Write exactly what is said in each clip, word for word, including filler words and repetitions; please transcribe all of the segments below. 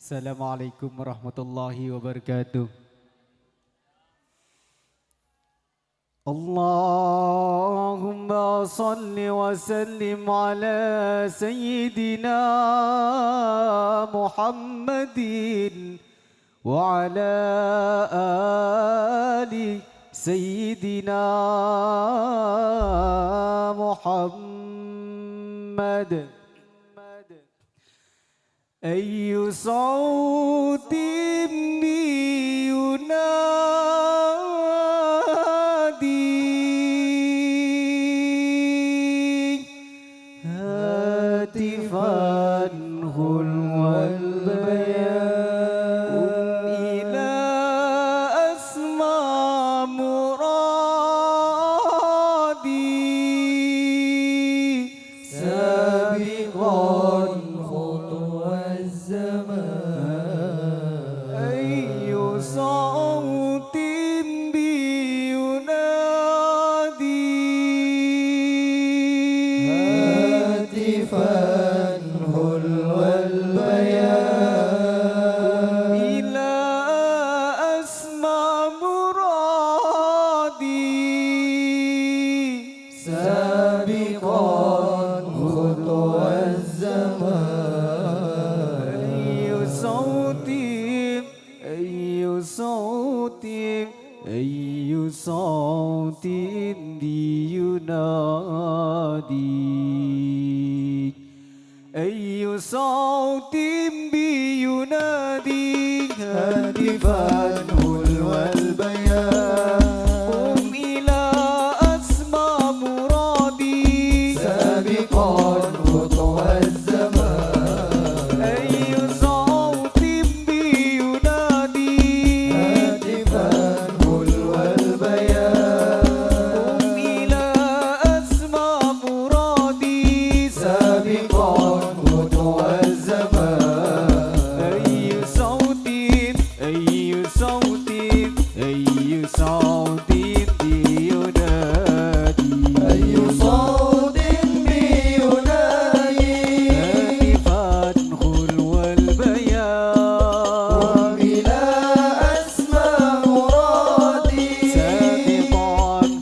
Assalamualaikum warahmatullahi wabarakatuh. اللهم صل وسلم على سيدنا محمد وعلى آل سيدنا محمد. أي صوت بينادي هاتفا حلو البيان. قم إلى أسمى مرادي سابقا خطو الزمان. أي صوت بينادي هاتفا حلو البيان. إلى أسمى مرادي سابقا خطو الزمان. أي صوت، أي صوت، أي صوت بينادي أي صوت بينادي هاتفا حلو البيان. قم إلى أسمى مرادي سابقا خطو الزمان. أي صوت بينادي هاتفا حلو البيان. قم إلى أسمى مرادي سابقا خطو الزمان. أي صوت، أي صوت، أي صوت بينادي أي صوت بينادي هاتفا حلو البيان. قم إلى أسمى مرادي سابقا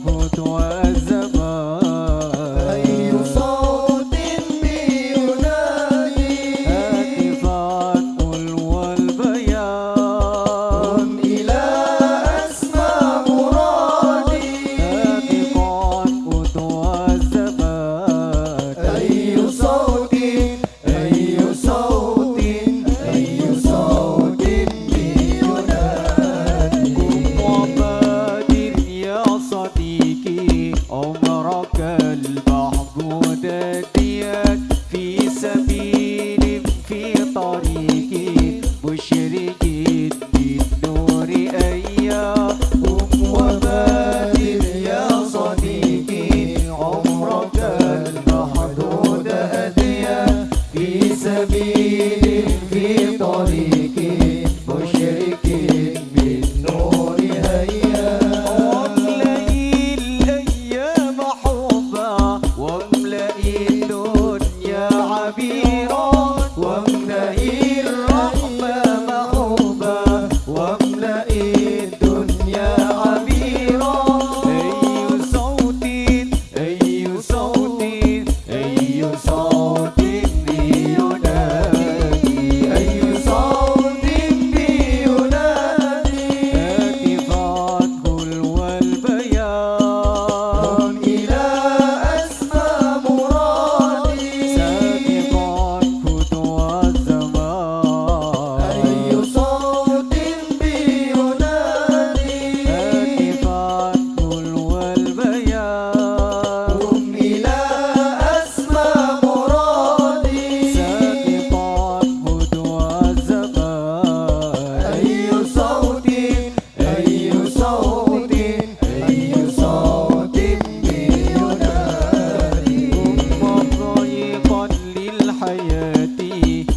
خطو الزمان. أي صوت بينادي هاتفا حلو البيان. قم إلى أسمى مرادي سابقا خطو الزمان. أي صوت أي صوت، أي صوت بينادي. قم وبادر يا صديقي عمرك المحبوب هديا في سبيل في طريق مشرق بالنور هيا. قم وبادر يا صديقي عمرك المحدود هديا في سبيل في طريق مشرق بالنور هيا. واملئ الأيام حبا واملئ الدنيا عبيرا واملئ الرحمة حبا واملئ الدنيا عبيرا. أي صوت، أي صوت، أي صوت بينادي أي صوت بينادي هاتفا حلو البيان. قم إلى أسمى مرادي سابقا خطو الزمان. أي صوت بينادي هاتفا حلو البيان. قم إلى أسمى مرادي سابقا خطو الزمان. أي صوت، أي صوت، أي صوت بينادي. قم طريقا للحياة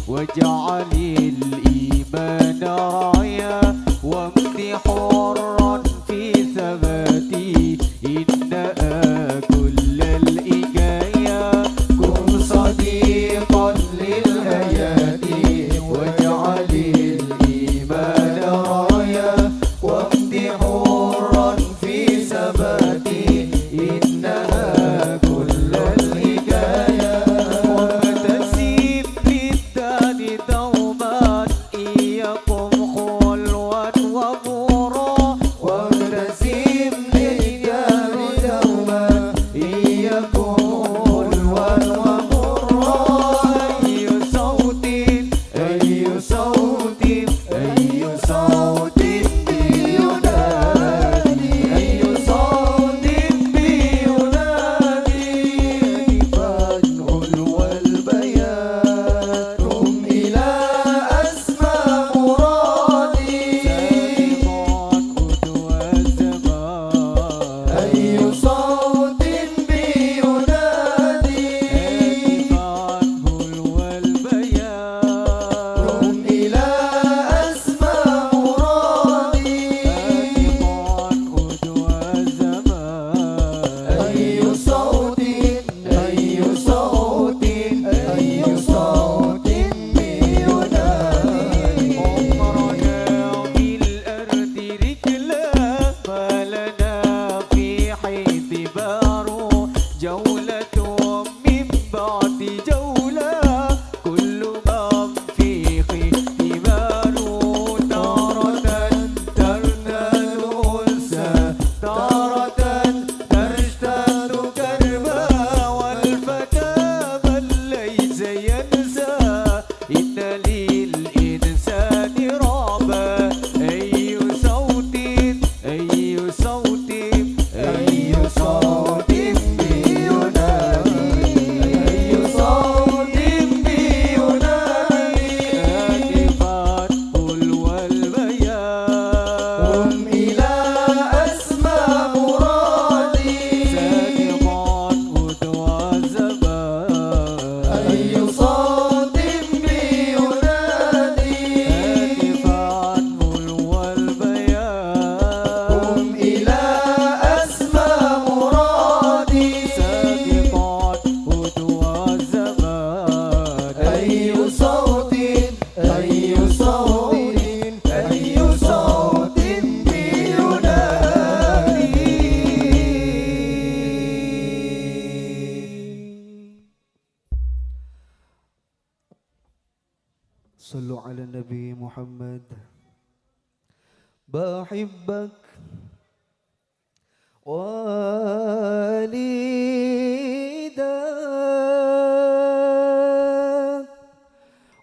واجعل الإيمان رايا وامض حرا في ثباتي إنها كل الإجايا. كن صديقا للحياة واجعل دوما إياكم خلوا وبرا، وابتسم للدار دوما إياكم خلوا وبرا. أي صوت، أي صوت، أي صوت بينادي، أي صوت بينادي، هاتفا حلو البيان، قم إلى أسمى مرادي. سابقا غدو الزمان. أي صوت بينادي. هاتفا حلو البيان. قم إلى أسمى مرادي. هاتفا غدو الزمان. أي صوت، أي صوت، أي صوت بينادي. عمرنا في الأرض رحلة، ما لنا في حيط بار، جولة من بعد جولة، كل من فيه اختبار. تارة ترتل أنسى، تارة تشتد كربا، والفتى من ليس ينسى إن للإنسان ربا. أي صوت، أي صوت، أي صوت بينادي، أي صوت بينادي، هاتفا حلو البيان. قم إلى أسمى مرادي. سابقا غدو الزمان. أي صوت بينادي. هاتفا حلو البيان. قم إلى أسمى مرادي. سابقا غدو الزمان. أي صوت، أي صوت، أي صوت بينادي. صلوا على النبي محمد. بحبك وليدك،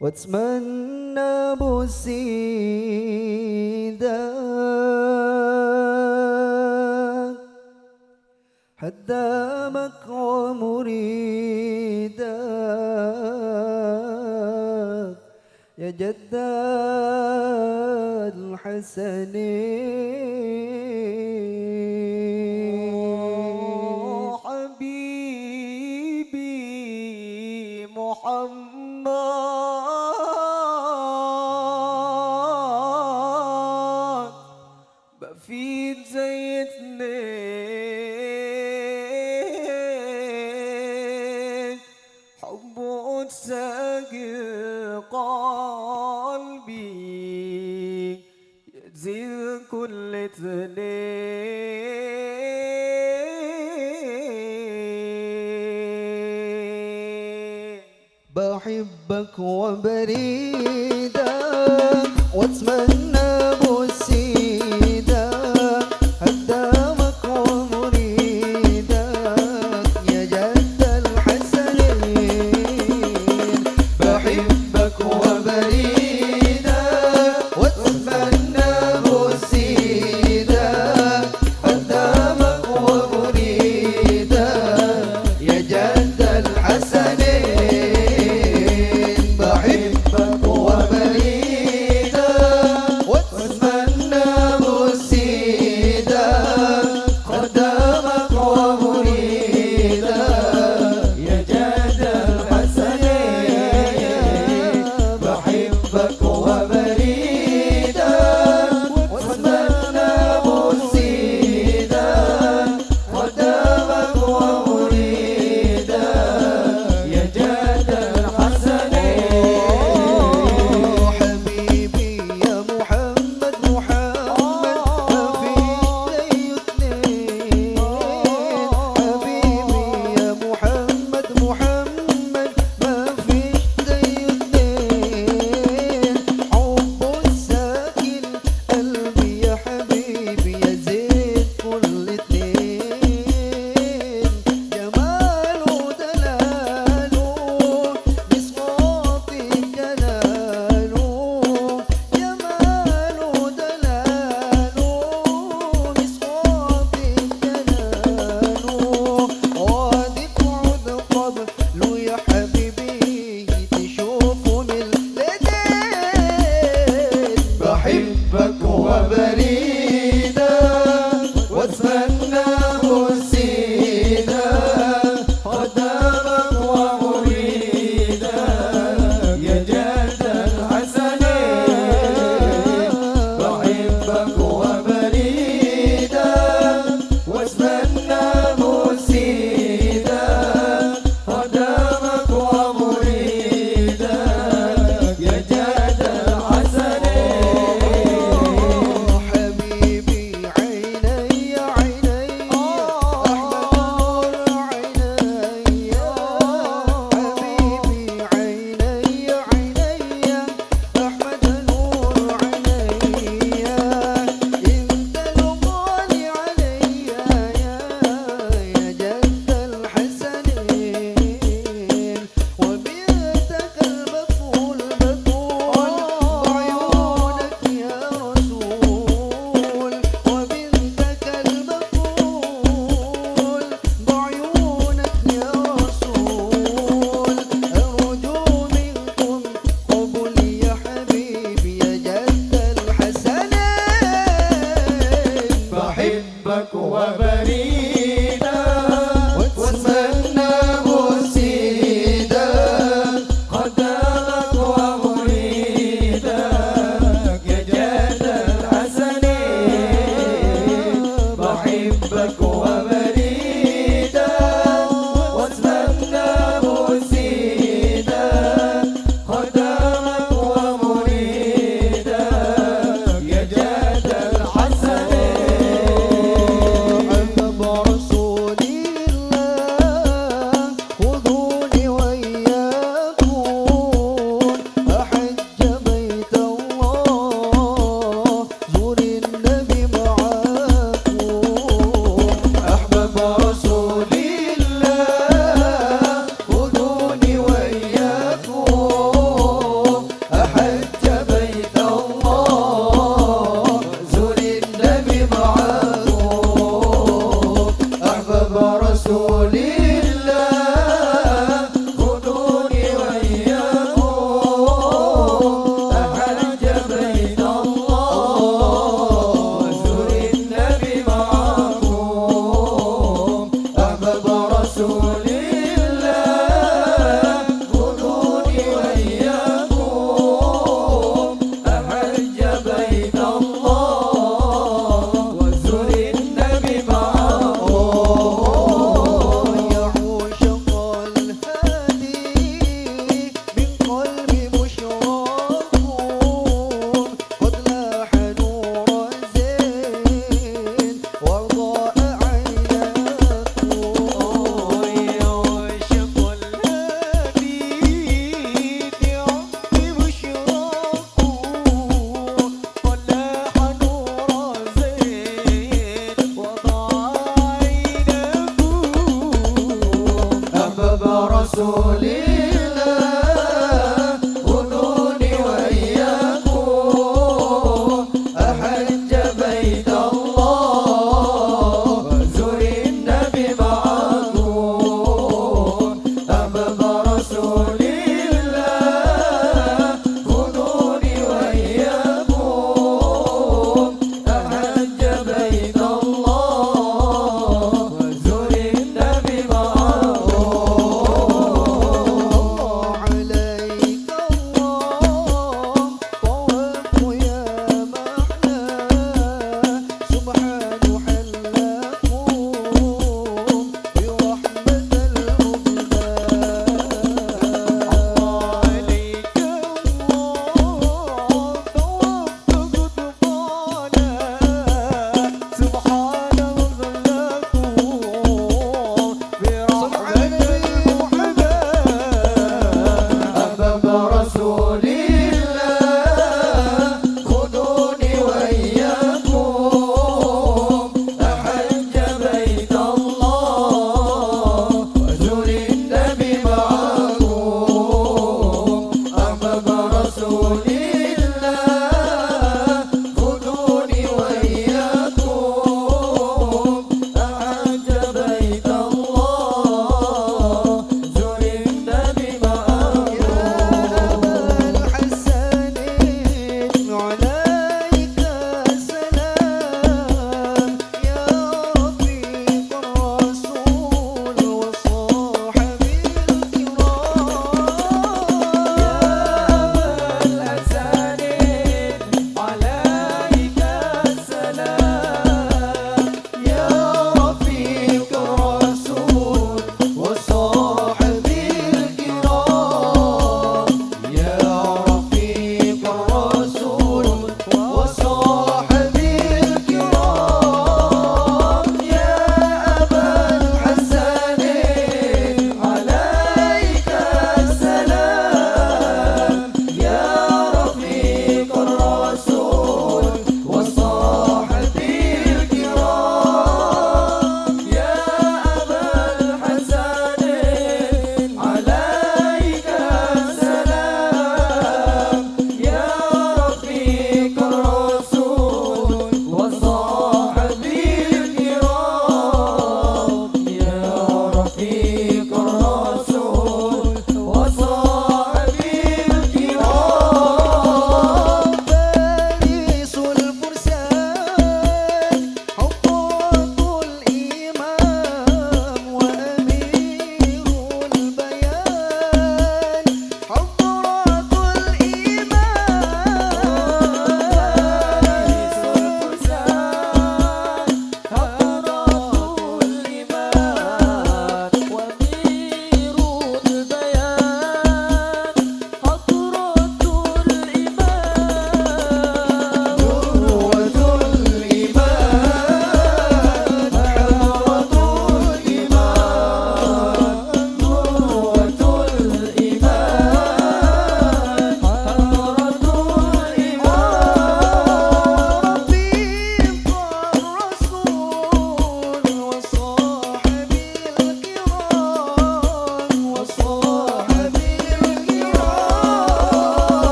واتمنى بوسيدك، خدامك ومريدك، يا جد الحسنين. حبيبي محمد، ما في زي اثنين، حب ساقي قلبي، يزيد كل اثنين. بحبك وبريدك، واتمنى بوسيدك، خدامك ومريدك، يا جد الحسنين. بحبك وبريدك، واتمنى بوسيدك، خدامك ومريدك، يا جد الحسنين. بحبك وبريدك، واتمنى بوسيدك، خدامك ومريدك، يا جد الحسنين. بحبك وبريدك، واتمنى بوسيدك، خدامك ومريدك، يا جد الحسنين. حبيبي يا محمد، محمد، ما في زيه اثنين. حبيبي يا محمد، محمد، ما في زيه اثنين. أحبك وبريدا وأتمنى مسيدا قدامك ومريدا يا جد الحسن. بحبك وبريدا وأتمنى مسيدا قدامك ومريدا يا جد الحسن.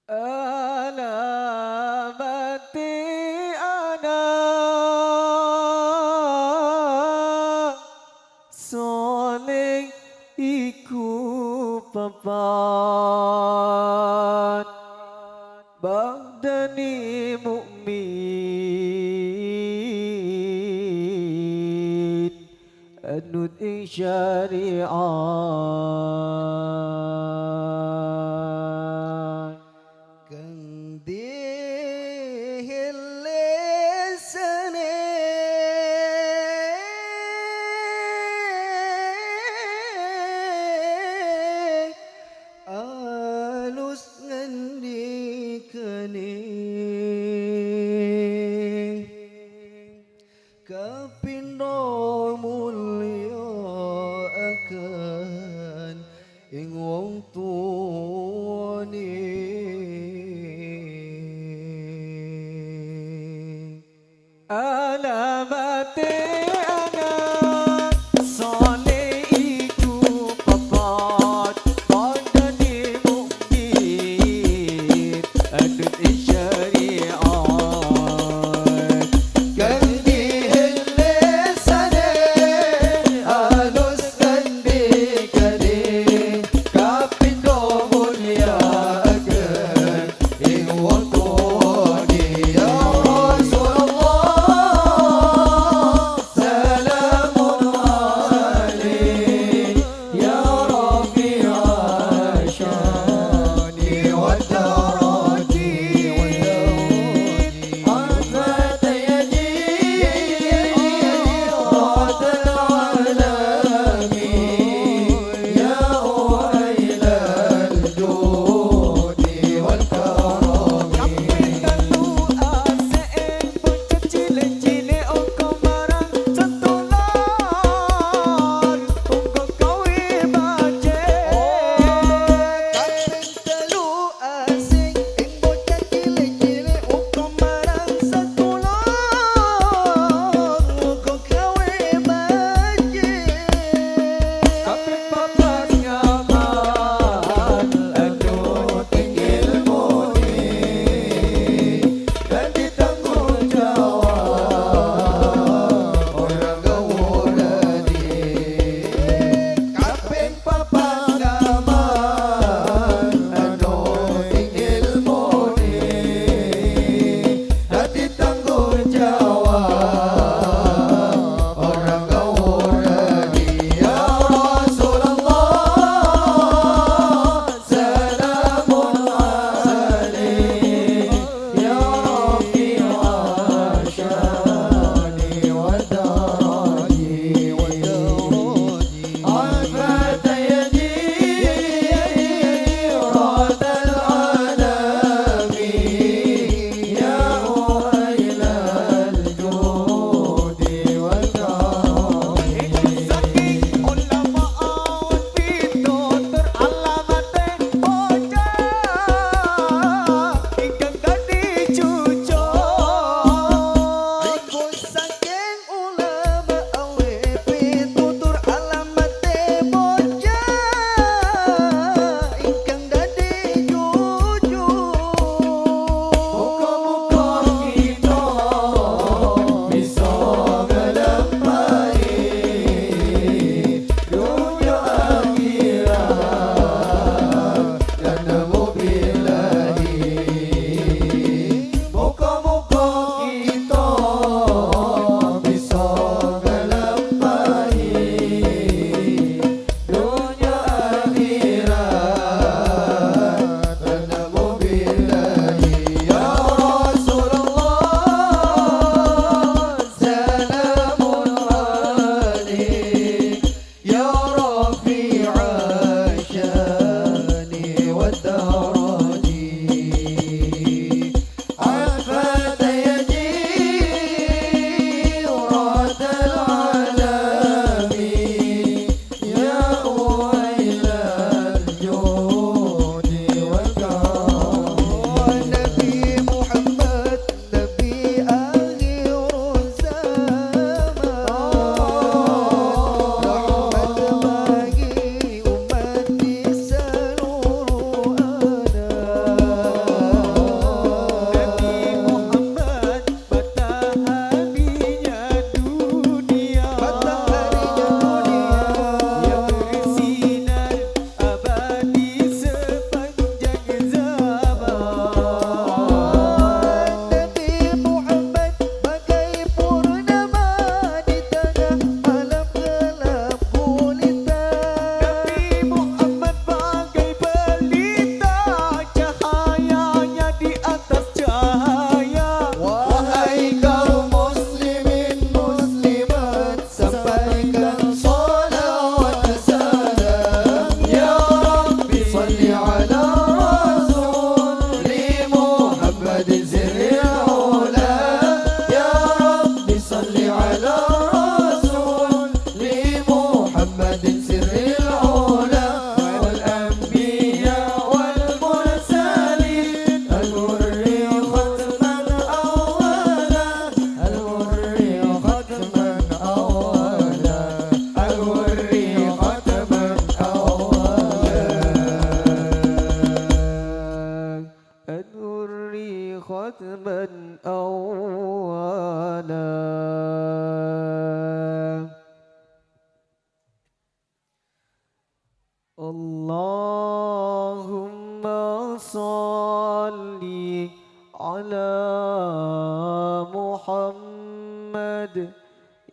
Alamate ana' soleh iku papat bâdâna mu'min anut ing syariat. Kang dihellesane alus ngendikane. Kapindho mulya'aken ing wong tuwane. Alamate ana' sole iku papat, padane mukmin, anut syariat. Kang dihellesane alus ngendikane, kapindho mulya'aken ing wong tuwane. Ya Rasulullah,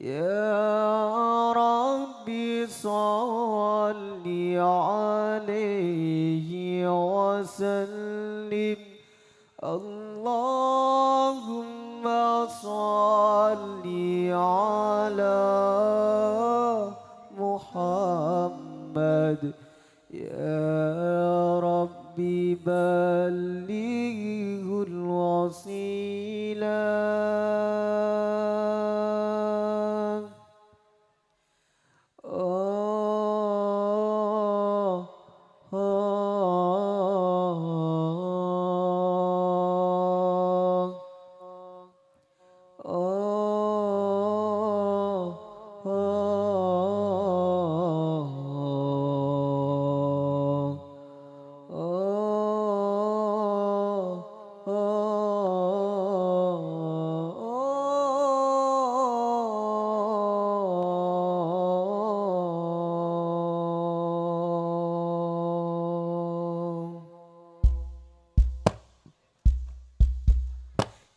يا رب صل عليه وسلم. اللهم صل على محمد. يا رب بلغه الوسيلة.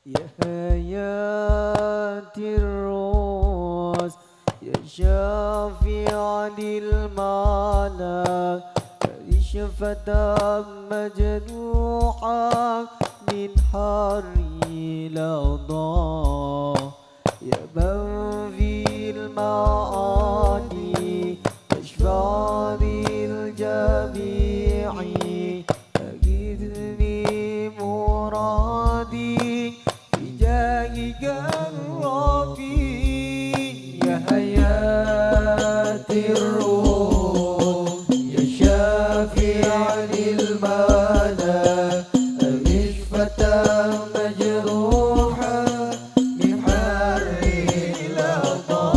يا هيا الروس، يا شافع ذي المعنى، اشف فتى مجروحا من حر لظى. يا من في المعاني فاشفع للجميع، أغثني مرادي بجاهك الرفيع. يا حياة الروح، يا شافع للمعنى، أغث فتى مجروحا من حر لظى.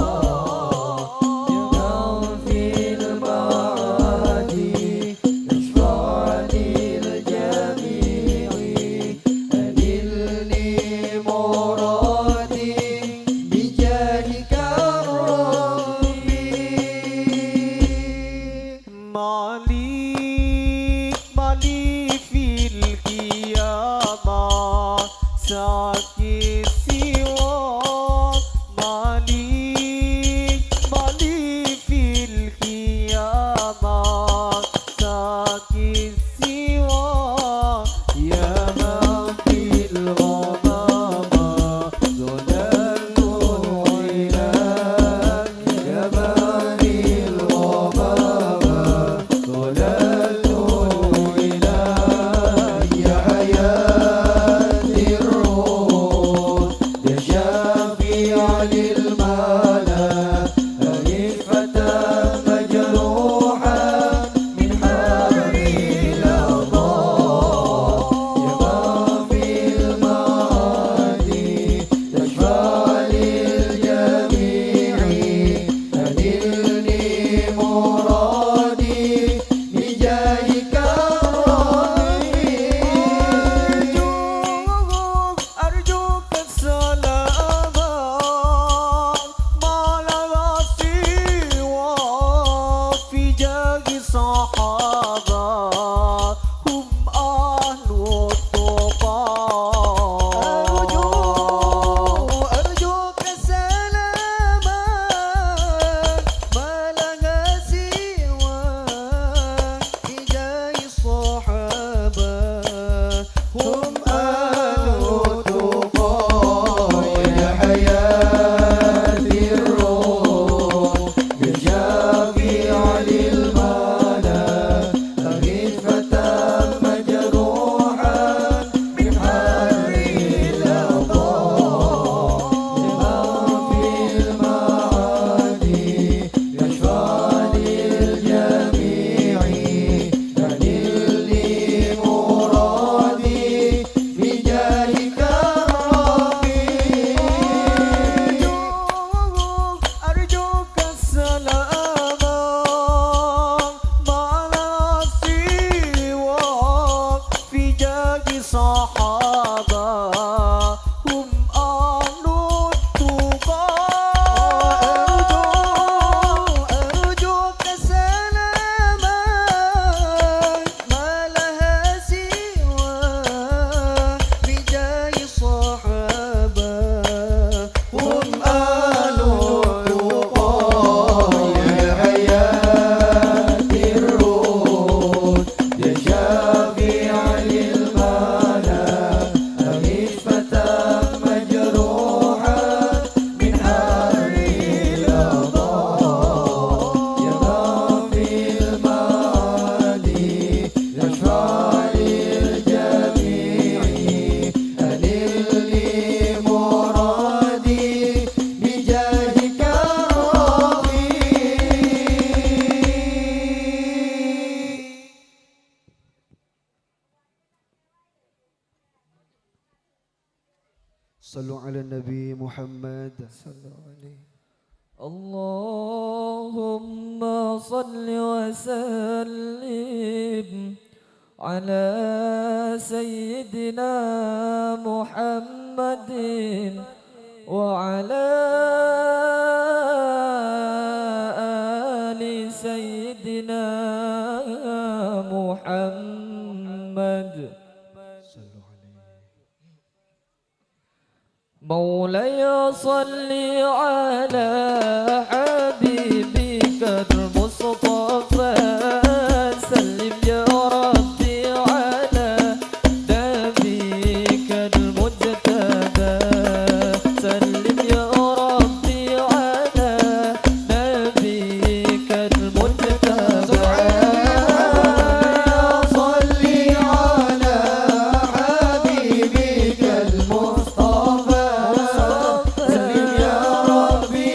على النبي محمد. صلى الله عليه. اللهم صل وسلم على سيدنا محمد وعلى آل سيدنا محمد. مولاي صل على حبيبك المصطفى، سلم يا ربي على نبيك المجتبى، سلم يا ربي على نبيك المجتبى. صل على حبيبك المصطفى، سلم يا ربي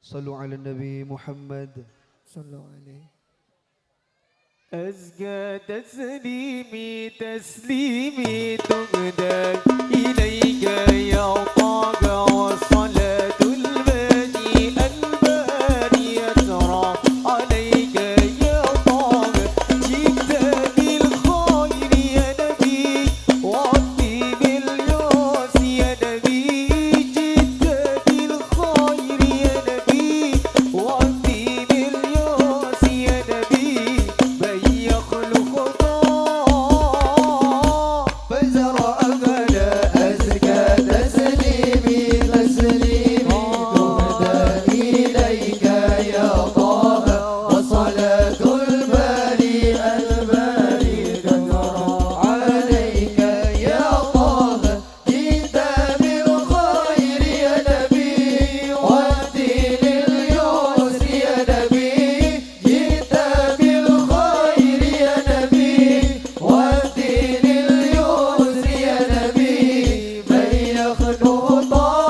صلوا على النبي محمد. صلوا عليه. أزكى تسليمي، تسليمي تهدى إليك يا طه، والصلاة الباقي الباري يسرى عليك يا طه، جئت بالخير يا نبي، وأتي باليسر يا نبي، جئت بالخير يا نبي، وأتي باليسر يا نبي، من يخلق طه. فزر أبدا أزكى تسليمي، تسليمي تهدى إليك يا طه، وصلاة الباري الباري تترى عليك يا طه، جئت بالخير يا نبي، والدين اليسر يا نبي، جئت بالخير يا نبي، والدين اليسر يا نبي، من يخلق طه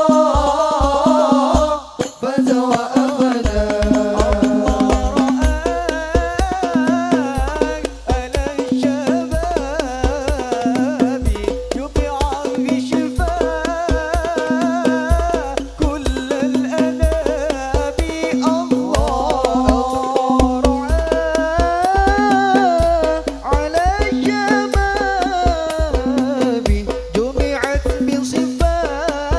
فاز وأغنى. الله رآك على الشباب جمعا بشفاء كل الأنام. الله رآك على الشباب جمعت بصفاء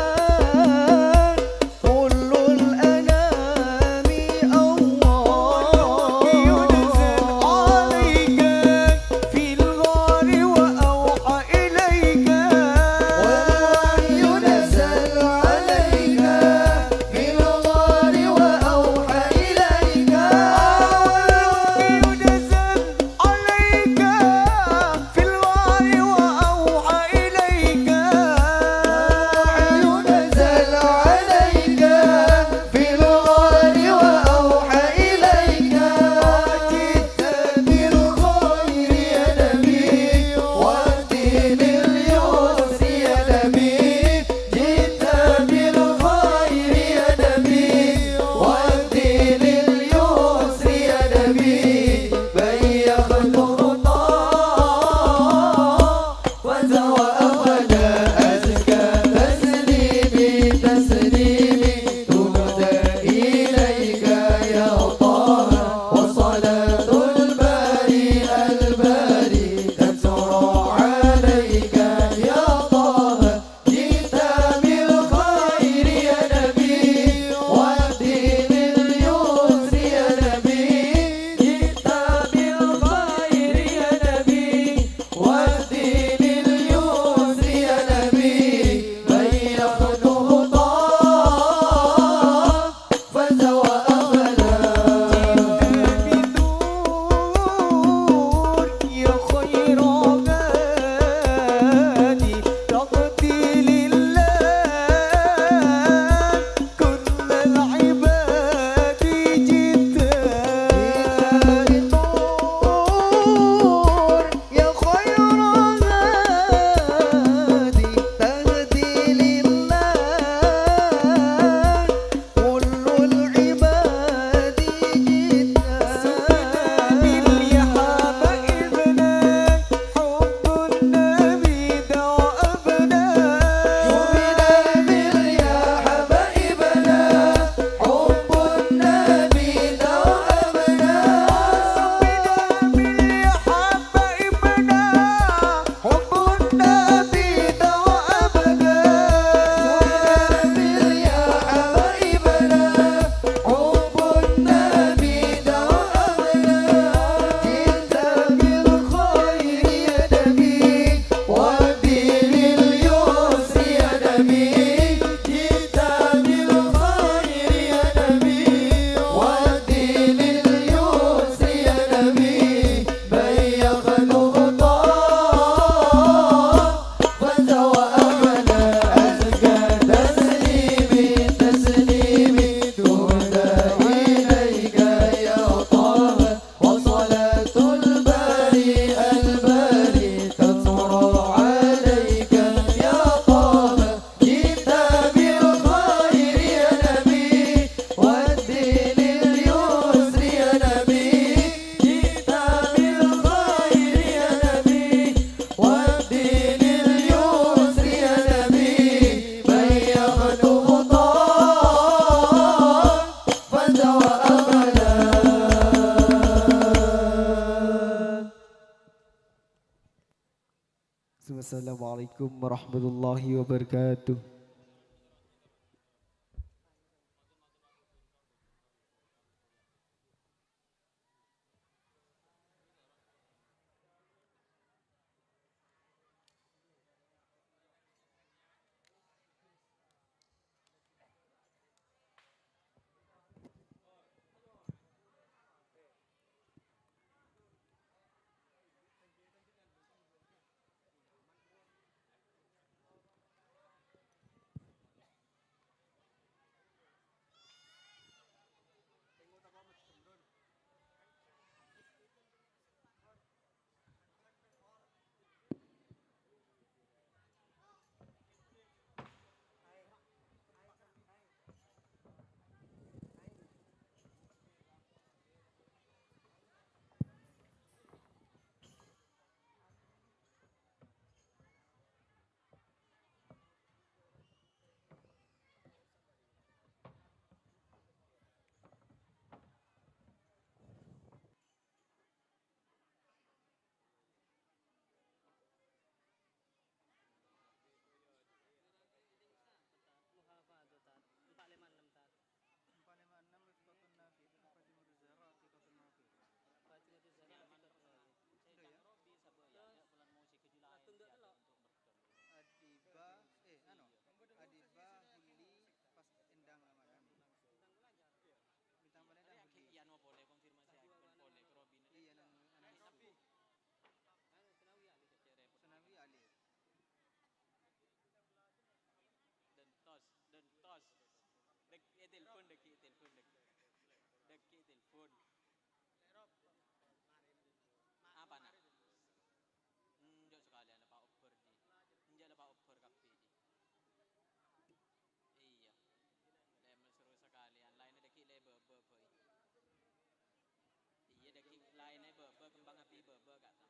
Assalamualaikum warahmatullahi wabarakatuh. Empat lima enam, Tat. Empat lima enam, Rifqatun Nafi, itu Fatimah Zahra, Atiqatun Nafi. Fatimah Zahra, Atiqatun Nafi. Itu ya? Adhiba, eh, anu, Adhiba, Huli, pas endang aman. Bintang Bali dan Huli. Iya, no, boleh konfirmasi, boleh, ke Robin. Iya, nang, nang Sunawi alif. Dentos, dentos. Dek, eh, telepon, dek, telepon, dek. Dek, telepon. Apa, nak? Enjâ' sakalèyan la pa' obâr, di. Enjâ' la pa' obâr kabbhi, di. Iyâ. Lè' mèsoro sakalèyan, laènna dâgghi' lè' bâbâ, bhâi. Iyâ, dâgghi' laènna bâbâ, kembang api bâbâ, kata.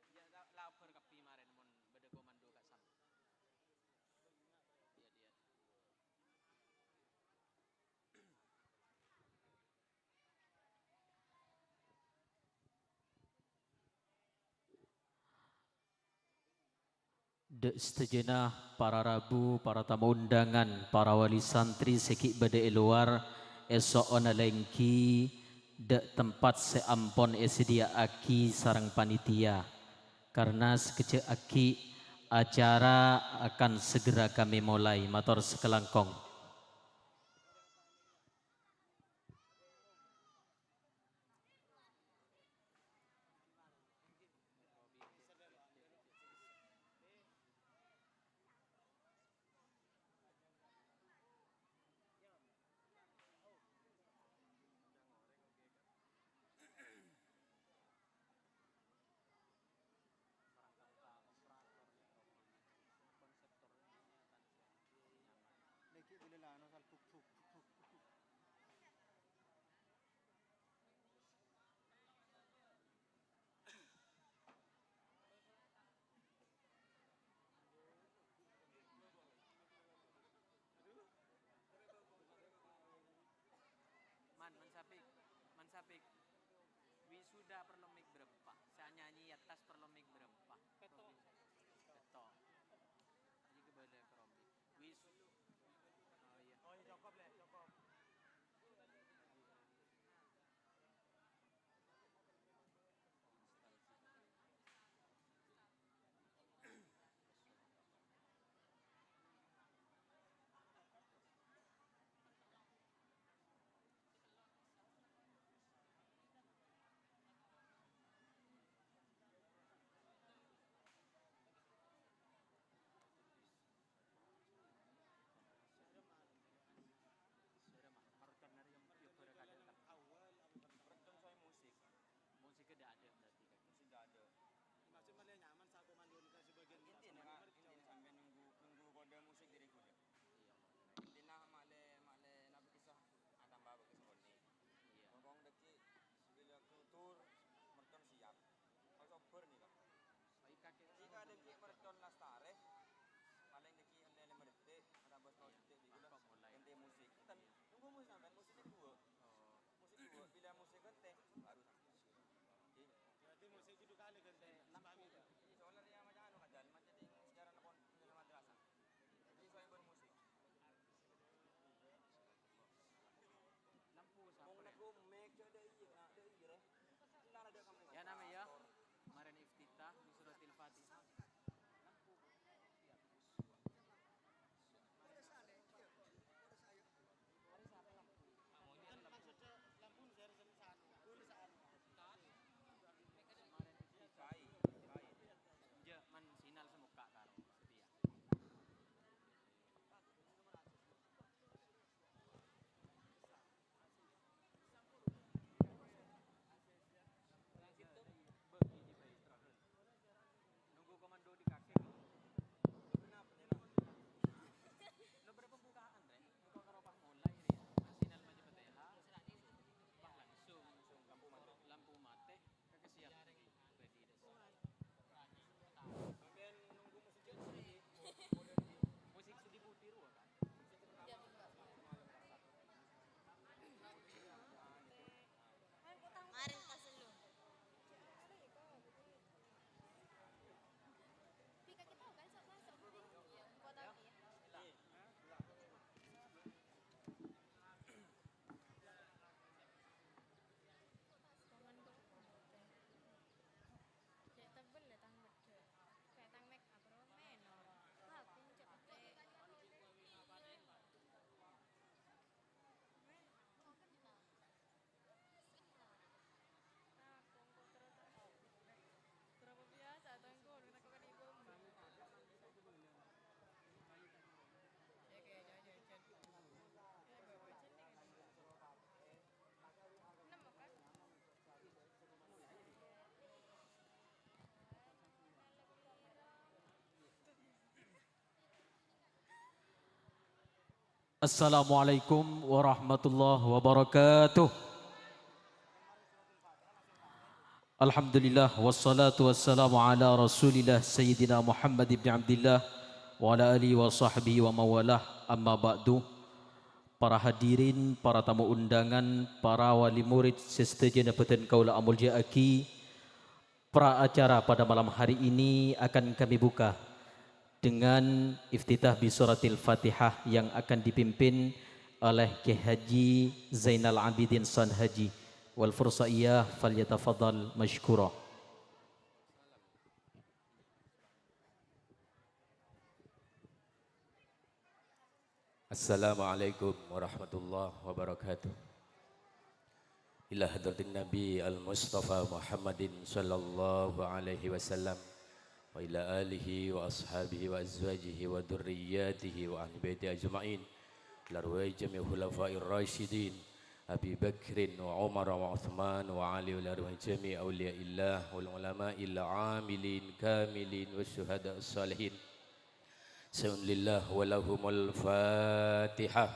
Iyâ, la-, la obâr kabbhi marèn mon bâdâ komando ka' sam-, iyâ, iyâ. Dâ' sadhâjâna para rabu, para tamoy undangan, para wali santri sè ghi' bâdâ è lowar, èso'ona lèngghi dâ' tempat sè ampon èsadhiyâ'aghi sareng panitia, karna sakejjhâ' aghi' acara akan segera kami mulai. Mator sakalangkong. Lagi bila lano sal buk, buk, buk, buk. Man, Man Sapik, Man Sapik. Wisuda perlu mic berapa? Sè nyanyi è attas perlu mic berapa? Pètto'. Pètto'. Jadi kembali ke Robi. Wis. Oh iya. Oh iya, cokop, Lè', cokop. Assalamualaikum warahmatullahi wabarakatuh. Alhamdulillah, wassalatu wassalamu ala Rasulillah Sayyidina Muhammad ibn Abdillah wa ala alihi wa sahbihi wa mawalah, amma ba'du. Para hadirin, para tamu undangan, para wali murid sè sadhâjâna bhâdhân kaulâ amoljâ'aghi, pra acara pada malam hari ini akan kami buka dengan iftitah bi suratil Fatihah yang akan dipimpin oleh Kiai Haji Zainal Abidin Son Haji. Wal fursa iyyah, falyatafadhal masykurah. Assalamualaikum warahmatullahi wabarakatuh. Ila hadratin Nabi al-Mustafa Muhammadin sallallahu alaihi wasallam, wa ila alihi wa ashabihi wa azwajihi wa dzurriyyatihi wa ahli baiti ajma'in, ila arwahi jami' khulafair rasyidin, Abi Bakrin wa Umar wa Utsman wa Ali, wa ila arwahi jami' auliyaillah wal ulama'il amilin kamilin was syuhada'us shalihin. Sa'un lillah wa lahumul Fatihah.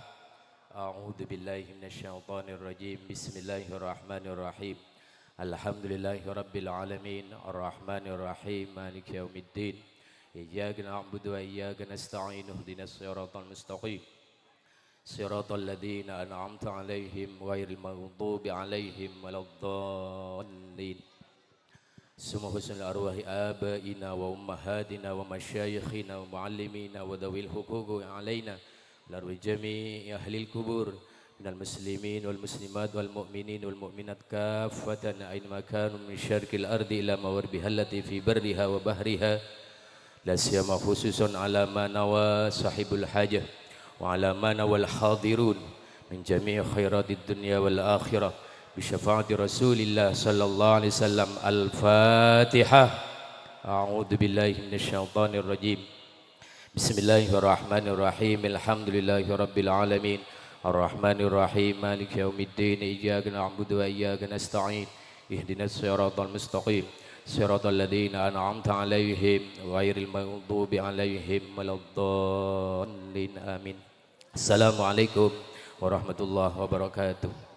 A'udzu billahi minasy syaithanir rajim. Bismillahirrahmanirrahim. Alhamdulillahi rabbil alamin. Arrahmanirrahim. Maliki yaumiddin. Iyyaka na'budu wa iyyaka nasta'in. Ihdinas siratal mustaqim. Siratal ladzina an'amta 'alaihim ghairil maghdubi 'alaihim waladdallin. Summa husnul arwahi abaina wa ummahatina wa masyayikhina wa muallimina wa dzawil huquqi 'alaina, ila arwahi jami'i ahlil qubur minal muslimin wal muslimat wal mu'minin wal mu'minat kaffatan aina ma kanu min syarqil ardi ila maghribiha allati fi barriha wa bahriha. La siyama khususan ala ma nawa sahibul hajah, wa ala ma nawal hadirun min jami'i khairatid dunya wal akhirah, bi syafaati Rasulillah sallallahu alaihi wasallam. Al-Fatihah. A'udzu billahi minasy syaithanir rajim. Bismillahirrahmanirrahim. Alhamdulillahi rabbil alamin. Arrahmanirrahim. Maliki yaumiddin. Iyyaka na'budu wa iyyaka nasta'in. Ihdinas siratal mustaqim. Siratal ladzina an'amta 'alaihim ghairil maghdubi 'alaihim waladdallin. Amin. Assalamualaikum warahmatullahi wabarakatuh.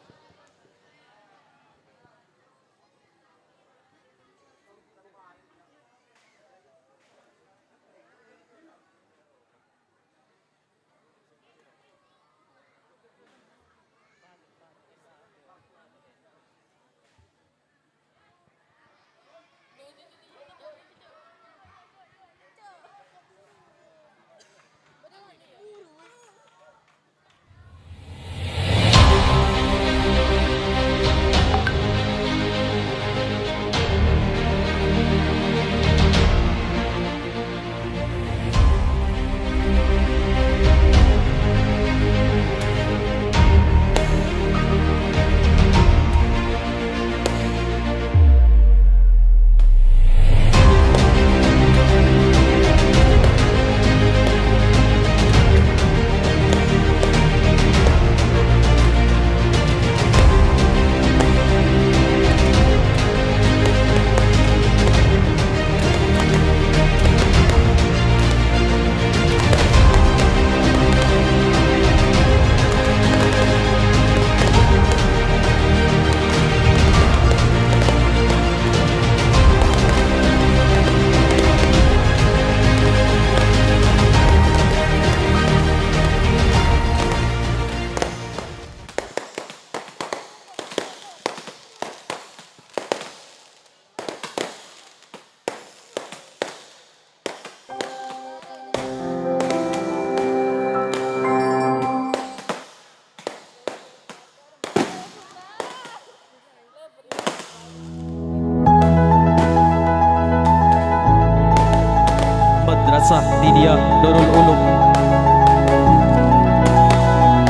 Madrasah Diniyah Nurul Ulum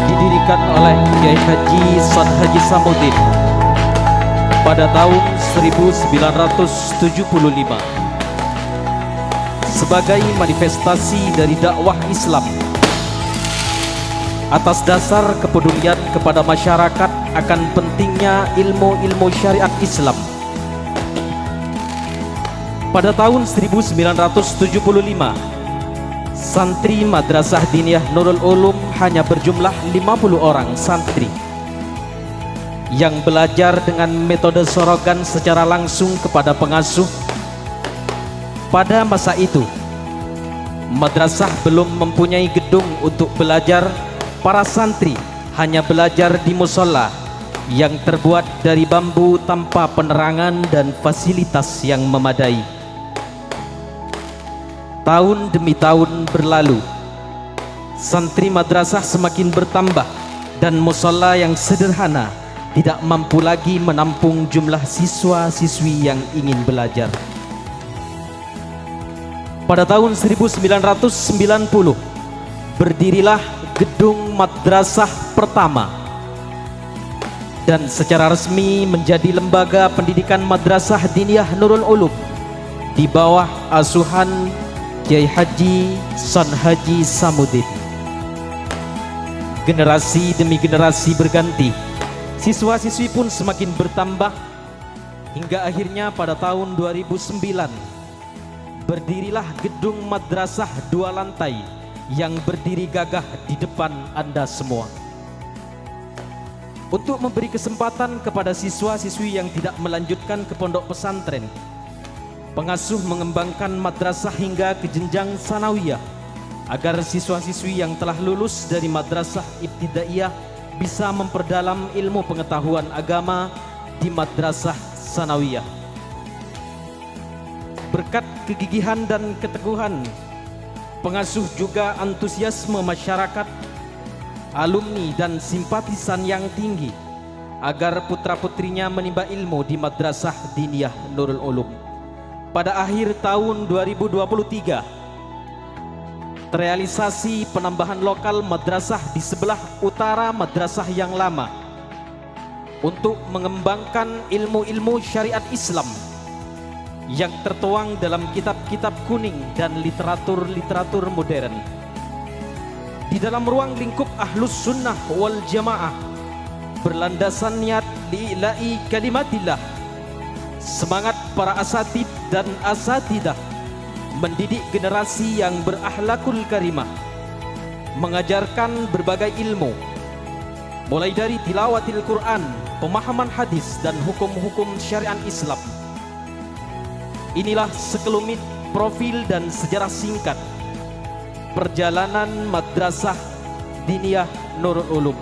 didirikan oleh Kiai Haji Son Haji Samuddin pada tahun seribu sembilan ratus tujuh puluh lima sebagai manifestasi dari dakwah Islam atas dasar kepedulian kepada masyarakat akan pentingnya ilmu-ilmu syariat Islam. Pada tahun seribu sembilan ratus tujuh puluh lima, Santri Madrasah Diniyah Nurul Ulum hanya berjumlah lima puluh orang santri yang belajar dengan metode sorogan secara langsung kepada pengasuh. Pada masa itu, madrasah belum mempunyai gedung untuk belajar, para santri hanya belajar di musola yang terbuat dari bambu tanpa penerangan dan fasilitas yang memadai. Tahun demi tahun berlalu, santri madrasah semakin bertambah dan musola yang sederhana tidak mampu lagi menampung jumlah siswa-siswi yang ingin belajar. Pada tahun seribu sembilan ratus sembilan puluh, berdirilah gedung madrasah pertama dan secara resmi menjadi lembaga pendidikan Madrasah Diniyah Nurul Ulum di bawah asuhan Kiai Haji San Haji Samudin. Generasi demi generasi berganti, siswa-siswi pun semakin bertambah, hingga akhirnya pada tahun dua ribu sembilan, berdirilah gedung madrasah dua lantai yang berdiri gagah di depan Anda semua. Untuk memberi kesempatan kepada siswa-siswi yang tidak melanjutkan ke pondok pesantren, pengasuh mengembangkan madrasah hingga ke jenjang sanawiyah, agar siswa-siswi yang telah lulus dari madrasah ibtidaiyah bisa memperdalam ilmu pengetahuan agama di madrasah sanawiyah. Berkat kegigihan dan keteguhan pengasuh juga antusiasme masyarakat, alumni, dan simpatisan yang tinggi agar putra-putrinya menimba ilmu di Madrasah Diniyah Nurul Ulum. Pada akhir tahun dua ribu dua puluh tiga, terrealisasi penambahan lokal madrasah di sebelah utara madrasah yang lama untuk mengembangkan ilmu-ilmu syariat Islam yang tertuang dalam kitab-kitab kuning dan literatur-literatur modern. Di dalam ruang lingkup Ahlus Sunnah wal Jamaah, berlandasan niat li'ila'i kalimatillah, semangat para asatid dan asatidah mendidik generasi yang berakhlakul karimah, mengajarkan berbagai ilmu, mulai dari tilawatil Quran, pemahaman hadis, dan hukum-hukum syariat Islam. Inilah sekelumit profil dan sejarah singkat perjalanan Madrasah Diniyah Nurul Ulum.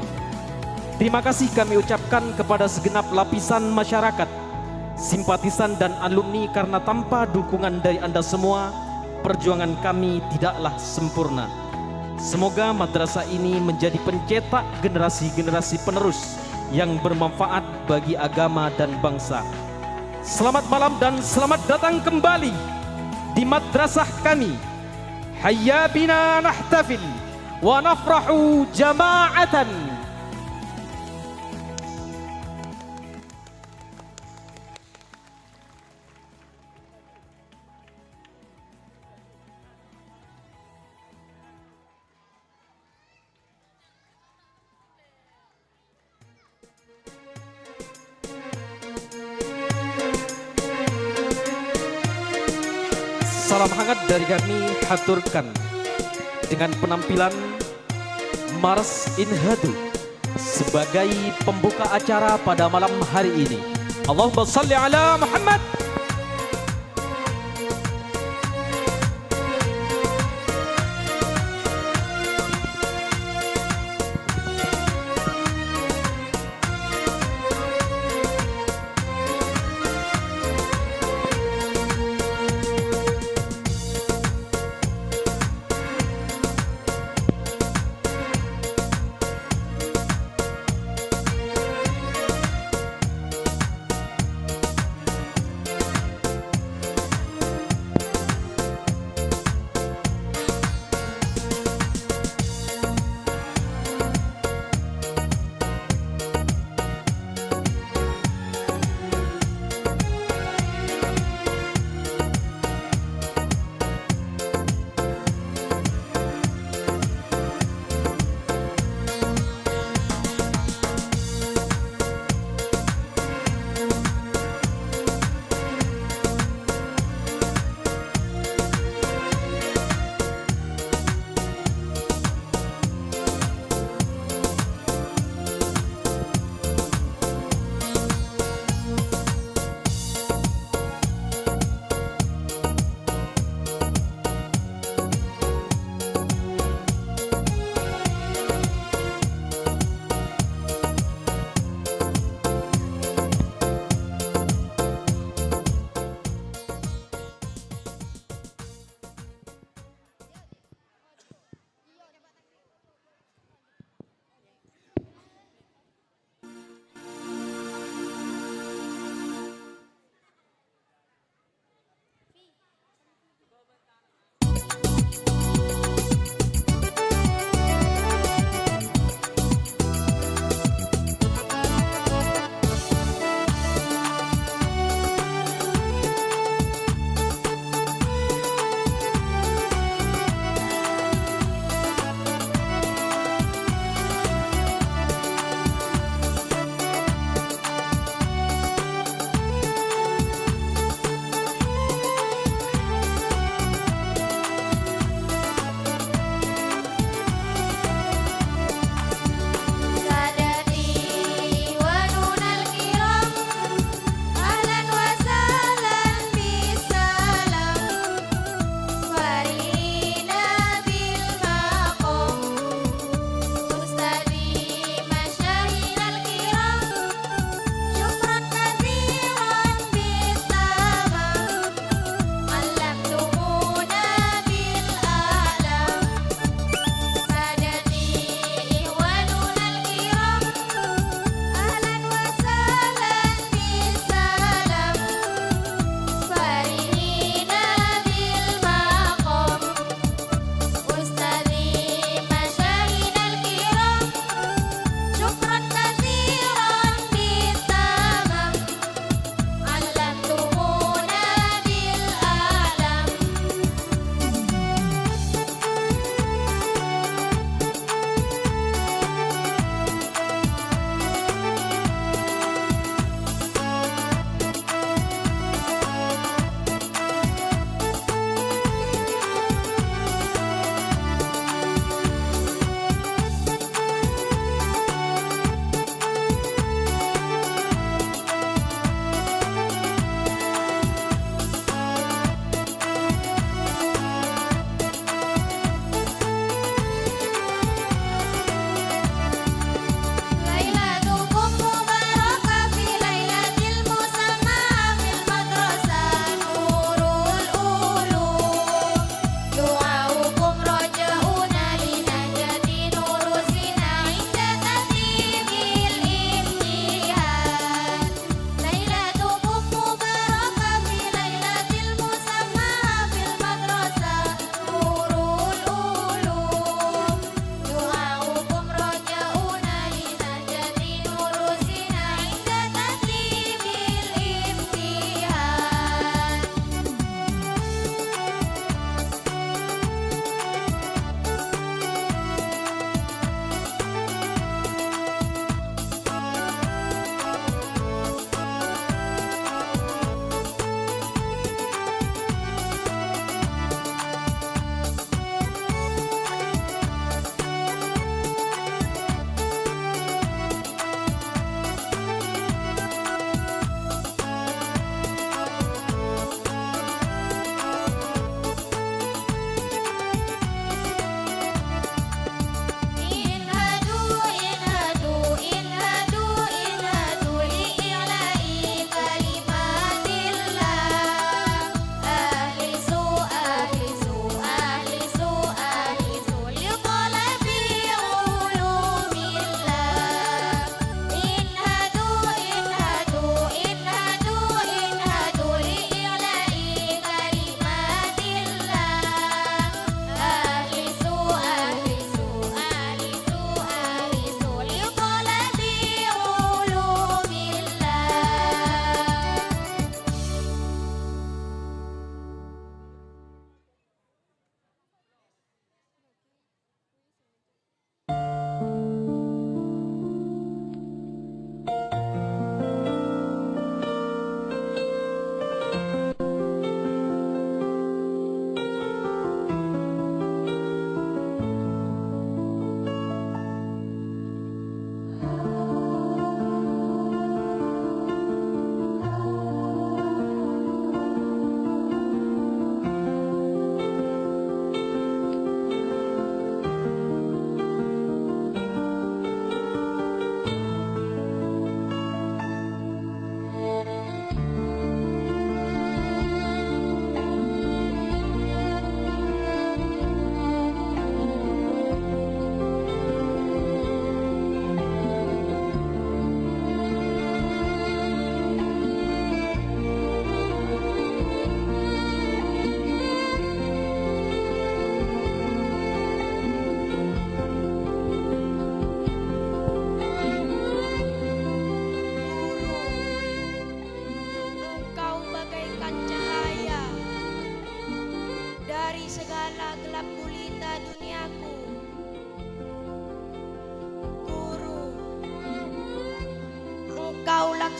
Terima kasih kami ucapkan kepada segenap lapisan masyarakat, simpatisan, dan alumni, karena tanpa dukungan dari Anda semua, perjuangan kami tidaklah sempurna. Semoga madrasah ini menjadi pencetak generasi-generasi penerus yang bermanfaat bagi agama dan bangsa. Selamat malam dan selamat datang kembali di madrasah kami. Hayya bina nahtafil wa nafrahu jama'atan. Salam hangat dari kami haturkan dengan penampilan Mars in Hadu sebagai pembuka acara pada malam hari ini. Allahumma salli ala Muhammad.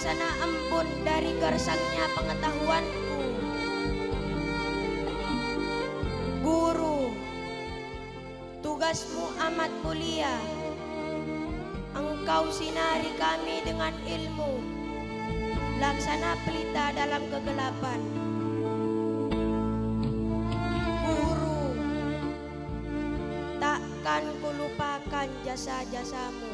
Laksana embun dari gersangnya pengetahuanku. Guru, tugasmu amat mulia. Engkau sinari kami dengan ilmu, laksana pelita dalam kegelapan. Guru, takkan kulupakan jasa-jasamu.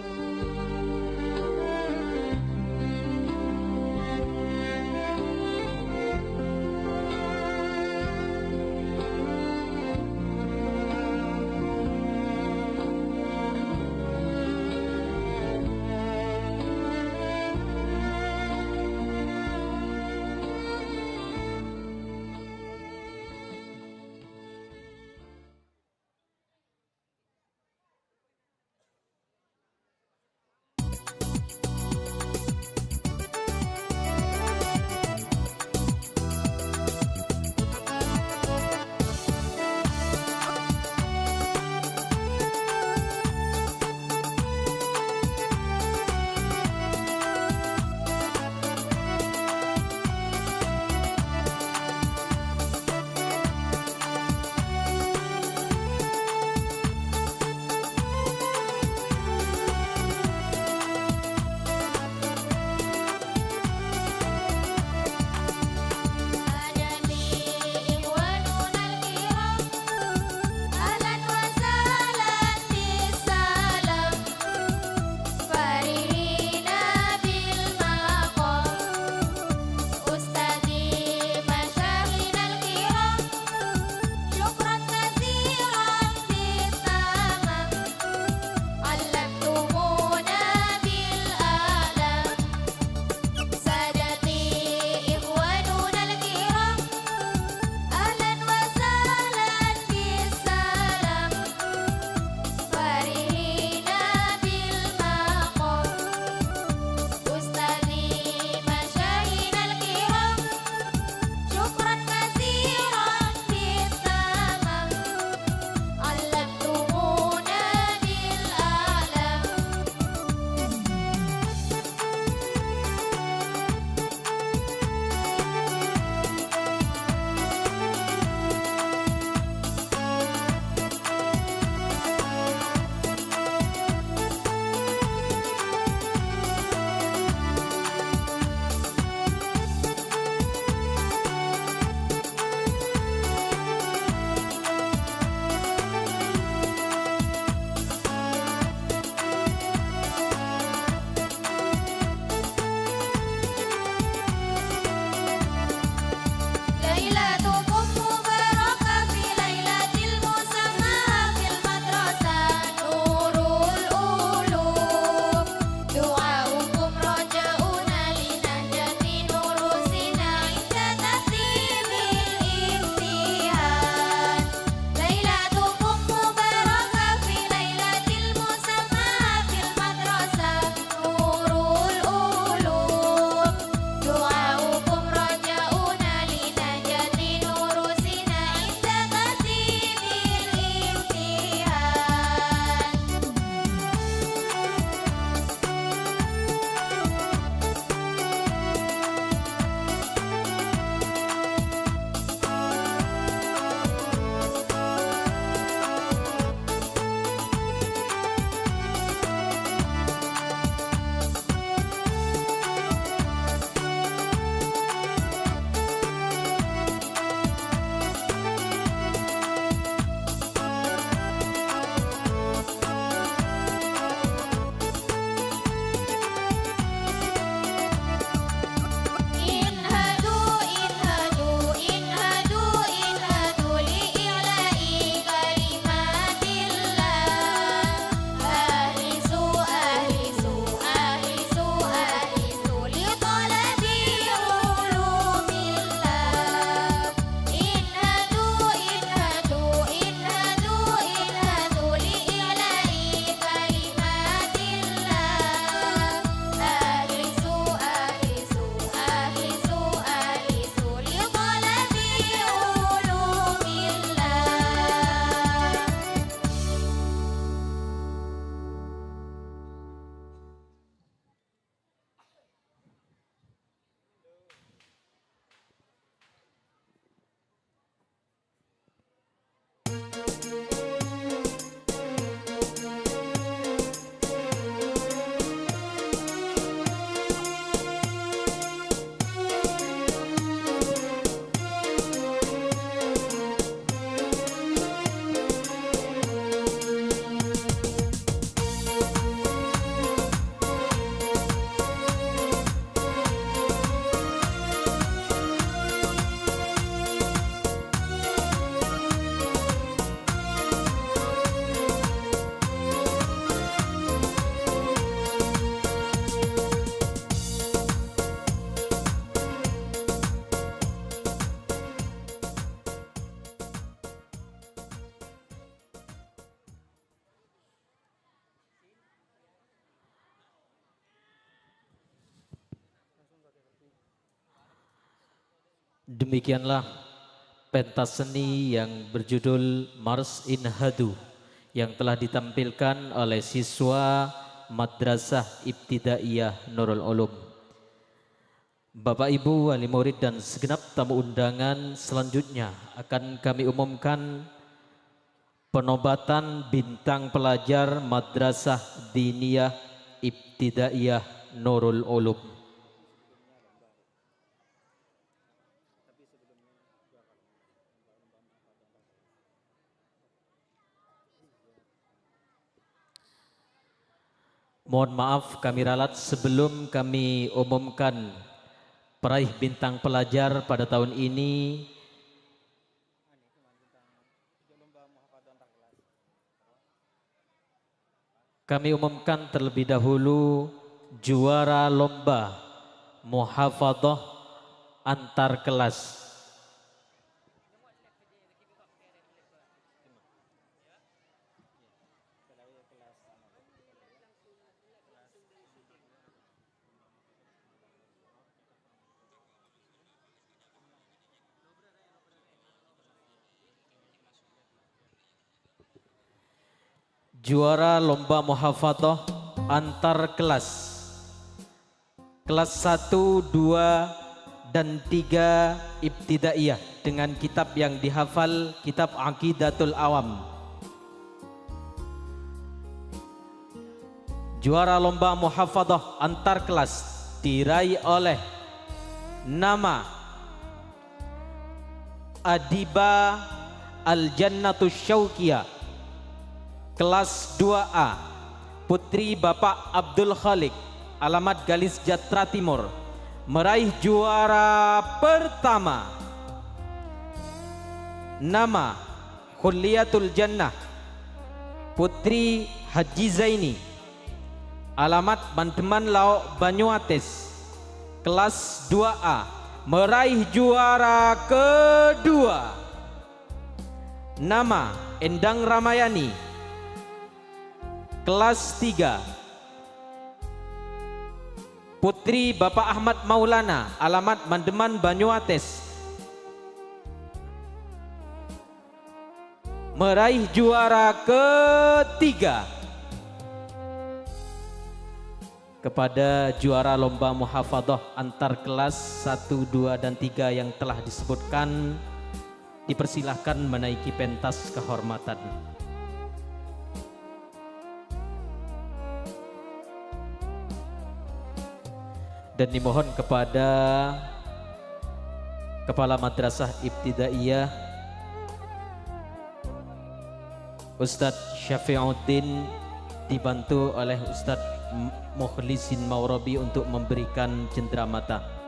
Demikianlah pentas seni yang berjudul Mars in Hadu yang telah ditampilkan oleh siswa Madrasah Ibtidaiyah Nurul Ulum. Bapak, Ibu, wali murid, dan segenap tamu undangan, selanjutnya akan kami umumkan penobatan bintang pelajar Madrasah Diniyah Ibtidaiyah Nurul Ulum. Mohon maaf, kami ralat sebelum kami umumkan peraih bintang pelajar pada tahun ini. Kami umumkan terlebih dahulu juara lomba muhafadhah antar kelas. Juara lomba muhafadhah antar kelas. Kelas satu, dua, dan tiga ibtidaiyah dengan kitab yang dihafal, kitab Aqidatul Awam. Juara lomba muhafadhah antar kelas diraih oleh nama Adiba Al-Jannatus Syauqiyah, kelas dua A, putri Bapak Abdul Khaliq, alamat Galih Sejahtera Timur, meraih juara pertama. Nama Khulliyatul Jannah, putri Haji Zaini, alamat Mandeman Lao', Banyuates, kelas dua A, meraih juara kedua. Nama Endang Ramayani, kelas tiga. Putri Bapak Ahmad Maulana, alamat Mandeman, Banyuates, meraih juara ketiga. Kepada juara lomba muhafadhah antar kelas satu, dua, dan tiga yang telah disebutkan, dipersilahkan menaiki pentas kehormatan. Dan dimohon kepada Kepala Madrasah Ibtidaiyah, Ustadz Syafiuddin, dibantu oleh Ustadz M-, Mukhlisin Maurabi untuk memberikan cendera mata.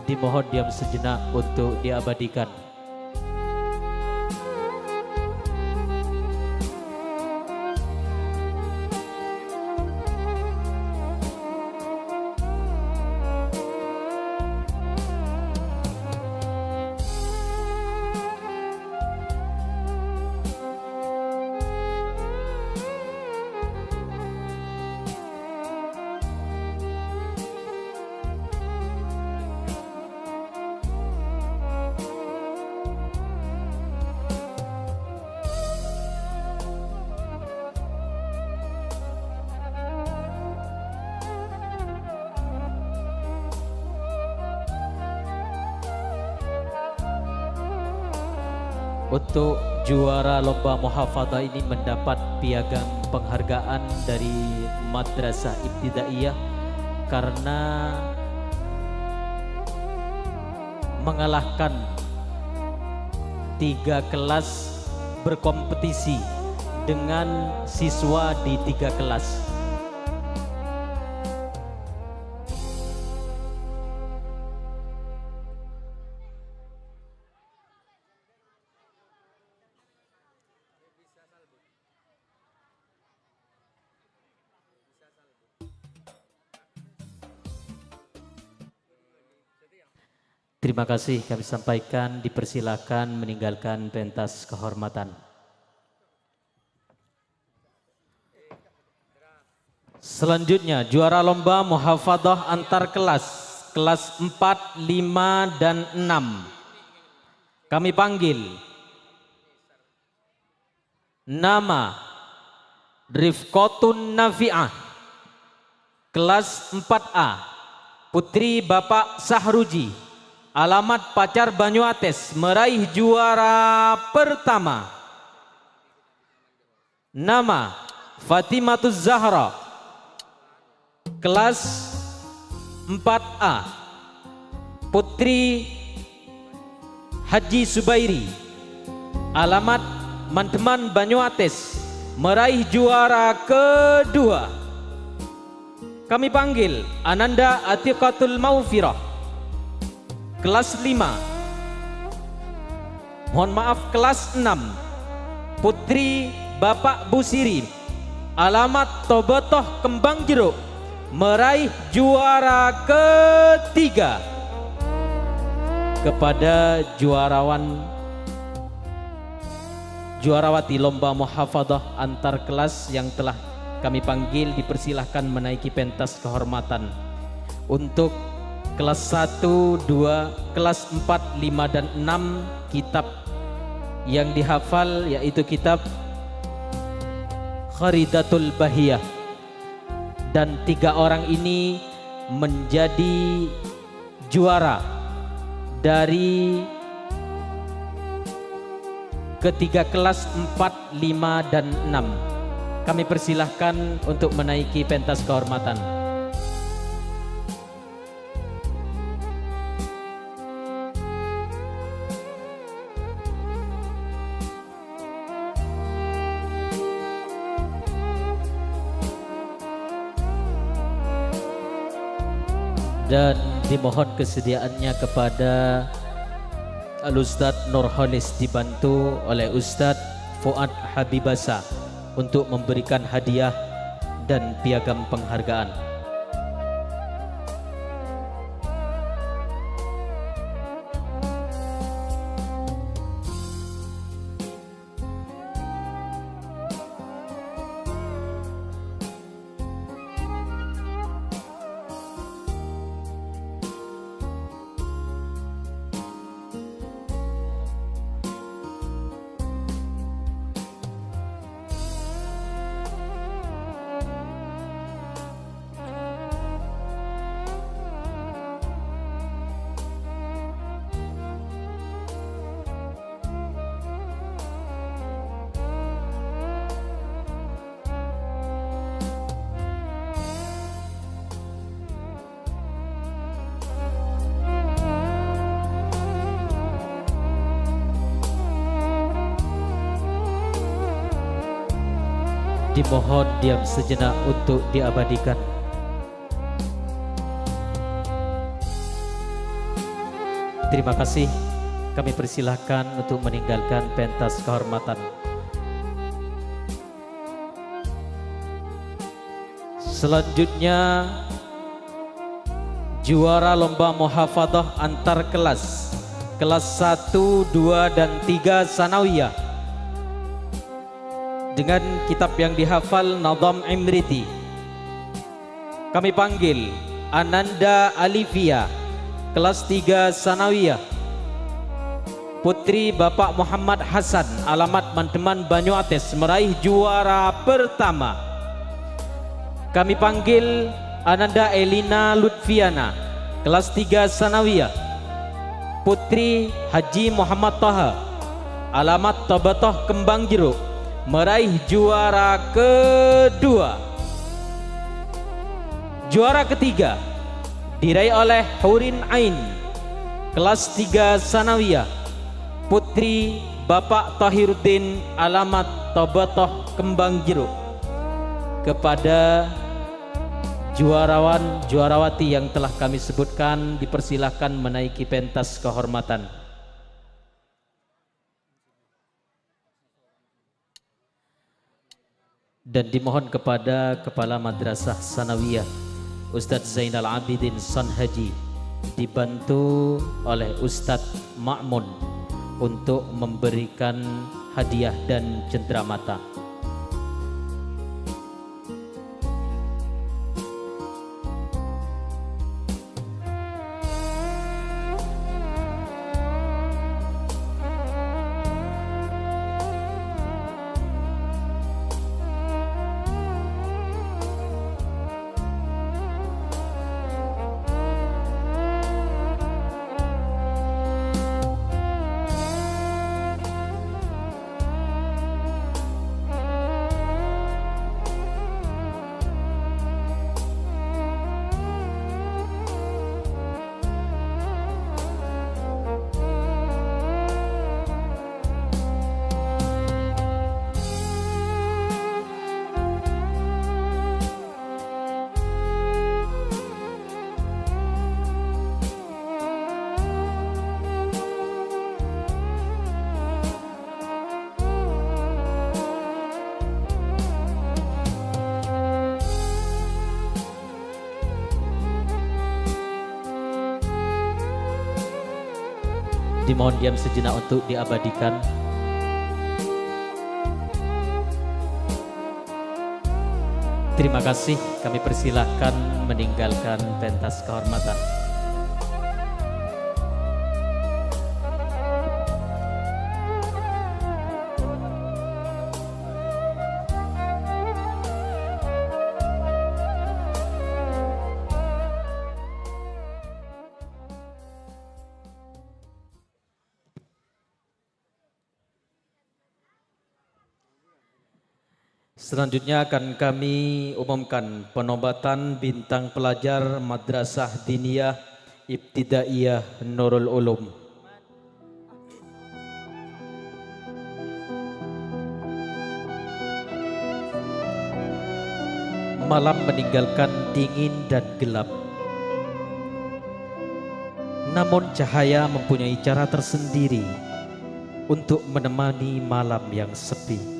Dimohon diam sejenak untuk diabadikan. Untuk juara lomba muhafadhah ini mendapat piagam penghargaan dari Madrasah Ibtidaiyah karena mengalahkan tiga kelas berkompetisi dengan siswa di tiga kelas. Terima kasih kami sampaikan, dipersilakan meninggalkan pentas kehormatan. Selanjutnya, juara lomba muhafadhah antar kelas, kelas empat, lima, dan enam. Kami panggil nama Rifqatun Nafi'ah, kelas empat A, putri Bapak Sahruji, alamat Pacar Banyuates, meraih juara pertama. Nama, Fatimatuz Zahra, kelas empat A, putri Haji Subairi, alamat Mandeman, Banyuates, meraih juara kedua. Kami panggil Ananda Atiqatul Maufirah, kelas lima. Mohon maaf, kelas enam. Putri Bapak Busiri, alamat Tobatoh Kembang Jeruk, meraih juara ketiga. Kepada juarawan juarawati lomba muhafadhah antar kelas yang telah kami panggil dipersilahkan menaiki pentas kehormatan. Untuk kelas satu, dua, kelas empat, lima, dan enam, kitab yang dihafal yaitu kitab Kharidatul Bahiyah. Dan tiga orang ini menjadi juara dari ketiga kelas empat, lima, dan enam. Kami persilahkan untuk menaiki pentas kehormatan. Dan dimohon kesediaannya kepada Al-Ustadz Nurholis, dibantu oleh Ustadz Fuad Habibasa untuk memberikan hadiah dan piagam penghargaan. Dimohon diam sejenak untuk diabadikan. Terima kasih. Kami persilahkan untuk meninggalkan pentas kehormatan. Selanjutnya, juara lomba muhafadhah antar kelas, kelas satu, dua, dan tiga sanawiyah, dengan kitab yang dihafal Nadham Imriti. Kami panggil Ananda Alifia, kelas tiga sanawiyah. Putri Bapak Muhammad Hasan, alamat Mandeman, Banyuates, meraih juara pertama. Kami panggil Ananda Elina Lutfiana, kelas tiga sanawiyah. Putri Haji Muhammad Taha, Alamat Toboto Kembang Jeruk meraih juara kedua. Juara ketiga diraih oleh Hurin Ain, kelas tiga Sanawiyah, putri Bapak Tohiruddin, alamat Toboto Kembang Jeruk. Kepada juarawan, juarawati yang telah kami sebutkan, dipersilahkan menaiki pentas kehormatan. Dan dimohon kepada Kepala Madrasah Sanawiyah, Ustadz Zainal Abidin Sonhaji, dibantu oleh Ustadz Ma'mun untuk memberikan hadiah dan cendramata. Dimohon diam sejenak untuk diabadikan. Terima kasih, kami persilahkan meninggalkan pentas kehormatan. Selanjutnya akan kami umumkan penobatan bintang pelajar Madrasah Diniyah Ibtidaiyah Nurul Ulum. Malam meninggalkan dingin dan gelap. Namun cahaya mempunyai cara tersendiri untuk menemani malam yang sepi.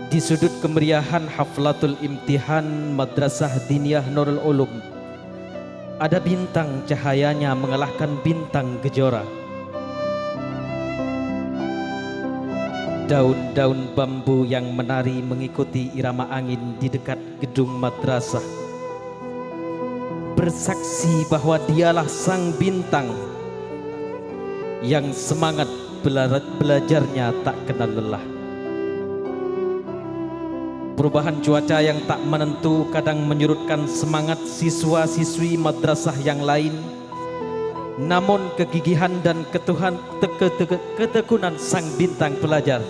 Di sudut kemeriahan Haflatul Imtihan Madrasah Diniyah Nurul Ulum, ada bintang cahayanya mengalahkan bintang kejora. Daun-daun bambu yang menari mengikuti irama angin di dekat gedung madrasah bersaksi bahwa dialah sang bintang yang semangat bela-, belajarnya tak kenal lelah. Perubahan cuaca yang tak menentu kadang menyurutkan semangat siswa-siswi madrasah yang lain, namun kegigihan dan ketuhan-, teke-, teke-, ketekunan sang bintang pelajar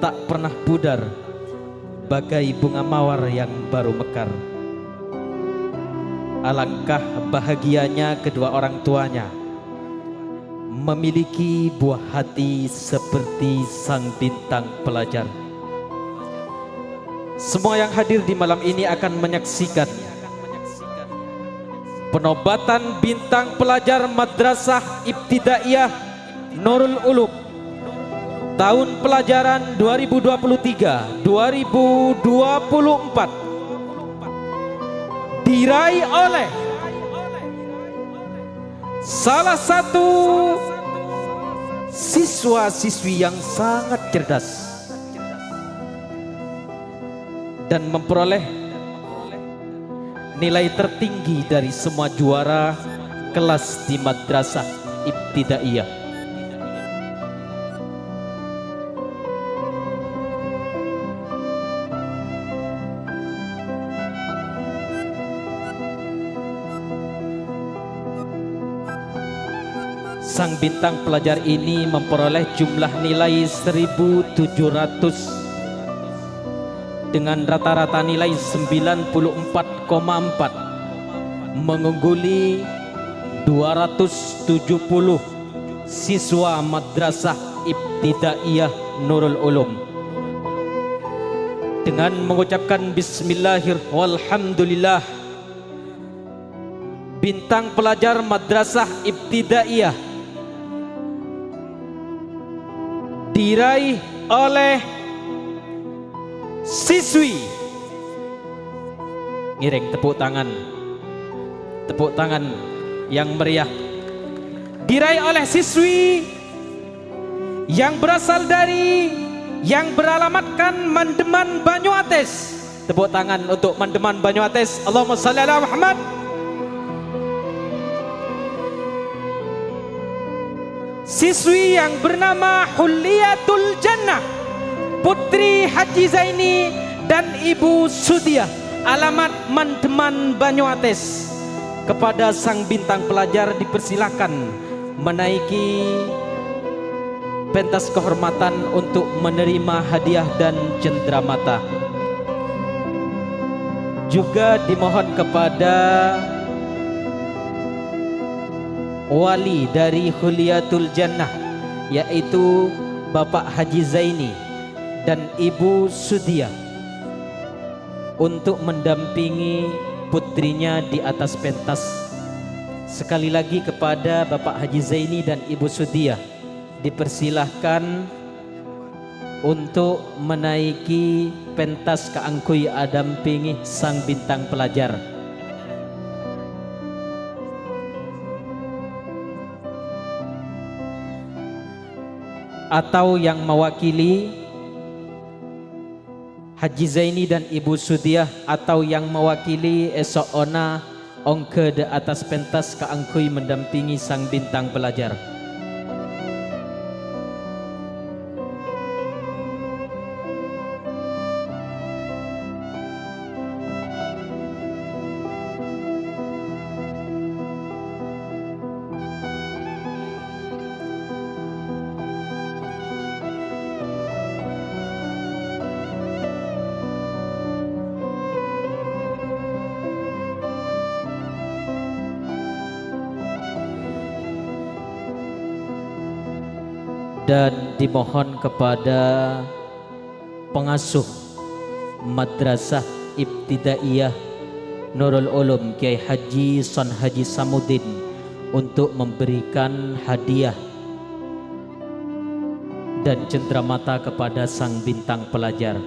tak pernah pudar bagai bunga mawar yang baru mekar. Alangkah bahagianya kedua orang tuanya memiliki buah hati seperti sang bintang pelajar. Semua yang hadir di malam ini akan menyaksikan penobatan bintang pelajar Madrasah Ibtidaiyah Nurul Ulum tahun pelajaran dua ribu dua puluh tiga dua ribu dua puluh empat diraih oleh salah satu siswa-siswi yang sangat cerdas dan memperoleh nilai tertinggi dari semua juara kelas di Madrasah Ibtidaiyah. Sang bintang pelajar ini memperoleh jumlah nilai seribu tujuh ratus, dengan rata-rata nilai sembilan puluh empat koma empat, mengungguli dua ratus tujuh puluh siswa Madrasah Ibtidaiyah Nurul Ulum. Dengan mengucapkan bismillahir-, walhamdulillah, bintang pelajar Madrasah Ibtidaiyah diraih oleh siswi. Ngiring tepuk tangan. Tepuk tangan yang meriah. Diraih oleh siswi yang berasal dari, yang beralamatkan Mandeman Banyu Ates. Tepuk tangan untuk Mandeman Banyu Ates. Allahumma shalli ala Muhammad. Siswi yang bernama Hulliyatul Jannah, Putri Haji Zaini dan Ibu Sudiah, alamat Mandeman Banyu Ates. Kepada sang bintang pelajar dipersilakan menaiki pentas kehormatan untuk menerima hadiah dan cendramata. Juga dimohon kepada wali dari Hulliyatul Jannah, yaitu Bapak Haji Zaini dan Ibu Sudiah, untuk mendampingi putrinya di atas pentas. Sekali lagi kepada Bapak Haji Zaini dan Ibu Sudiah, dipersilahkan untuk menaiki pentas kaangguy adampingi sang bintang pelajar. Atau yang mewakili Haji Zaini dan Ibu Sudiah, atau yang mewakili eso'ona ongghâ dâ' attas pentas kaangghuy mendampingi sang bintang pelajar. Dan dimohon kepada pengasuh Madrasah Ibtidaiyah Nurul Ulum, Kiai Haji Son Haji Samuddin, untuk memberikan hadiah dan cendramata kepada sang bintang pelajar.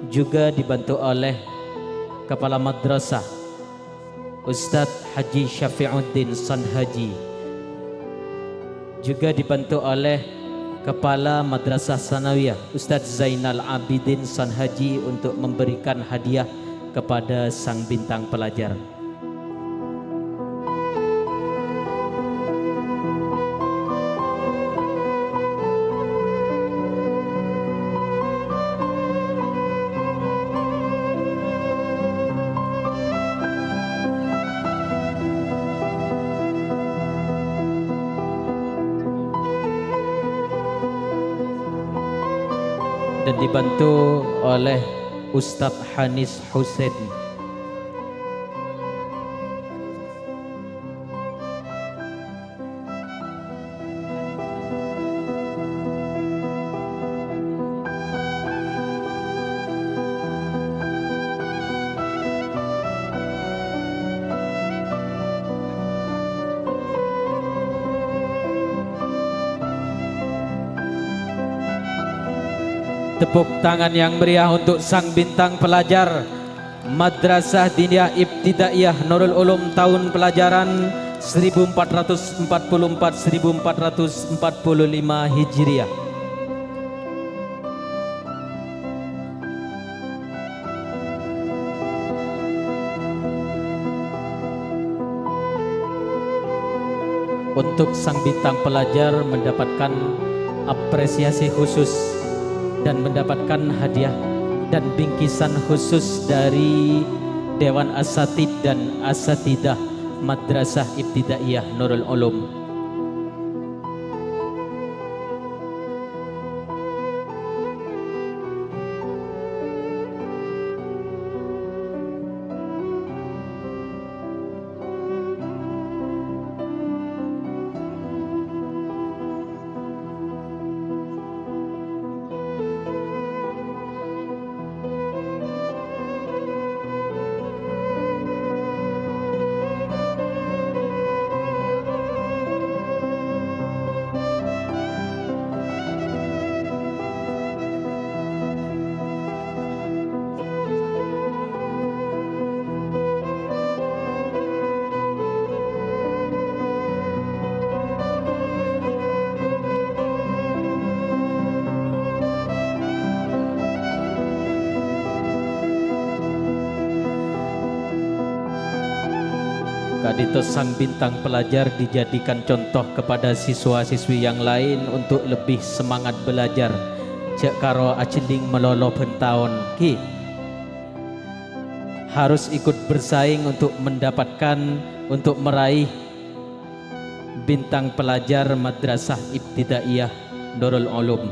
Juga dibantu oleh Kepala Madrasah, Ustadz Haji Syafiuddin Son Haji, juga dibantu oleh Kepala Madrasah Sanawiyah, Ustadz Zainal Abidin Son Haji, untuk memberikan hadiah kepada sang bintang pelajar. Dan dibantu oleh Ustadz Hanis Hussein. Tepuk tangan yang meriah untuk sang bintang pelajar. Madrasah Diniyah Ibtidaiyah Nurul Ulum tahun pelajaran seribu empat ratus empat puluh empat, seribu empat ratus empat puluh lima Hijriah. Untuk sang bintang pelajar mendapatkan apresiasi khusus dan mendapatkan hadiah dan bingkisan khusus dari Dewan Asatid dan Asatidah Madrasah Ibtidaiyah Nurul Ulum. Ka'dinto sang bintang pelajar dijadikan contoh kepada siswa-siswi yang lain untuk lebih semangat belajar. Jhâ' karo ajhelling malolo bân taon, ghi. Harus ikut bersaing untuk mendapatkan, untuk meraih bintang pelajar Madrasah Ibtidaiyah Nurul Ulum.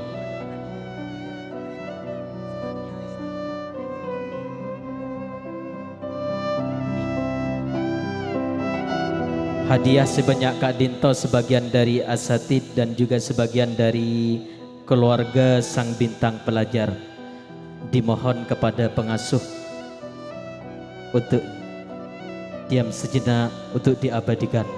Hadiah sebanyak ka'dinto sebagian dari asatid dan juga sebagian dari keluarga sang bintang pelajar. Dimohon kepada pengasuh untuk diam sejenak, untuk diabadikan.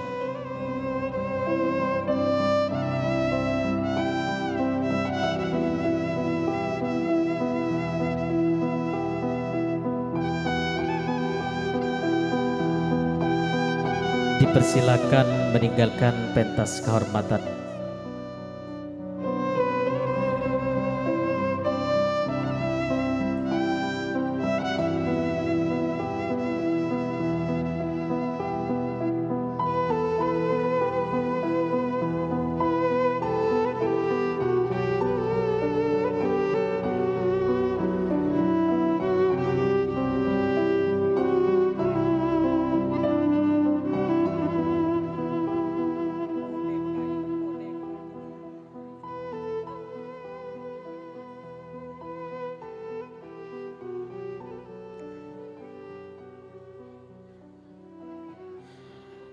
Dipersilakan meninggalkan pentas kehormatan.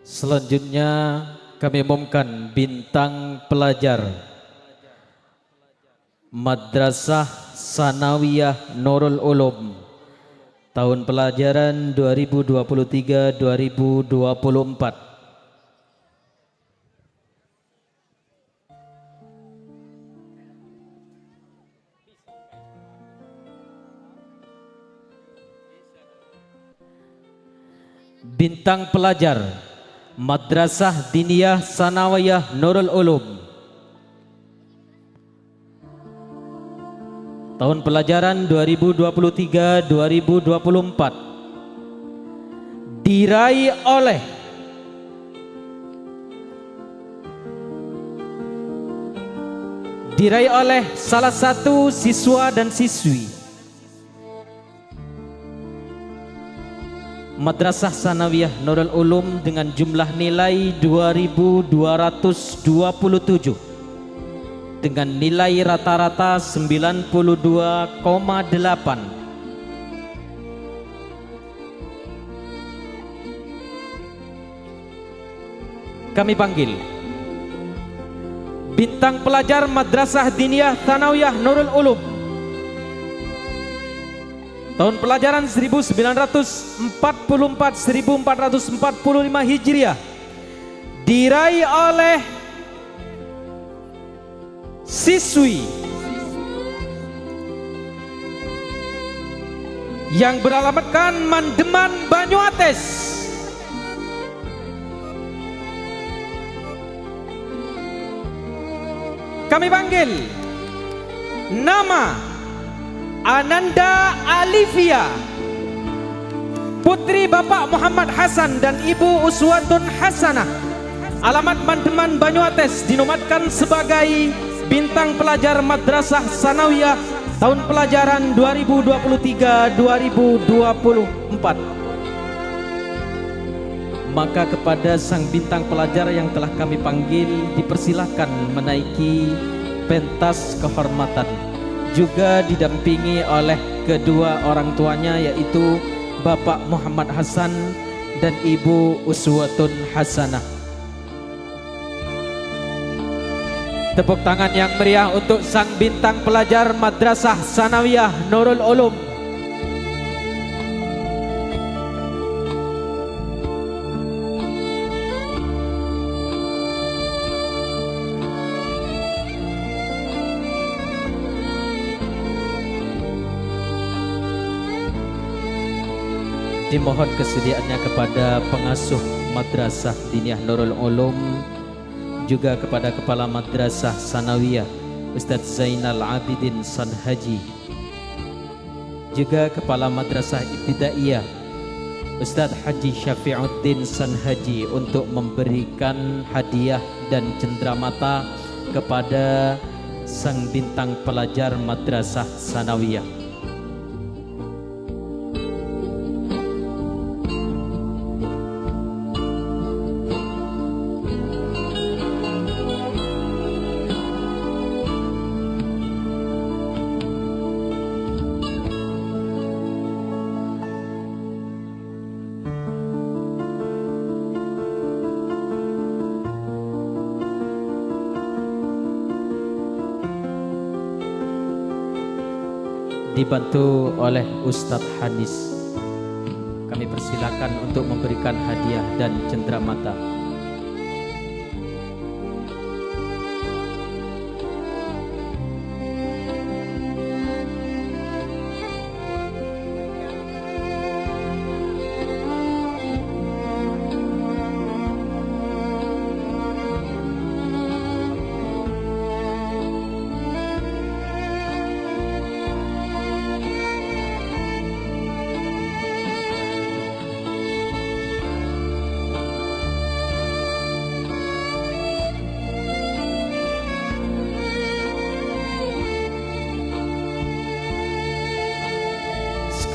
Selanjutnya, kami umumkan bintang pelajar Madrasah Sanawiyah Nurul Ulum, tahun pelajaran dua ribu dua puluh tiga dua ribu dua puluh empat. Bintang pelajar Madrasah Diniyah Sanawiyah Nurul Ulum, tahun pelajaran dua ribu dua puluh tiga dua ribu dua puluh empat, diraih oleh, diraih oleh salah satu siswa dan siswi Madrasah Sanawiyah Nurul Ulum dengan jumlah nilai dua ribu dua ratus dua puluh tujuh, dengan nilai rata-rata sembilan puluh dua koma delapan. Kami panggil bintang pelajar Madrasah Diniyah Tsanawiyah Nurul Ulum, tahun pelajaran seribu sembilan ratus empat puluh empat seribu empat ratus empat puluh lima Hijriah, diraih oleh siswi yang beralamatkan Mandeman, Banyuates. Kami panggil nama Ananda Alifia, putri Bapak Muhammad Hasan dan Ibu Uswatun Hasanah, alamat Mandeman, Banyuates, dinobatkan sebagai bintang pelajar Madrasah Sanawiyah tahun pelajaran dua ribu dua puluh tiga dua ribu dua puluh empat. Maka kepada sang bintang pelajar yang telah kami panggil, dipersilakan menaiki pentas kehormatan, juga didampingi oleh kedua orang tuanya, yaitu Bapak Muhammad Hasan dan Ibu Uswatun Hasanah. Tepuk tangan yang meriah untuk sang bintang pelajar Madrasah Sanawiyah Nurul Ulum. Dimohon kesediaannya kepada pengasuh Madrasah Diniyah Nurul Ulum, juga kepada Kepala Madrasah Sanawiyah, Ustadz Zainal Abidin Sanhaji, juga Kepala Madrasah Ibtidaiyah, Ustadz Haji Syafi'uddin Sanhaji untuk memberikan hadiah dan cendramata kepada sang bintang pelajar Madrasah Sanawiyah. Dibantu oleh Ustadz Hanis. Kami persilakan untuk memberikan hadiah dan cendramata.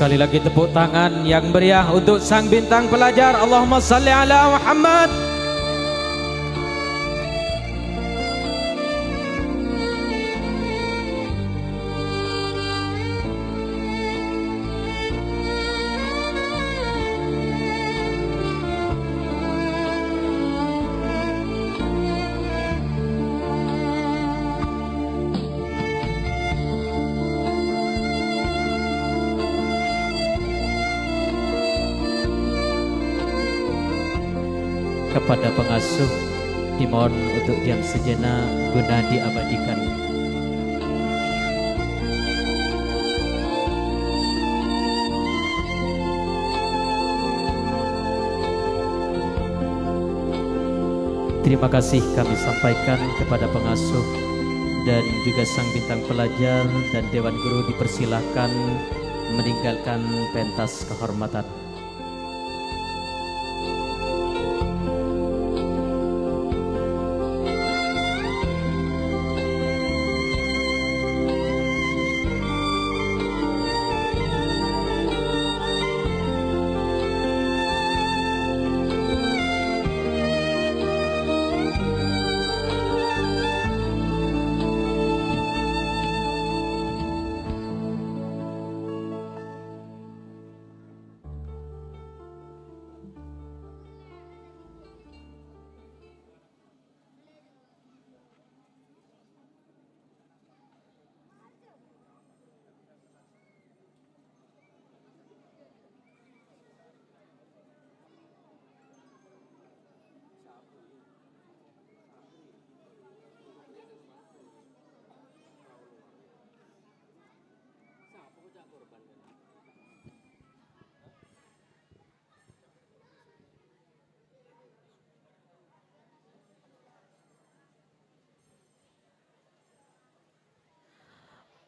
Sekali lagi tepuk tangan yang meriah untuk sang bintang pelajar. Allahumma salli ala Muhammad. Kepada pengasuh, dimohon untuk diam sejenak guna diabadikan. Terima kasih kami sampaikan kepada pengasuh dan juga sang bintang pelajar dan dewan guru dipersilahkan meninggalkan pentas kehormatan.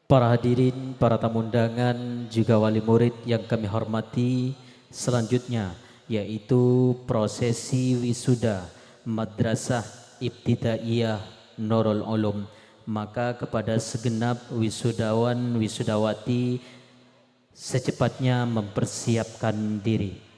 Para hadirin, para tamu undangan, juga wali murid yang kami hormati, selanjutnya yaitu prosesi wisuda Madrasah Ibtidaiyah Nurul Ulum. Maka kepada segenap wisudawan wisudawati, secepatnya mempersiapkan diri.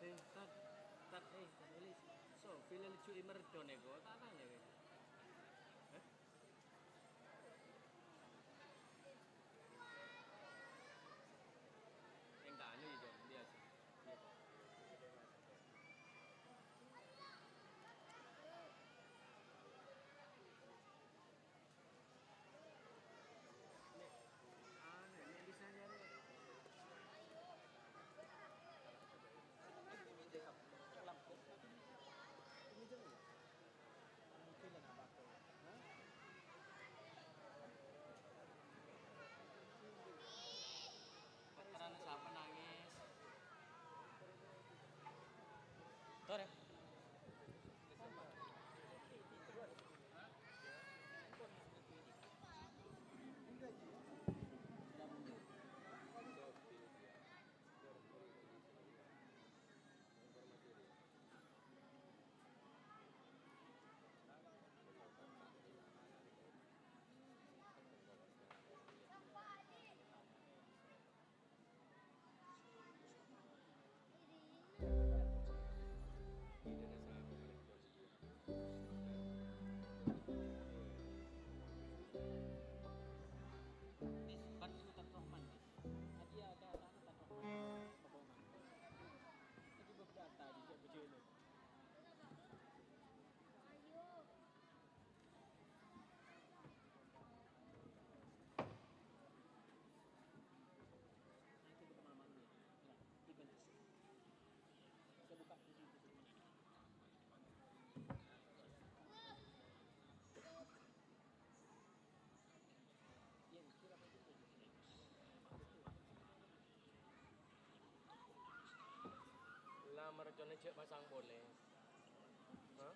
Eh, Tat, Tat, eh, Tat Elis. So, pila laju imerdo neko, tak tanya kene. Hah? Yang tanya itu, biasa. Contohnya jek pasang pole. Hah?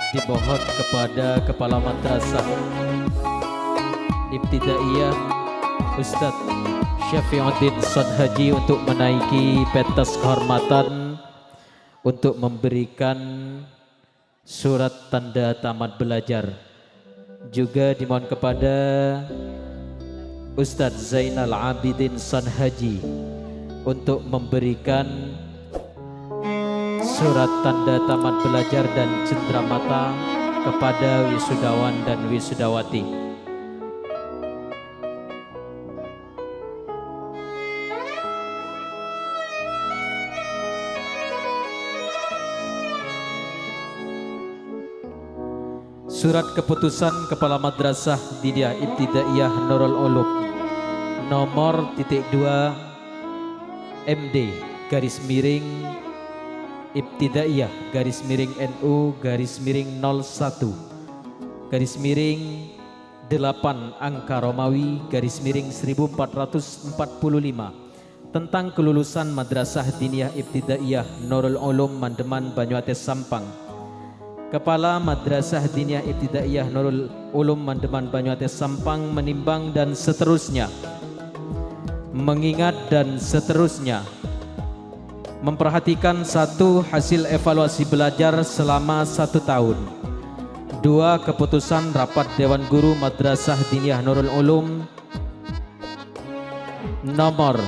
Dimohon kepada Kepala Madrasah Ibtidaiyah Ustadz Syafiuddin Sonhaji untuk menaiki pentas kehormatan untuk memberikan surat tanda tamat belajar. Juga dimohon kepada Ustadz Zainal Abidin Sonhaji untuk memberikan surat tanda tamat belajar dan cendramata kepada wisudawan dan wisudawati. Surat keputusan Kepala Madrasah Diniyah Ibtidaiyah Nurul Ulum nomor titik dua M D garis miring Ibtidaiyah garis miring N U garis miring nol satu garis miring delapan angka Romawi garis miring seribu empat ratus empat puluh lima tentang kelulusan Madrasah Diniyah Ibtidaiyah Nurul Ulum Mandeman Banyuates Sampang. Kepala Madrasah Diniyah Ibtidaiyah Nurul Ulum Mandeman Banyuates Sampang menimbang dan seterusnya, mengingat dan seterusnya, memperhatikan satu hasil evaluasi belajar selama satu tahun, dua keputusan rapat Dewan Guru Madrasah Diniyah Nurul Ulum nomor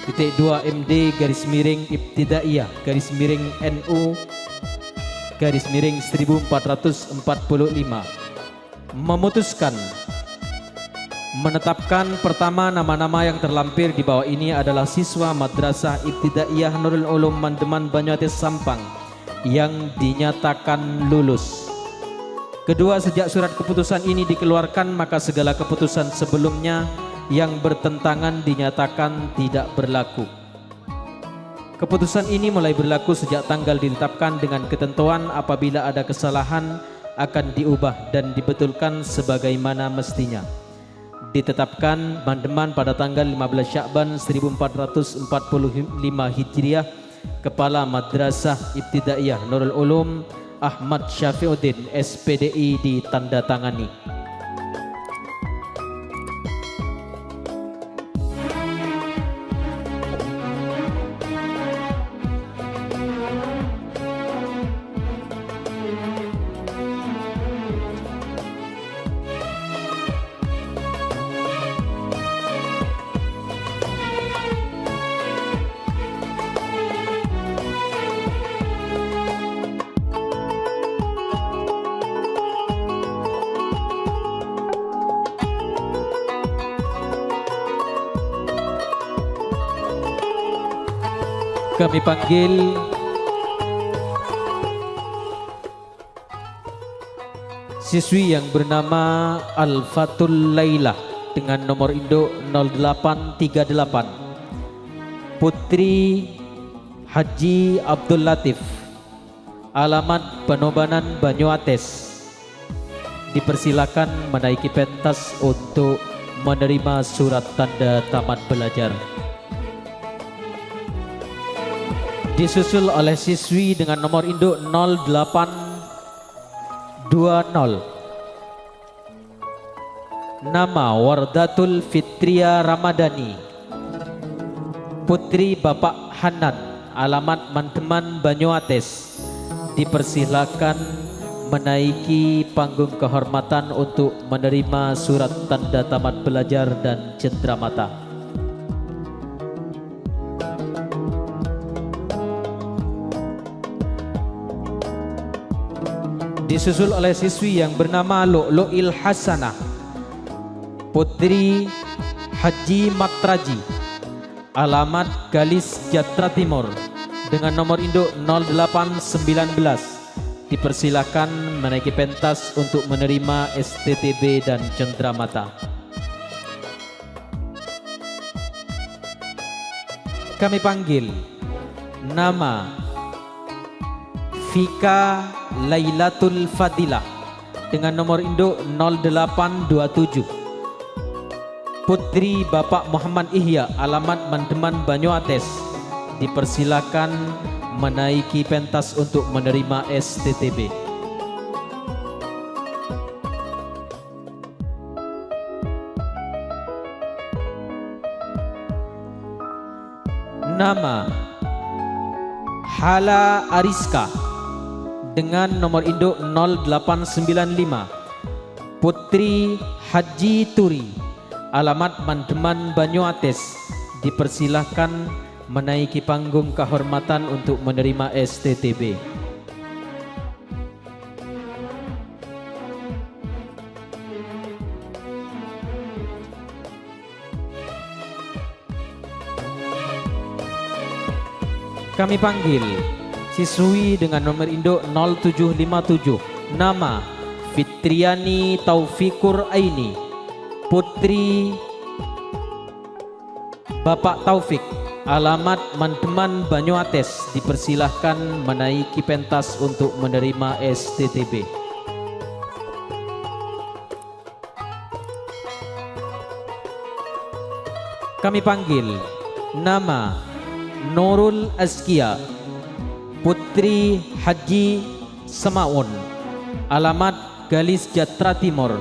titik dua M D garis miring ibtidaiyah garis miring N U garis miring seribu empat ratus empat puluh lima memutuskan, menetapkan, pertama, nama-nama yang terlampir di bawah ini adalah siswa Madrasah Ibtidaiyah Nurul Ulum Mandeman Banyuates Sampang yang dinyatakan lulus. Kedua, sejak surat keputusan ini dikeluarkan, maka segala keputusan sebelumnya yang bertentangan dinyatakan tidak berlaku. Keputusan ini mulai berlaku sejak tanggal ditetapkan dengan ketentuan apabila ada kesalahan akan diubah dan dibetulkan sebagaimana mestinya. Ditetapkan Mandeman pada tanggal lima belas Sya'ban seribu empat ratus empat puluh lima Hijriah, Kepala Madrasah Ibtidaiyah Nurul Ulum Ahmad Syafiuddin, S P D I, ditandatangani. Kami panggil siswi yang bernama Alfatul Laila dengan nomor induk nol delapan tiga delapan. Putri Haji Abdul Latif, alamat Banobanan, Banyuates. Dipersilakan menaiki pentas untuk menerima surat tanda tamat belajar. Disusul oleh siswi dengan nomor induk nol delapan dua nol. Nama Wardatul Fitria Ramadhani, putri Bapak Hanan, alamat Mandeman, Banyuates. Dipersilakan menaiki panggung kehormatan untuk menerima surat tanda tamat belajar dan cendramata. Disusul oleh siswi yang bernama Lu'lu'il Hasanah, putri Haji Matraji, alamat Galis Jatra Timur, dengan nomor induk nol delapan sembilan belas. Dipersilakan menaiki pentas untuk menerima S T T B dan cendramata. Kami panggil nama Fika Lailatul Fadilah dengan nomor induk nol delapan dua tujuh. Putri Bapak Muhammad Ihya, alamat Mandeman, Banyuates. Dipersilakan menaiki pentas untuk menerima S T T B. Nama Hala Ariska dengan nomor induk nol delapan sembilan lima. Putri Haji Turi, alamat Mandeman, Banyuates. Dipersilakan menaiki panggung kehormatan untuk menerima S T T B. Kami panggil siswi dengan nomor induk nol tujuh lima tujuh, nama Fitriani Taufikur Aini, putri Bapak Taufik, alamat Mandeman, Banyuates. Dipersilahkan menaiki pentas untuk menerima S T T B. Kami panggil nama Nurul Azkia, putri Haji Semaun, alamat Galis Jatra Timur,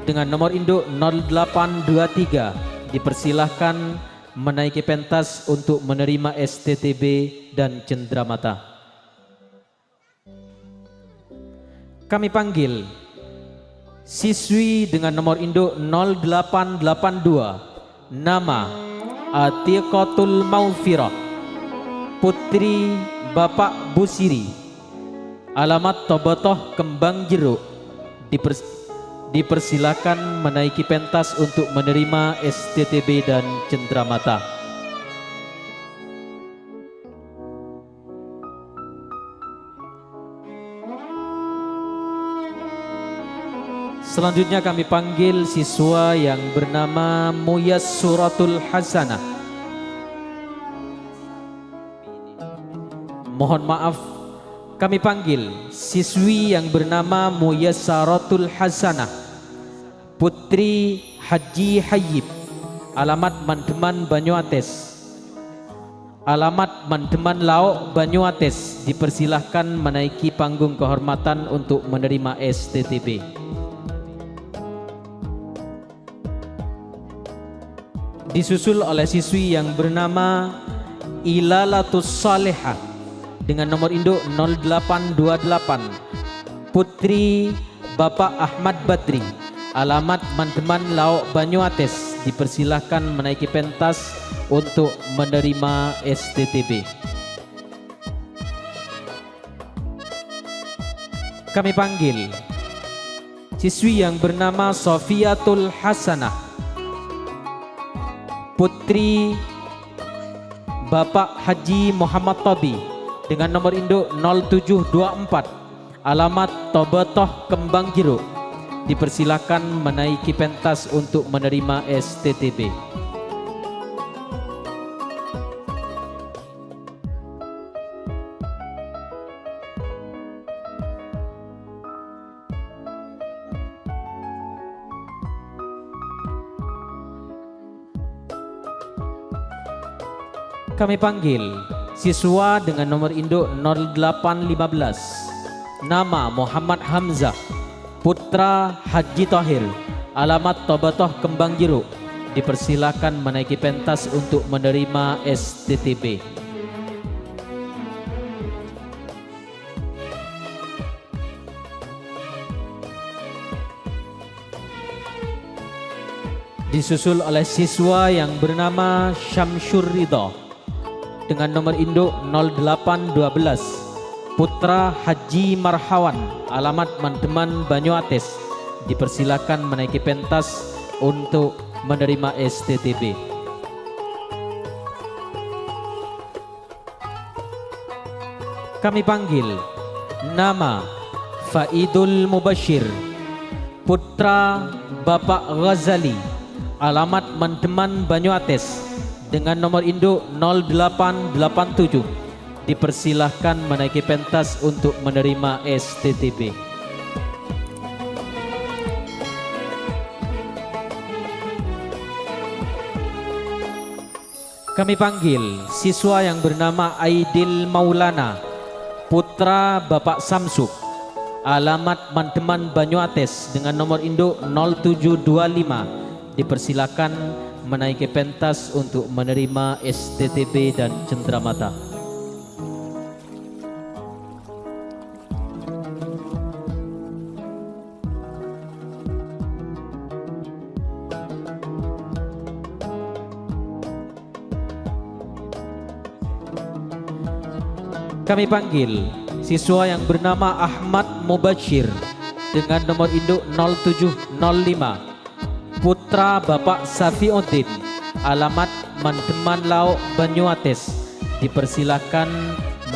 dengan nomor induk nol delapan dua tiga, dipersilahkan menaiki pentas untuk menerima S T T B dan cendramata. Kami panggil siswi dengan nomor induk nol delapan delapan dua, nama Atiqatul Maufirah, putri Bapak Busiri, alamat Tobotoh Kembang Jeruk. Dipers-, dipersilakan menaiki pentas untuk menerima S T T B dan cendramata. Selanjutnya kami panggil siswa yang bernama Muyassuratul Hasanah. Mohon maaf, kami panggil siswi yang bernama Muyassaratul Hasanah, putri Haji Hayyib, alamat Mandeman, Banyuates. Alamat Mandeman Lao', Banyuates, dipersilahkan menaiki panggung kehormatan untuk menerima S T T B. Disusul oleh siswi yang bernama Ilalatus Salehah dengan nomor induk nol delapan dua delapan, putri Bapak Ahmad Badri, alamat Mandeman Lao', Banyuates, dipersilahkan menaiki pentas untuk menerima S T T B. Kami panggil siswi yang bernama Sofiatul Hasanah, putri Bapak Haji Muhammad Tobi dengan nomor induk nol tujuh dua empat, alamat Tobatoh Kembang Jeruk, dipersilakan menaiki pentas untuk menerima S T T B. Kami panggil siswa dengan nomor induk nol delapan lima belas, nama Muhammad Hamzah, putra Haji Tohir, alamat Tobatoh Kembang Jeruk, dipersilakan menaiki pentas untuk menerima S T T B. Disusul oleh siswa yang bernama Syamsur Ridho dengan nomor induk nol delapan dua belas, putra Haji Marhawan, alamat Mandeman, Banyuates, dipersilakan menaiki pentas untuk menerima S T T B. Kami panggil nama Faidul Mubasyir, putra Bapak Ghazali, alamat Mandeman, Banyuates, dengan nomor induk nol delapan delapan tujuh. Dipersilahkan menaiki pentas untuk menerima S T T B. Kami panggil siswa yang bernama Aidil Maulana, putra Bapak Samsuk, alamat Mandeman, Banyuates, dengan nomor induk nol tujuh dua lima. Dipersilakan menaiki pentas untuk menerima S T T B dan cendramata. Kami panggil siswa yang bernama Ahmad Mubasyir dengan nomor induk nol tujuh nol lima, putra Bapak Safiuddin, alamat Mandeman Laok, Banyuates, dipersilakan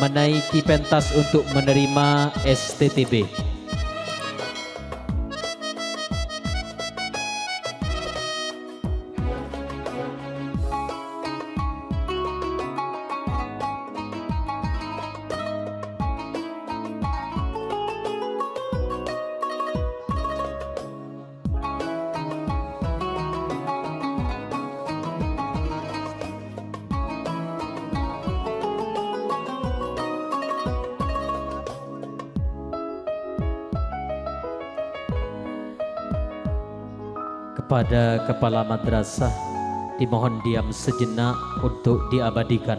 menaiki pentas untuk menerima S T T B. Kepada kepala madrasah dimohon diam sejenak untuk diabadikan.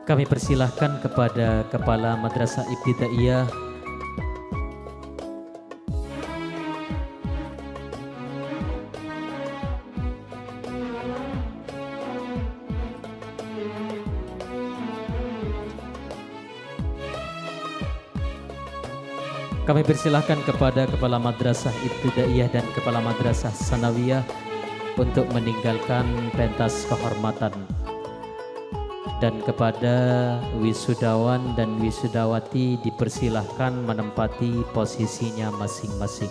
Kami persilahkan kepada Kepala Madrasah Ibtidaiyah. Kami persilahkan kepada Kepala Madrasah Ibtidaiyah dan Kepala Madrasah Sanawiyah untuk meninggalkan pentas kehormatan. Dan kepada wisudawan dan wisudawati dipersilahkan menempati posisinya masing-masing.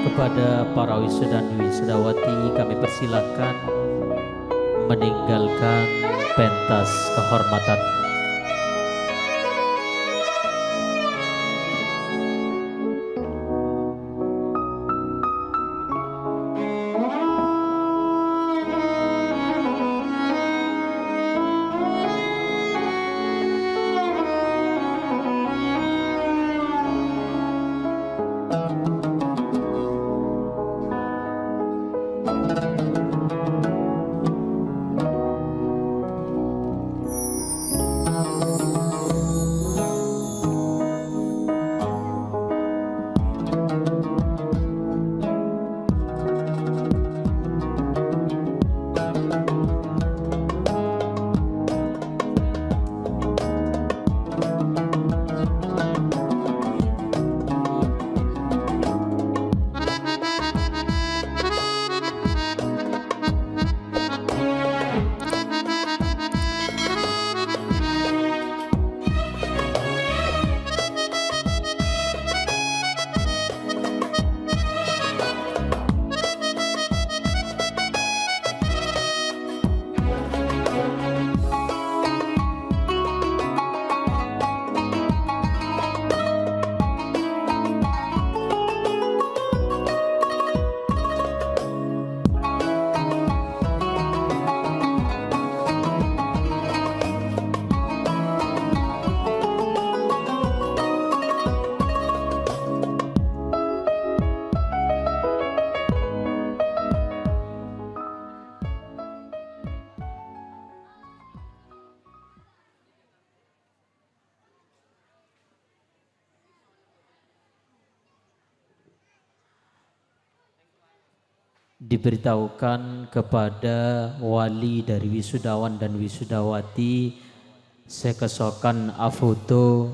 Kepada para wisuda dan wisudawati, kami persilakan meninggalkan pentas kehormatan. Diberitahukan kepada wali dari wisudawan dan wisudawati sè kasokan afoto,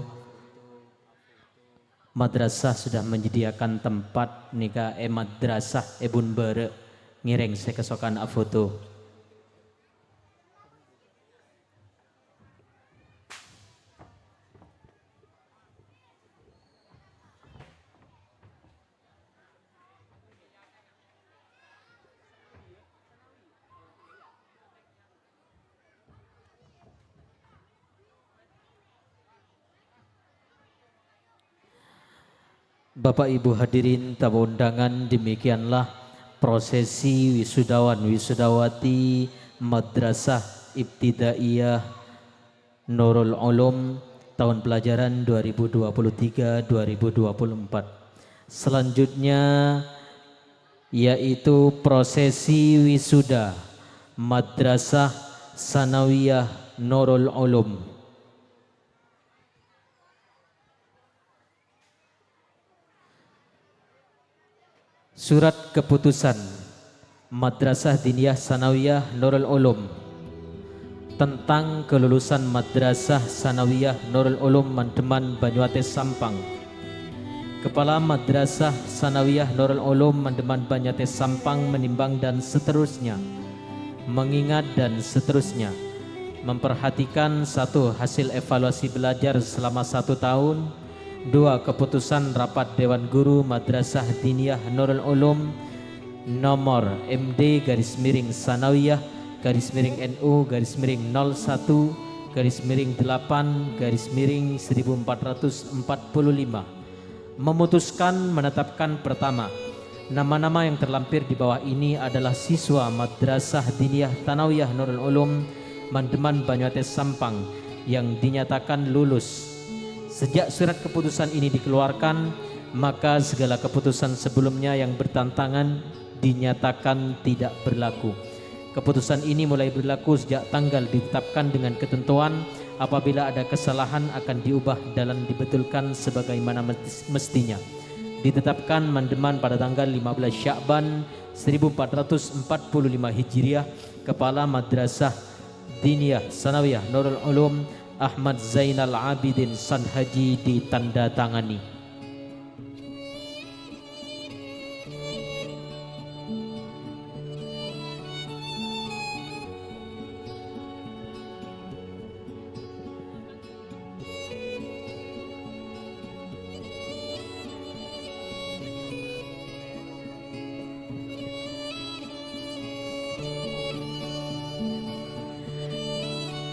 madrasah sudah menyediakan tempat nèka è madrasah è Bunbârâ', ngèrèng sè kasokan afoto. Bapak Ibu hadirin tamu undangan, demikianlah prosesi wisudawan wisudawati Madrasah Ibtidaiyah Nurul Ulum tahun pelajaran dua ribu dua puluh tiga dua ribu dua puluh empat. Selanjutnya yaitu prosesi wisuda Madrasah Sanawiyah Nurul Ulum. Surat keputusan Madrasah Diniyah Sanawiyah Nurul Ulum tentang kelulusan Madrasah Sanawiyah Nurul Ulum Mandeman Banyuates Sampang. Kepala Madrasah Sanawiyah Nurul Ulum Mandeman Banyuates Sampang menimbang dan seterusnya, mengingat dan seterusnya, memperhatikan, satu, hasil evaluasi belajar selama satu tahun, dua, keputusan rapat Dewan Guru Madrasah Diniyah Nurul Ulum nomor M D garis miring Sanawiyah garis miring N U garis miring nol satu garis miring delapan garis miring seribu empat ratus empat puluh lima, memutuskan menetapkan, pertama, nama-nama yang terlampir di bawah ini adalah siswa Madrasah Diniyah Sanawiyah Nurul Ulum Mandeman Banyuates Sampang yang dinyatakan lulus. Sejak surat keputusan ini dikeluarkan, maka segala keputusan sebelumnya yang bertentangan dinyatakan tidak berlaku. Keputusan ini mulai berlaku sejak tanggal ditetapkan dengan ketentuan, apabila ada kesalahan akan diubah dan dibetulkan sebagaimana mes-, mestinya. Ditetapkan Mandeman pada tanggal lima belas Sya'ban seribu empat ratus empat puluh lima Hijriah, Kepala Madrasah Diniyah Sanawiyah Nurul Ulum Ahmad Zainal Abidin Sanhaji ditandatangani.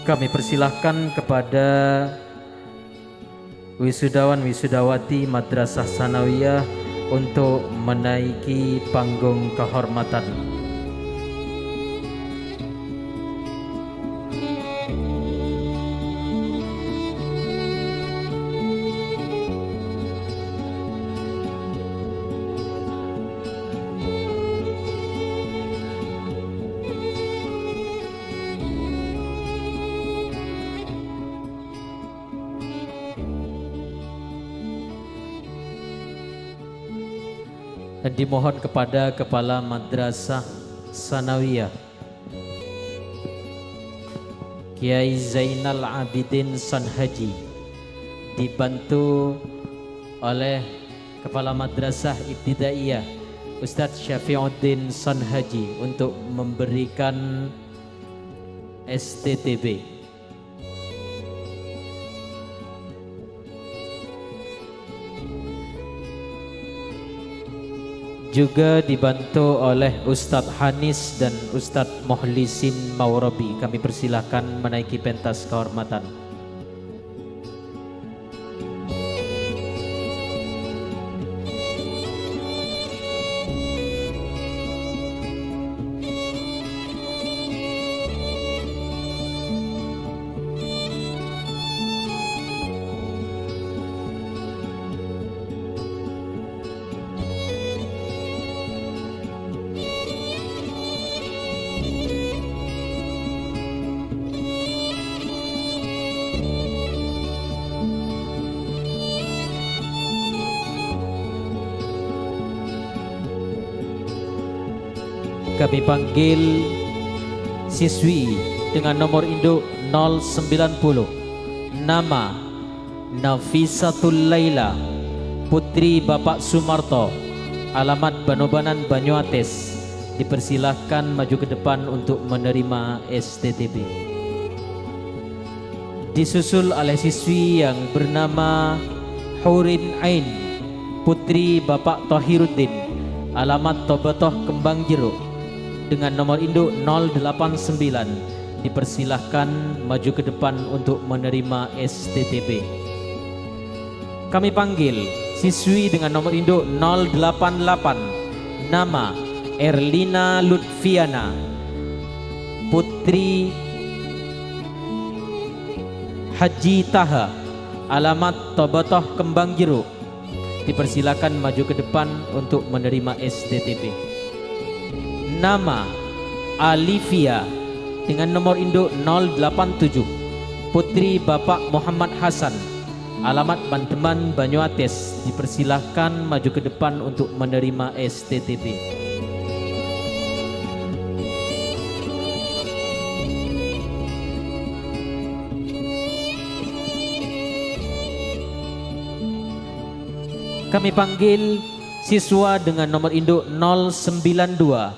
Kami persilahkan kepada wisudawan wisudawati Madrasah Sanawiyah untuk menaiki panggung kehormatan. Dan dimohon kepada Kepala Madrasah Sanawiyah, Kiai Zainal Abidin Sonhaji, dibantu oleh Kepala Madrasah Ibtidaiyah, Ustadz Syafiuddin Sonhaji, untuk memberikan S T T B. Juga dibantu oleh Ustadz Hanis dan Ustadz Muhlisin Maurabi. Kami persilahkan menaiki pentas kehormatan. Kami panggil siswi dengan nomor induk nol sembilan puluh, nama Nafisatul Laila, putri Bapak Sumarto, alamat Banobanan, Banyuates, dipersilahkan maju ke depan untuk menerima S T T B. Disusul oleh siswi yang bernama Hurin Ain, putri Bapak Tohiruddin, alamat Tobatoh, Kembang Jeruk, dengan nomor induk nol delapan sembilan, dipersilahkan maju ke depan untuk menerima S T T B. Kami panggil siswi dengan nomor induk nol delapan delapan, nama Erlina Lutfiana, putri Haji Taha, alamat Tobatoh, Kembang Jeruk. Dipersilakan maju ke depan untuk menerima S T T B. Nama Alivia dengan nomor induk nol delapan tujuh, putri Bapak Muhammad Hasan, alamat Mandeman, Banyuates, dipersilahkan maju ke depan untuk menerima S T T B. Kami panggil siswa dengan nomor induk nol sembilan dua,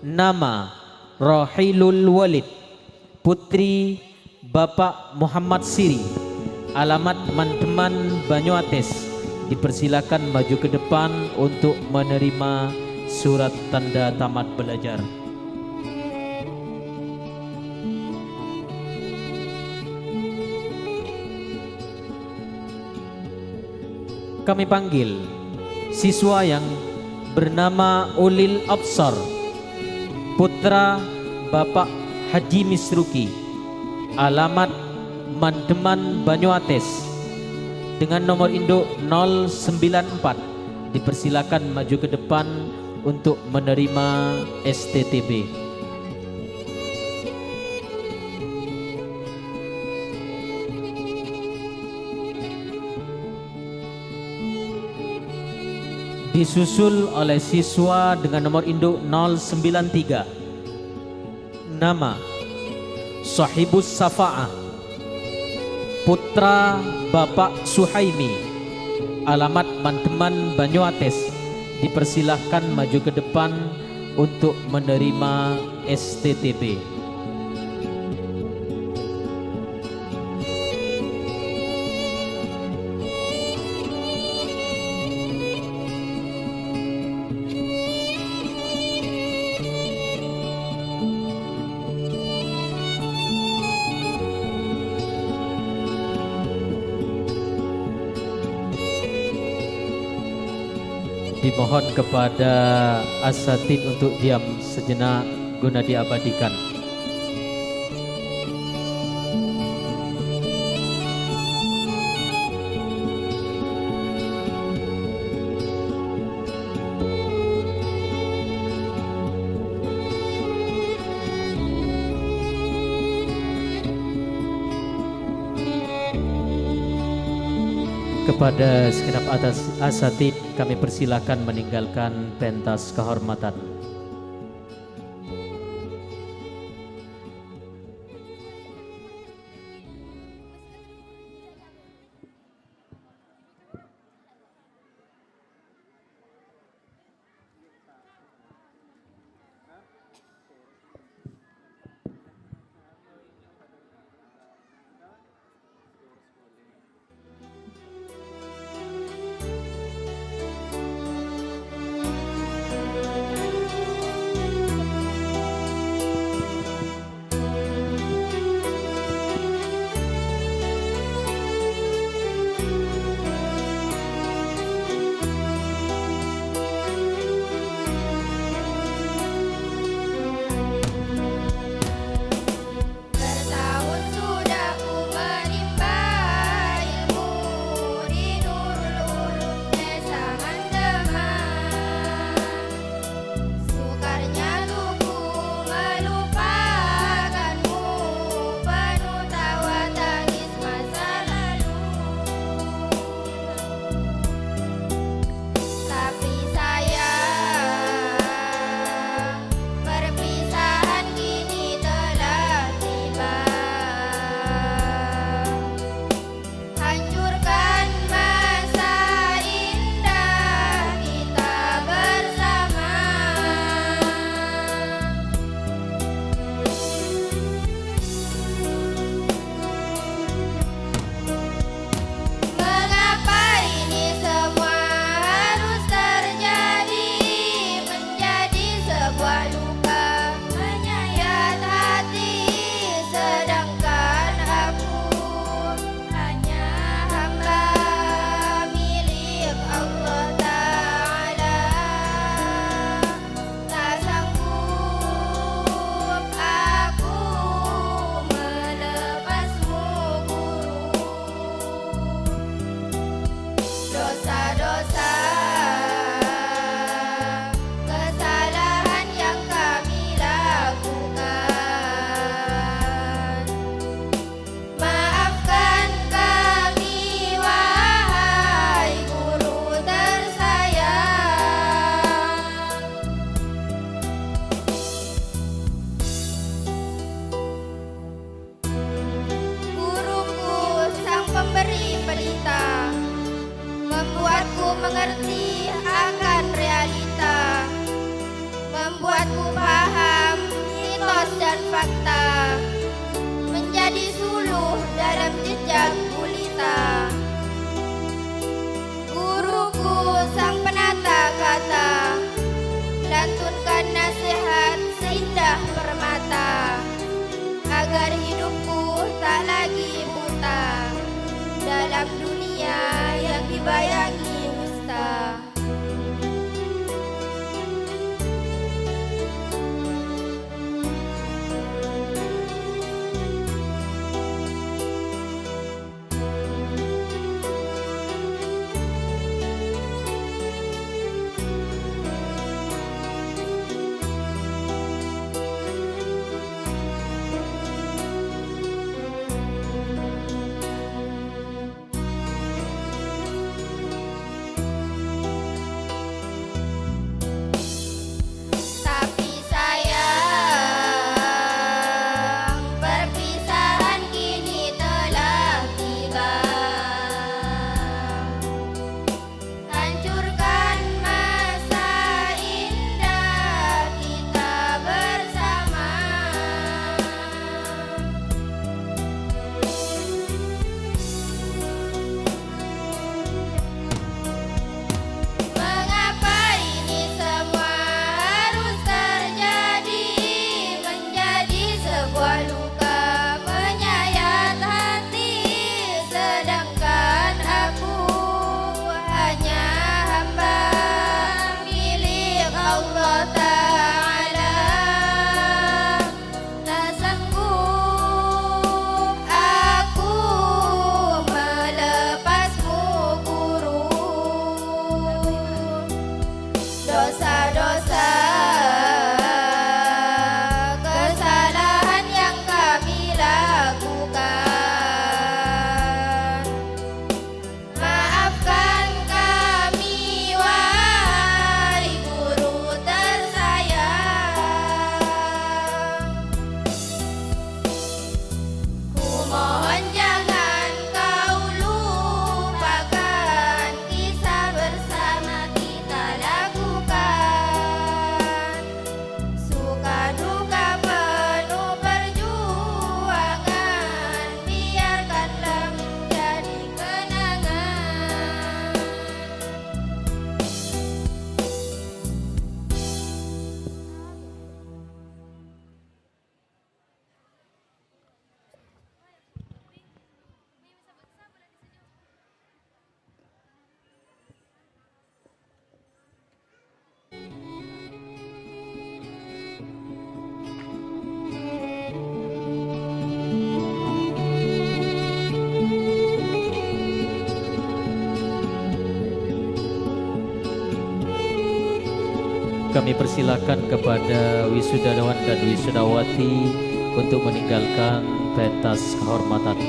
nama Rohailul Walid, putri Bapak Muhammad Siri, alamat Mandeman, Banyuates, dipersilakan maju ke depan untuk menerima surat tanda tamat belajar. Kami panggil siswa yang bernama Ulil Absar, putra Bapak Haji Misruki, alamat Mandeman, Banyuates, dengan nomor induk nol sembilan empat, dipersilakan maju ke depan untuk menerima S T T B. Disusul oleh siswa dengan nomor induk nol sembilan tiga. Nama Sohibus Safa'ah, putra Bapak Suhaimi, alamat Mandeman, Banyuates, dipersilahkan maju ke depan untuk menerima S T T B. Dimohon kepada asatid untuk diam sejenak guna diabadikan. Kepada segenap atas asatid, kami persilakan meninggalkan pentas kehormatan. Bertahun sudah ku menimba ilmu di Nurul Ulum Desa Mandeman. Sukarnya tuh ku melupakanmu, penuh tawa tangis masa lalu. Tapi sayang, perpisahan kini telah tiba. Hancurkan masa indah kita bersama. Mengapa ini semua harus terjadi? Menjadi sebuah luka menyayat hati, sedangkan aku hanya hamba milik Allah Ta'ala. Tak sanggup aku melepasmu, Guru. Dosa-dosa, kesalahan yang kami lakukan. Maafkan kami, wahai guru tersayang. Guruku, sang pemberi pelita, membuatku mengerti akan realita. Membuatku paham mitos dan fakta, menjadi suluh dalam jejak gulita. Guruku sang penata kata, lantunkan nasihat seindah permata, agar hidupku tak lagi buta dalam dunia yang dibayangi dusta. Kami persilakan kepada wisudawan dan wisudawati untuk meninggalkan pentas kehormatan.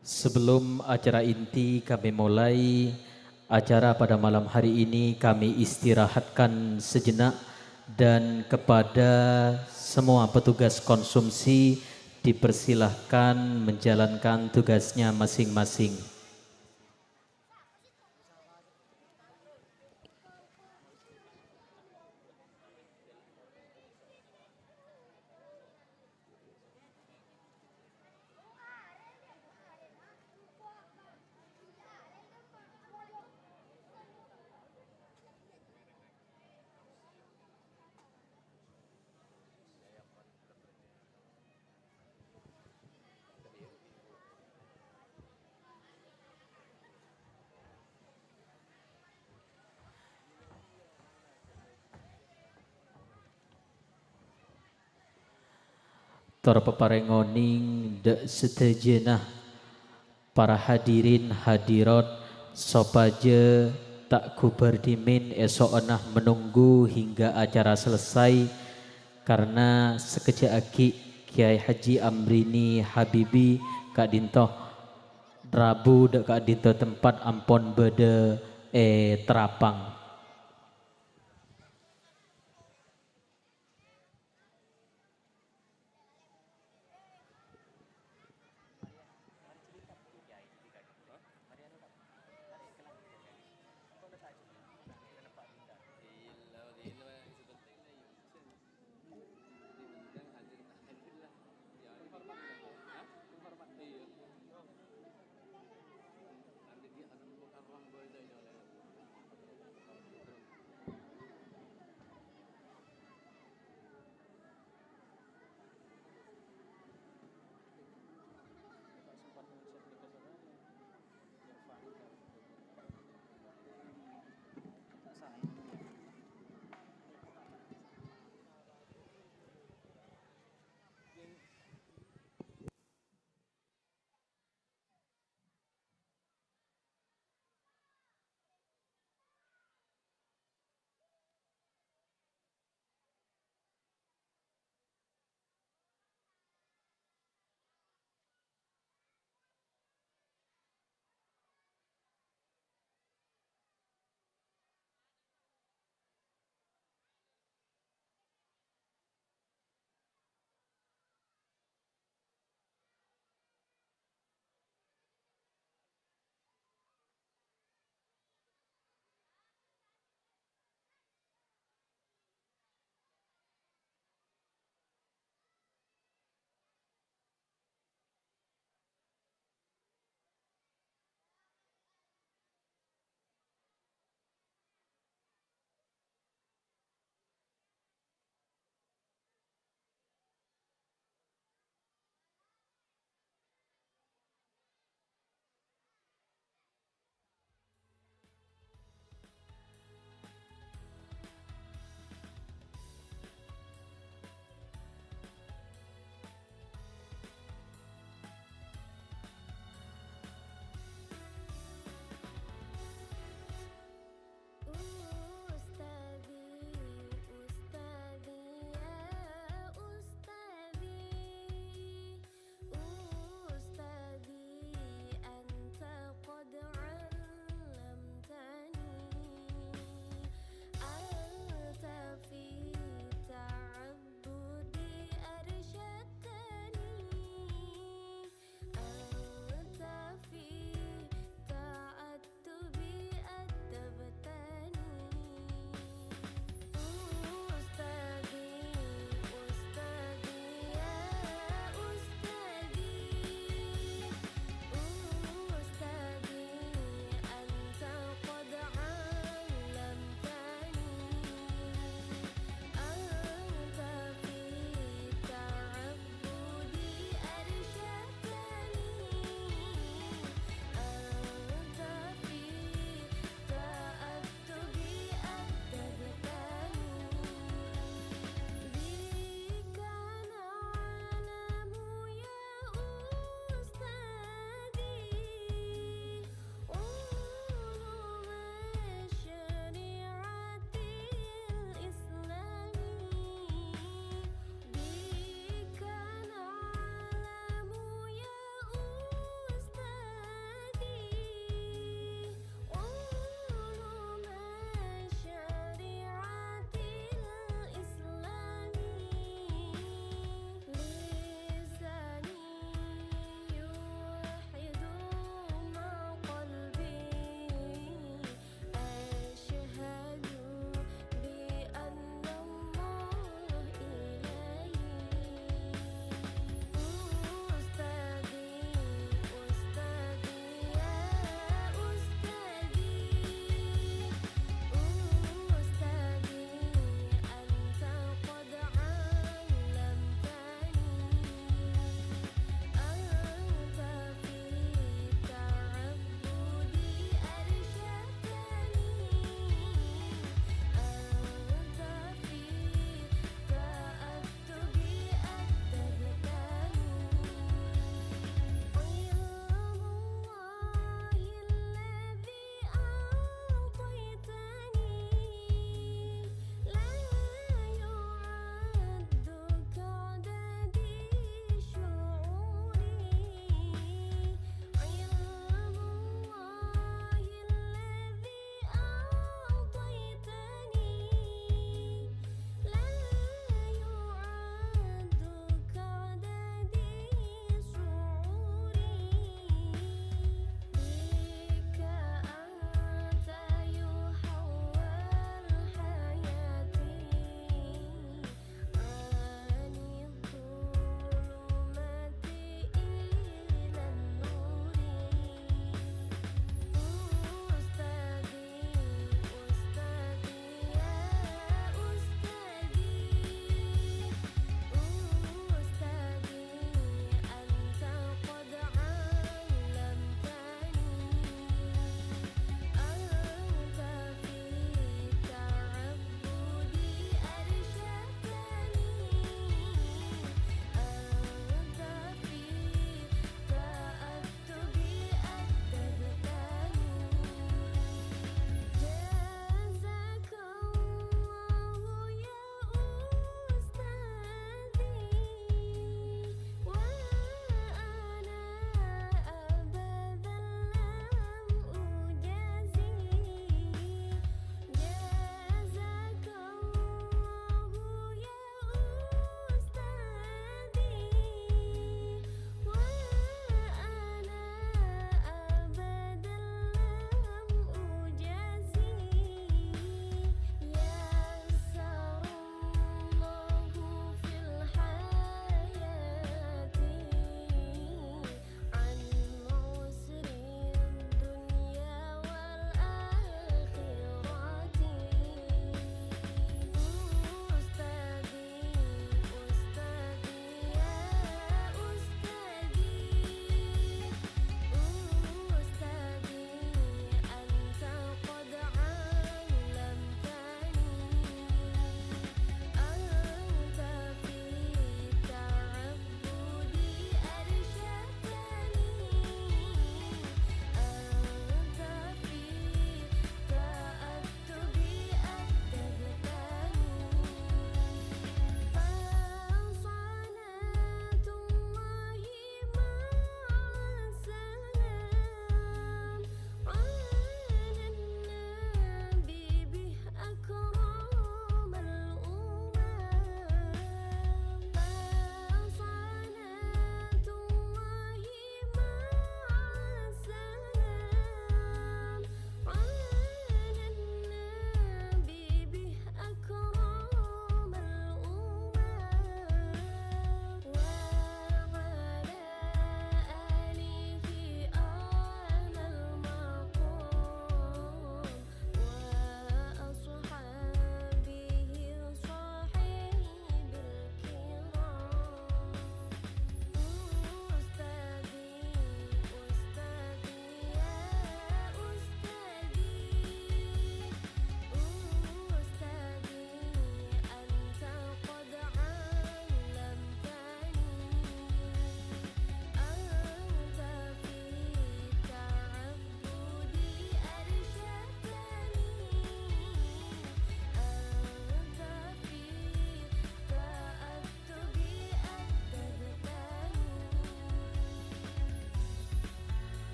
Sebelum acara inti kami mulai, acara pada malam hari ini kami istirahatkan sejenak, dan kepada semua petugas konsumsi dipersilahkan menjalankan tugasnya masing-masing. Tor paparèng onèng dhâ' sadhâjâna para hadirin hadirat sopajâ ta' ghubâr dhimèn èso'ona menunggu hingga acara selesai, karna sakejjhâ' aghi' Kyai Haji Amrini Habibi ka'dhinto rabu dhâ' ka'dhinto tempat ampon bâdâ è Trapang.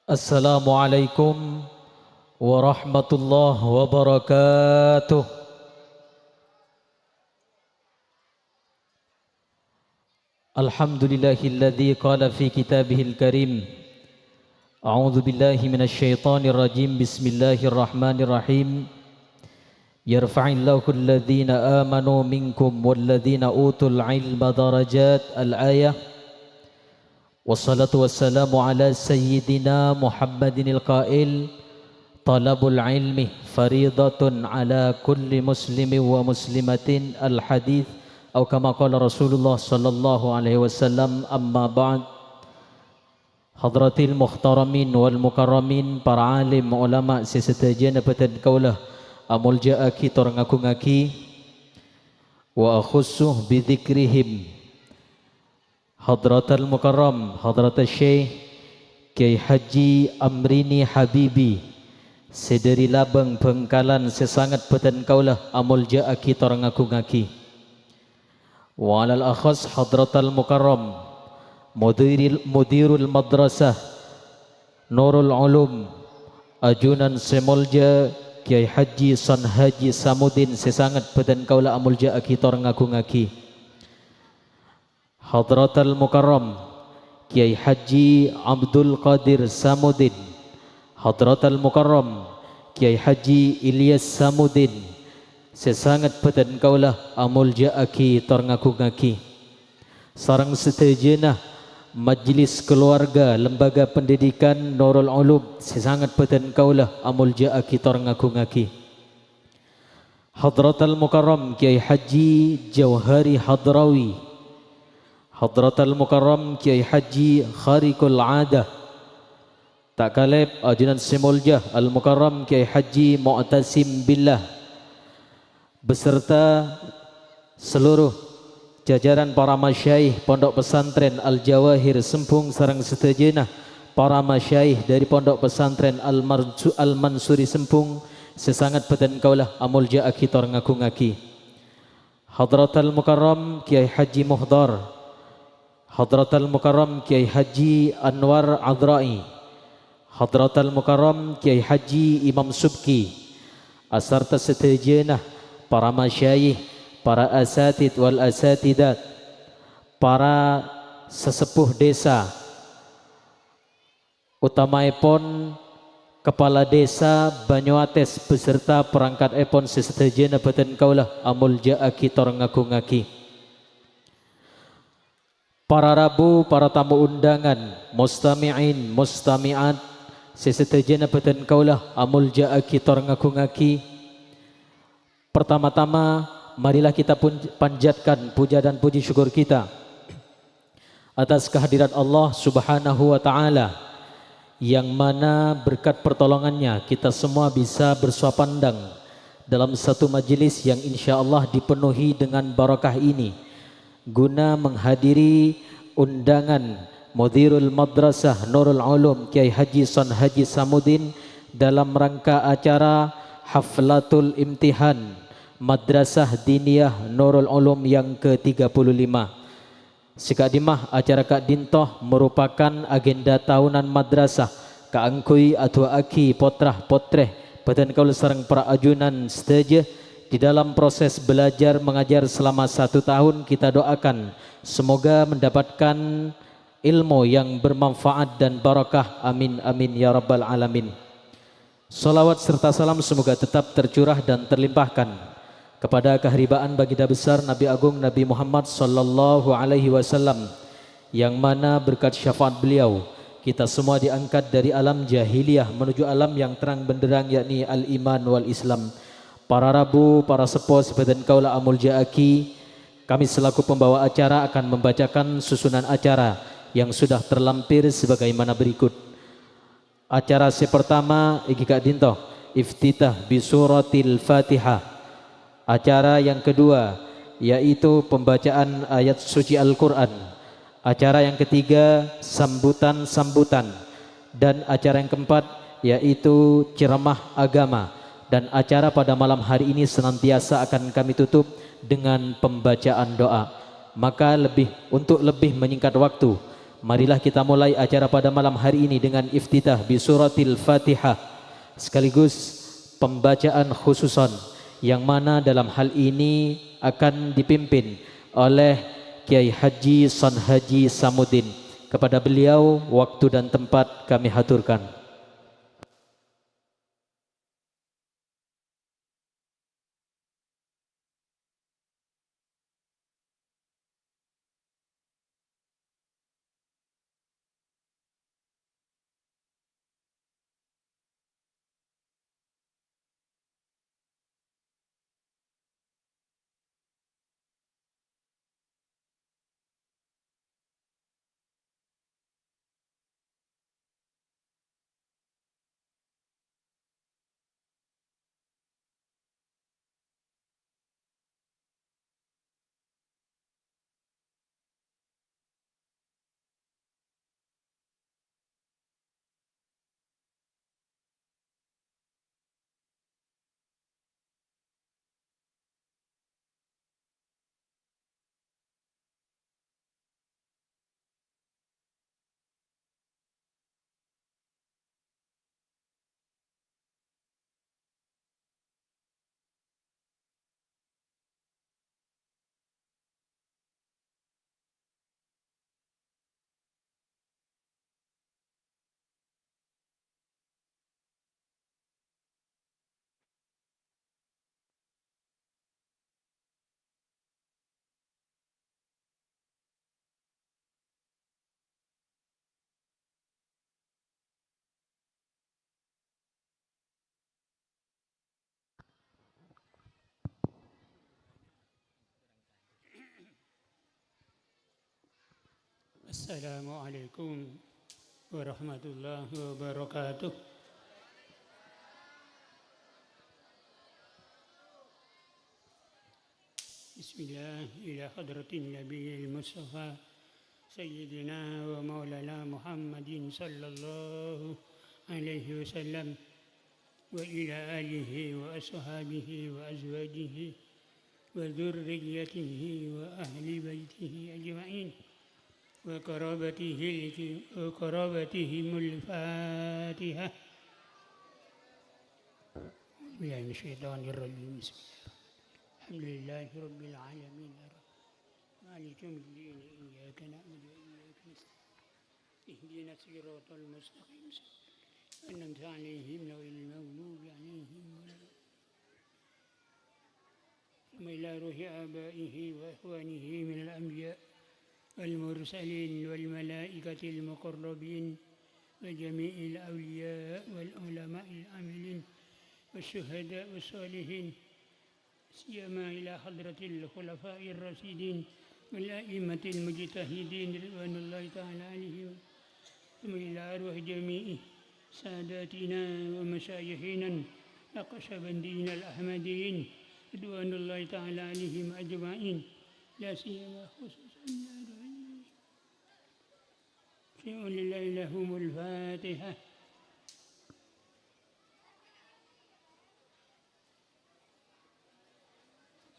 Assalamualaikum warahmatullahi wabarakatuh. Alhamdulillahilladzi qala fi kitabihil karim. A'udzu billahi minasy syaithanir rajim. Bismillahirrahmanirrahim. Yarfa'illahu alladhina amanu minkum walladhina utul ilma darajat. Al-ayah. Wassalatu wassalamu ala sayyidina Muhammadinil qail, "Talabul ilmi faridatun ala kulli muslimin wa muslimatin." Al-hadits, atau kama qala Rasulullah sallallahu alaihi wasallam, amma ba'd. Hadratil muhtaramin wal mukarramin, para alim ulama sè sadhâjâna bâdhân kaulâ amoljâ'aghi tor ngagungngaghi, wa akhussu bi dzikrihim Hadratal Mukarram, Hadratus Syekh Kiai Haji Amrini Habibi, sè dhâri Labang Bhângkalan, sè sanget bâdhân kaulâ amoljâ'aghi tor ngagungngaghi. Wa alal akhas Hadratal Mukarram, Mudiril, Mudirul Madrasah Nurul Ulum, ajunan sè moljâ Kiai Haji San Haji Samudin, sè sanget bâdhân kaulâ amoljâ'aghi tor ngagungngaghi. Hadratal Mukarram Kiai Haji Abdul Qadir Samudin, Hadratal Mukarram Kiai Haji Ilyas Samudin, sè sanget bâdhân kaulâ amoljâ'aghi tor ngagungngaghi, sareng sadhâjâna majlis keluarga Lembaga Pendidikan Nurul Ulum sè sanget bâdhân kaulâ amoljâ'aghi tor ngagungngaghi. Hadratal Mukarram Kiai Haji Jauhari Hadrawi, Hadratal Mukarram Kiai Haji Khariqul Adah, ta' kalèp ajunan sè moljâ Al Mukarram Kiai Haji Mu'tasim Billah, beserta seluruh jajaran para masyayikh Pondok Pesantren Al Jawahir Sembung sareng sadhâjâna para masyayikh dhâri Pondok Pesantren Al Marju-, Al Mansuri Sembung sè sanget bâdhân kaulâ amoljâ'aghi tor ngagungngaghi. Hadratal Mukarram Kiai Haji Muhdar, Hadratal Mukarram Kiai Haji Anwar Adra'i, Hadratal Mukarram Kiai Haji Imam Subki, asarta sadhâjâna para masyayikh, para asatid wal asatidat, para sesepuh desa, utamaèpon Kepala Desa Banyuates beserta perangkatèpon sè sadhâjâna bâdhân kaulâ amoljâ'aghi tor ngagungngaghi. Para rabu, para tamu undangan, mustami'in, mustami'at, sè sadhâjâna bâdhân kaulâ amoljâ'aghi tor ngagungngaghi. Pertama-tama, marilah kita pun-, panjatkan puja dan puji syukur kita atas kehadirat Allah Subhanahu wa Ta'ala, yang mana berkat pertolongannya kita semua bisa bersua pandang dalam satu majelis yang insya Allah dipenuhi dengan barakah ini, guna menghadiri undangan Mudirul Madrasah Nurul Ulum Kiai Haji Son Haji Samudin dalam rangka acara Haflatul Imtihan Madrasah Diniyah Nurul Ulum yang ketiga puluh lima. Sè ka'dimma acara ka'dinto merupakan agenda tahunan madrasah kaangghuy adu'aaghi pottra-pottrè bâdhân kaulâ sareng para ajunan sadhâjâ di dalam proses belajar mengajar selama satu tahun. Kita doakan semoga mendapatkan ilmu yang bermanfaat dan barakah. Amin, amin, ya rabbal alamin. Salawat serta salam semoga tetap tercurah dan terlimpahkan kepada kaharibaan baginda besar Nabi Agung Nabi Muhammad sallallahu alaihi wasallam, yang mana berkat syafaat beliau, kita semua diangkat dari alam jahiliyah menuju alam yang terang benderang, yakni al-iman wal Islam. Para rabu, para seppo sè bâdhân kaulâ amoljâ'aghi, kami selaku pembawa acara akan membacakan susunan acara yang sudah terlampir sebagaimana berikut. Acara sè partama èngghi ka'dinto, iftitah bi suratil Fatihah. Acara yang kedua, yaitu pembacaan ayat suci Al-Quran. Acara yang ketiga, sambutan-sambutan. Dan acara yang keempat, yaitu ceramah agama. Dan acara pada malam hari ini senantiasa akan kami tutup dengan pembacaan doa. Maka lebih, untuk lebih menyingkat waktu, Marilah kita mulai acara pada malam hari ini dengan iftitah bi suratil Fatihah, sekaligus pembacaan khususon, yang mana dalam hal ini akan dipimpin oleh Kiai Haji Son Haji Samuddin. Kepada beliau, waktu dan tempat kami haturkan. السلام عليكم ورحمة الله وبركاته. بسم الله، إلى حضرة النبي المصطفى سيدنا ومولانا محمد صلى الله عليه وسلم، وإلى آله وأصحابه وأزواجه وذريته وأهل بيته أجمعين وقرابته الك-، وقرابتهم الفاتحة. أعوذ بالله من الشيطان الرجيم. بسم الله. الحمد لله رب العالمين. مالك يوم الدين. إياك نعبد وإياك نستعين. اهدنا الصراط المستقيم. صراط الذين أنعمت عليهم غير المغضوب عليهم ولا الضالين. ثم إلى روح آبائه وإخوانه من الأنبياء والمرسلين والملائكة المقربين وجميع الأولياء والعلماء العاملين والشهداء والصالحين، سيما إلى حضرة الخلفاء الراشدين والأئمة المجتهدين رضوان الله تعالى عليهم، ثم إلى أرواح جميع ساداتنا ومشايخنا النقشبنديين الأحمديين رضوان الله تعالى عليهم أجمعين، لا سيما خصوصا إلى أرواح شيء لله لهم الفاتحة.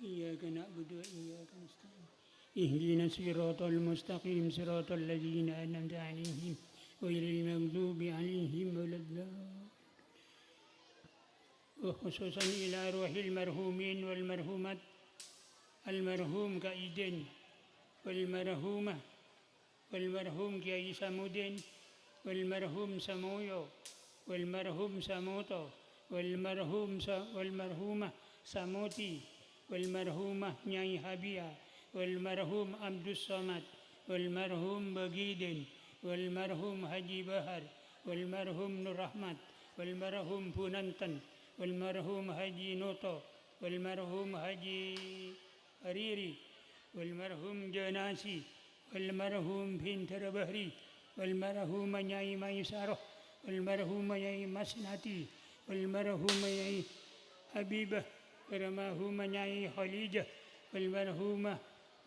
إياك نعبد وإياك نستعين. اهدنا الصراط المستقيم، صراط الذين أنعمت عليهم، غير المغضوب عليهم ولا الضالين. وخصوصا إلى أرواح المرحومين والمرحومات، المرحوم كايدين، والمرحومة والمرحوم كياي سامودين، والمرحوم سامويو، والمرحوم ساموتو، والمرحوم سا-، والمرحومة ساموتي، والمرحومة نياي حبيا، والمرحوم عبد الصمد، والمرحوم بغيدين، والمرحوم حاجي بحر، والمرحوم نور رحمت، والمرحوم بونانتن، والمرحوم حاجي نوتو، والمرحوم حاجي Hariri, والمرحوم Janasi, والمرحوم Bintara Bahri, والمرحومة Nyai Maisaroh, والمرحومة Nyai Masnati, والمرحومة Nyai Habibah, والمرحومة Nyai Khalijah, والمرحومة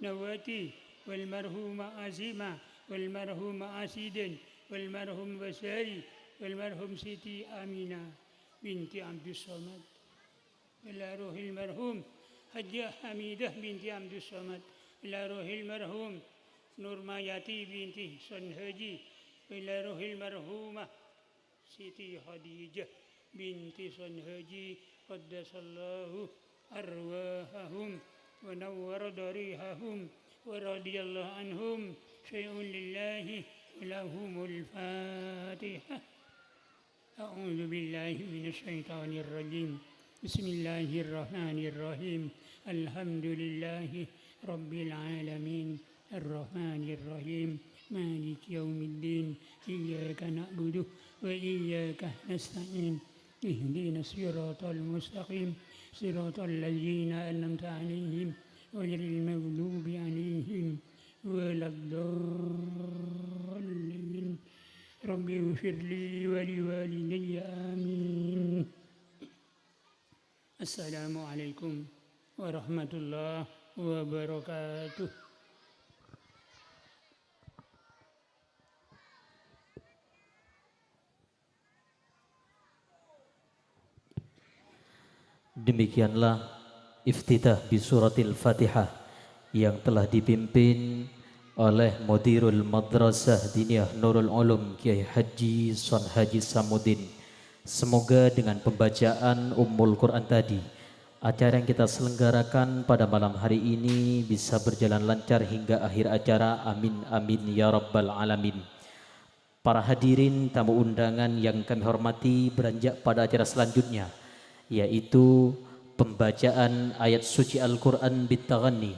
Nawati, والمرحومة Azima, والمرحوم Asiden, والمرحوم Basari, والمرحوم Siti Aminah binti Abdus Somad. إلى روح المرحوم حجة حميدة بنت عبد الصمد، إلى روح المرحوم Nurmayati binti Sonhaji ila ruhil marhumah Siti Khadijah binti Sonhaji qaddasallahu arwahahum wa nawwara darihahum wa radiyallahu anhum. Syai'un lillahi wa lahumul Fatihah. أعوذ بالله من الشيطان الرجيم. بسم الله الرحمن الرحيم. الحمد لله رب العالمين. الرحمن الرحيم. مالك يوم الدين. إياك نعبد وإياك نستعين. اهدنا الصراط المستقيم. صراط الذين أنعمت عليهم غير المغضوب عليهم ولا الضالين. رب اغفر لي ولوالدي. آمين. السلام عليكم ورحمة الله وبركاته. Demikianlah iftitah bi suratil Fatihah yang telah dipimpin oleh Mudirul Madrasah Diniyah Nurul Ulum, Kiai Haji Son Haji Samuddin. Semoga dengan pembacaan Ummul Quran tadi, acara yang kita selenggarakan pada malam hari ini bisa berjalan lancar hingga akhir acara. Amin, amin, ya rabbal alamin. Para hadirin tamu undangan yang kami hormati, beranjak pada acara selanjutnya, yaitu pembacaan ayat suci Al-Quran bit-taghanni,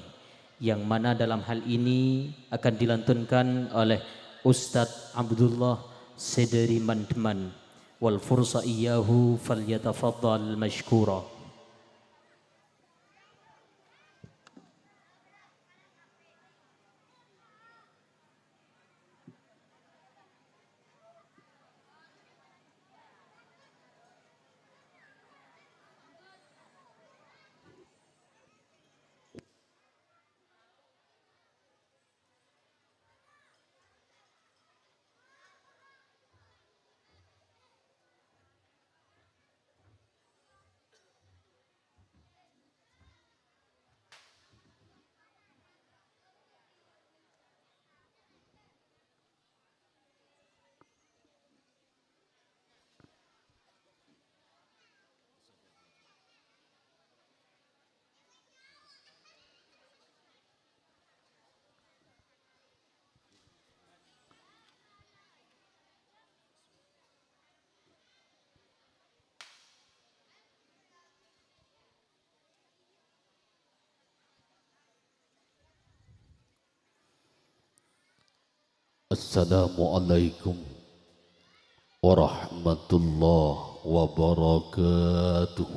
yang mana dalam hal ini akan dilantunkan oleh Ustadz Abdullah Sedari Mandeman. Wal fursa iyyahu falyatafaddal masykura. Assalamualaikum warahmatullahi wabarakatuh.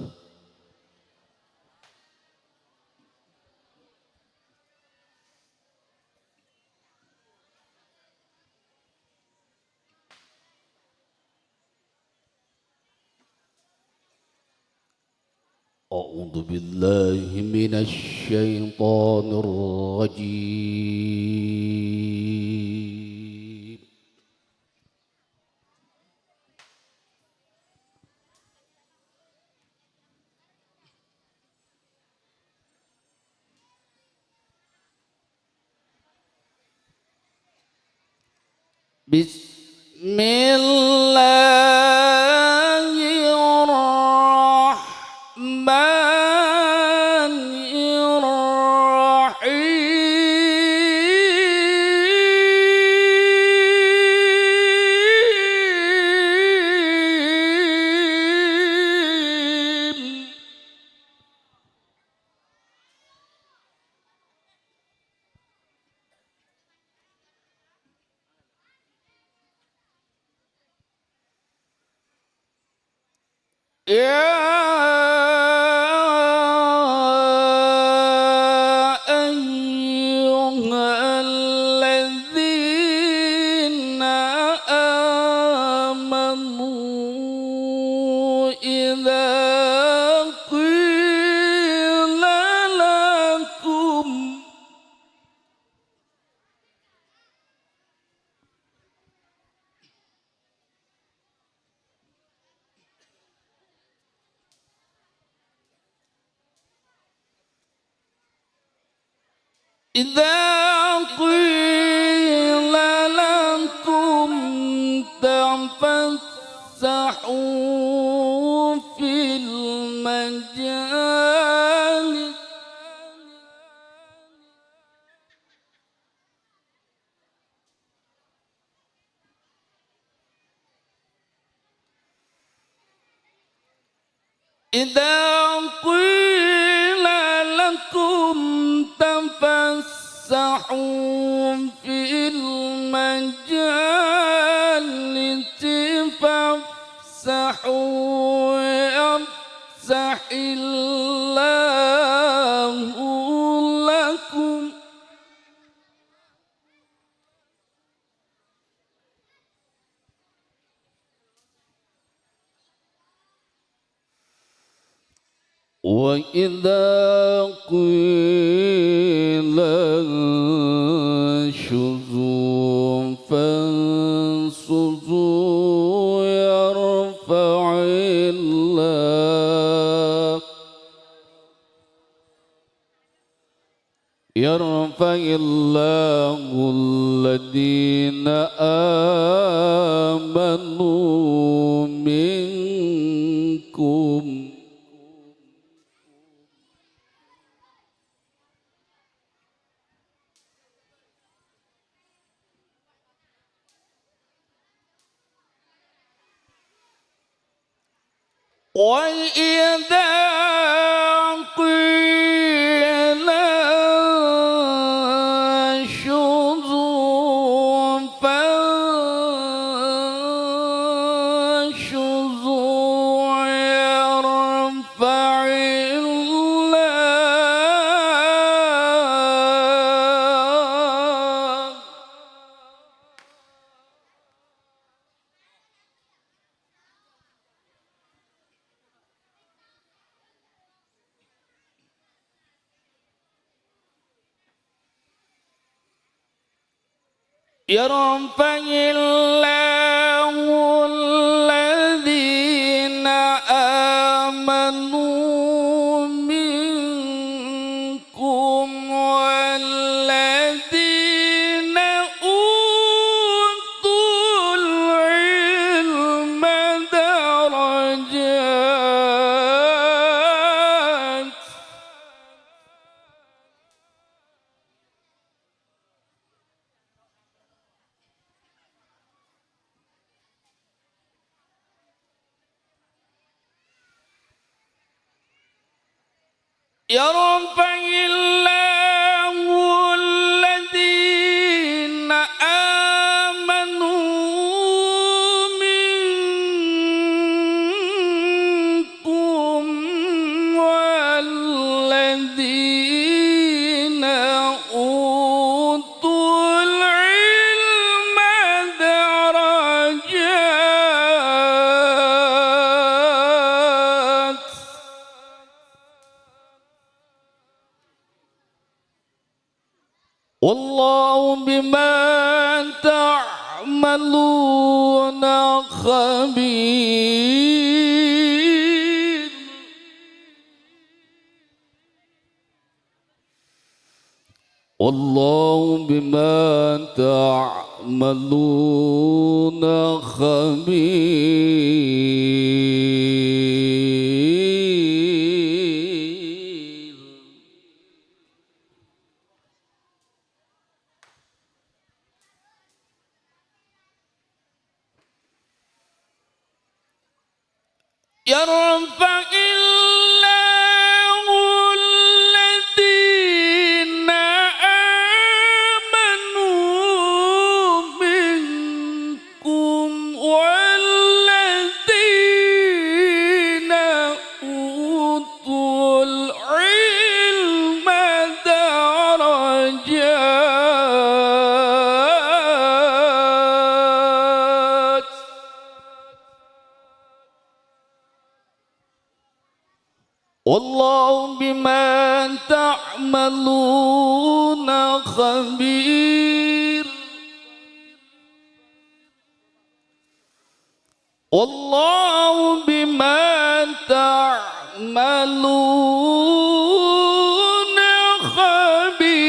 أعوذ بالله من الشيطان الرجيم. بسم الله الرحمن الرحيم. يا أيها الذين آمنوا إذا قيل لكم إذا قيل تفسحوا في المجالس. إذا قيل لكم تفسحوا في المجالس فافسحوا يفسح الله لكم. وإذا قيل انشزوا فانشزوا يرفع الله يرفع الله الذين آمنوا منكم. وإذا قيل انشزوا فانشزوا يرفع الله يرفع الله الذين آمنوا منكم والذين أوتوا العلم درجات. يرفع الله الذين آمنوا منكم والذين أوتوا العلم درجات. والله بما تعملون خبير. والله بما تعملون خبير. يرفع الله الذين آمنوا منكم والذين أوتوا العلم درجات. والله بما تعملون خبير. والله بما تعملون خبير.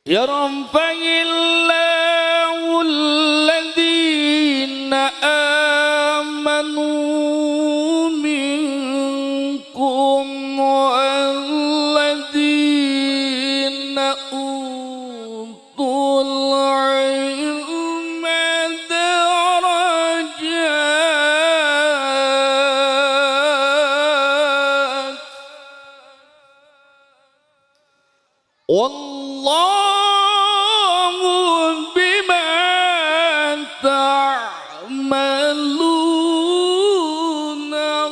يرفع الله الذين آمنوا منكم والذين أوتوا العلم درجات. والله بما تعملون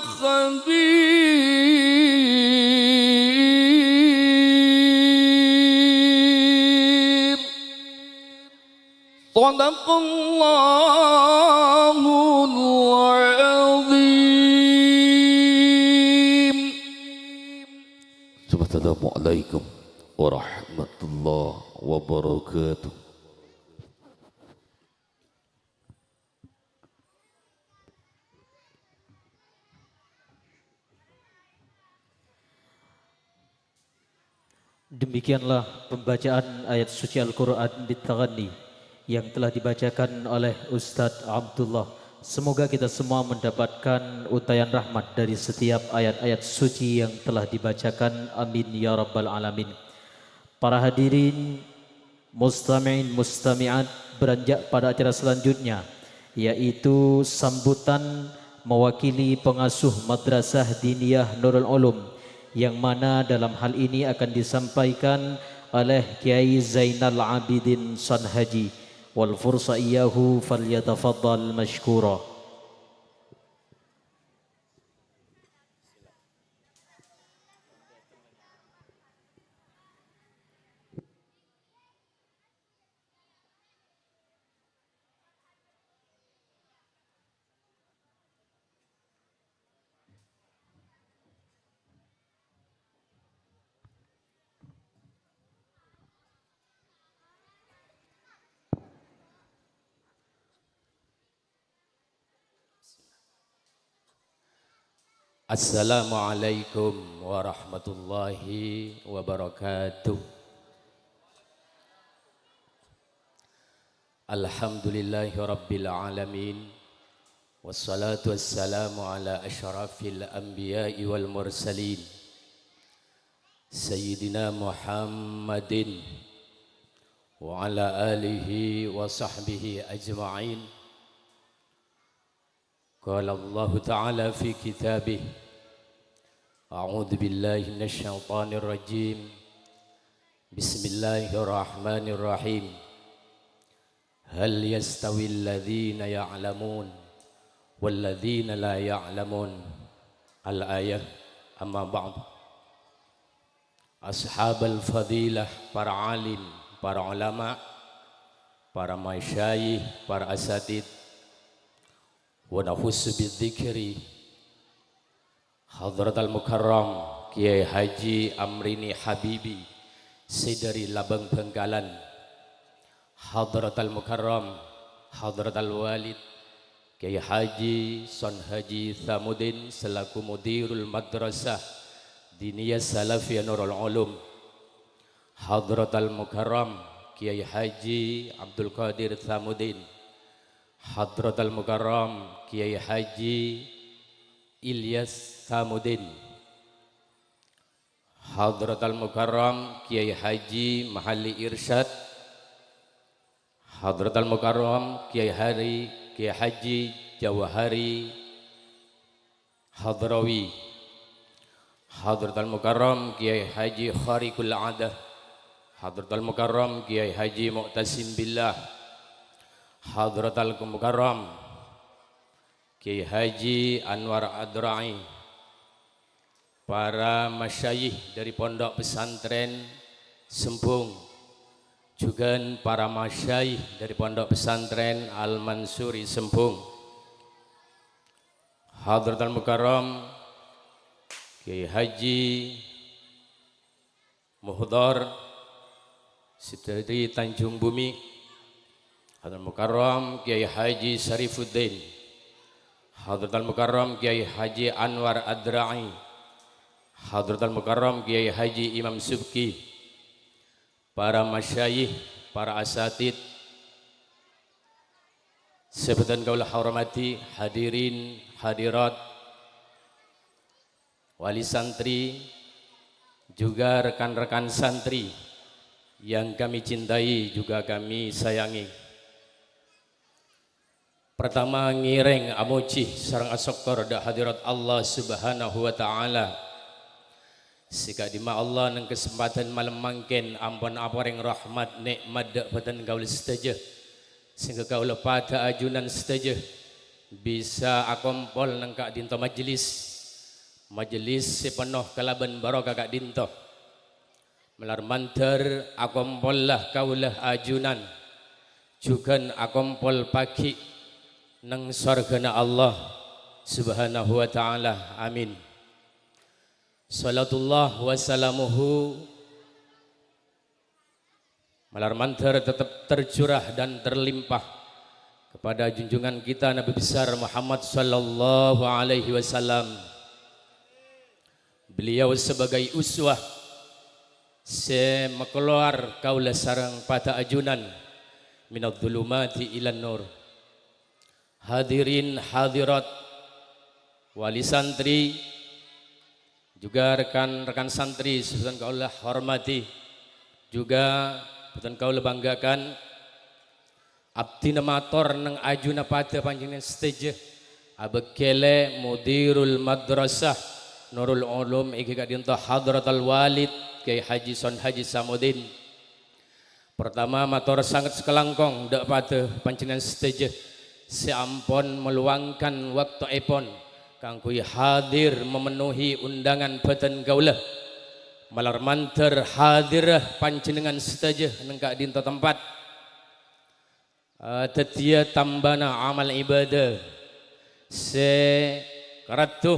خبير. صدق الله العظيم. Assalamualaikum warahmatullahi wabarakatuh. Demikianlah pembacaan ayat suci Al-Quran Bit-Taghanni yang telah dibacakan oleh Ustadz Abdullah. Semoga kita semua mendapatkan untaian rahmat dari setiap ayat-ayat suci yang telah dibacakan. Amin ya rabbal alamin. Para hadirin, mustami'in, mustami'at, beranjak pada acara selanjutnya, yaitu sambutan mewakili pengasuh Madrasah Diniyah Nurul Ulum, yang mana dalam hal ini akan disampaikan oleh Kiai Zainal Abidin Son Haji. Wal fursa iyyahu, falyatafaddal masykura. Assalamualaikum warahmatullahi wabarakatuh. Alhamdulillahirabbil alamin. Wassalatu wassalamu ala asyrafil anbiya'i wal mursalin, Sayyidina Muhammadin wa ala alihi wa sahbihi ajma'in. Qala Allahu ta'ala fi kitabih, a'udzu billahi minasy syaithanir rajim. Bismillahirrahmanirrahim. Hal yastawil ladzina ya'lamun wal ladzina la ya'lamun. Al-ayah. Amma ba'd. Ashabal fadilah, para alim, para ulama, para masyayikh, para asatid, wa nakhussu bidzikri Hadratal Mukarram Kiai Haji Amrini Habibi, sè dhâri Labang Bhângkalan. Hadratal Mukarram, Hadratal Walid, Kiai Haji Son Haji Thamudin selaku Mudirul Madrasah Diniyah Salafiyah Nurul Ulum. Hadratal Mukarram Kiai Haji Abdul Qadir Thamudin. Hadratal Mukarram Kiai Haji Ilyas Thamudin. Hadratal Mukarram Kiai Haji Mahalli Irsyad. Hadratal Mukarram Kiai Hari, Kiai Haji Jawahari Hadrawi. Hadratal Mukarram Kiai Haji Khariqul Adah. Hadratal Mukarram Kiai Haji Mu'tasim Billah. Hadratal Mukarram Kiai Haji Anwar Adra'i. Para masyayikh dari Pondok Pesantren Sembung, jughân para masyayikh dari Pondok Pesantren Al-Mansuri Sembung. Hadratal Mukarram Kiai Haji Muhdhar Sidari Tanjung Bumi. Hadratal Mukarram Kiai Haji Sarifuddin. Hadratal Mukarram Kiai Haji Anwar Adra'i. Hadratal Mukarram Kiai Haji Imam Subki. para masyayikh, para asatid, sè bhâdhân kaulâ hormadhi, hadirin, hadirat, wali santri, juga rekan-rekan santri yang kami cintai, juga kami sayangi. Pertama, ngèrèng amojhi sareng asokkor dâ' hadirat Allah Subhanahu wa Ta'ala. Sè ka'dimma Allah neng kasempadhân malem mangkèn ampon aparèng rahmat nè'mat dâ' bhâdhân kaulâ sadhâjâ, sehingga kaulâ padâ ajunan sadhâjâ bisa akompol neng ka'dinto majlis, majlis sè penno kalabân barokah ka'dinto. Malar mandhâr akompolla kaulâ ajunan, jhughân akompol pagghi' neng sowarghâna Allah Subhanahu wa Ta'ala. Amin. Shalatullah wa salamuhu malar mandhâr tetep tercurah dan terlimpah kepada junjungan kita Nabi besar Muhammad sallallahu alaihi wasallam. Beliau sebagai uswah sè makalowar kaulâ sareng padâ ajunan minadz-dzulumati ilan nur. Hadirin hadirat, wali santri, juga rekan-rekan santri sè bhâdhân kaulâ hormadhi, juga bhâdhân kaulâ banggakan. Abdhina mator neng ajunna padâ panjhennengngan sadhâjâ, abâkkèlè Mudirul Madrasah Nurul Ulum èngghi ka'dinto Hadratal Walid Kyai Haji Son Haji Samuddin. Pertama, mator sanget sakalangkong dâ' padâ panjhennengngan sadhâjâ sè ampon maluangkan waktoèpon kaangghuy hadir memenuhi undangan bhâdhân kaulâ. Malar mandhâr hadirra panjhennengngan sadhâjâ neng ka'dinto tempat. Eh, dhâddhiyâ tambâna amal ibadah sè karaddu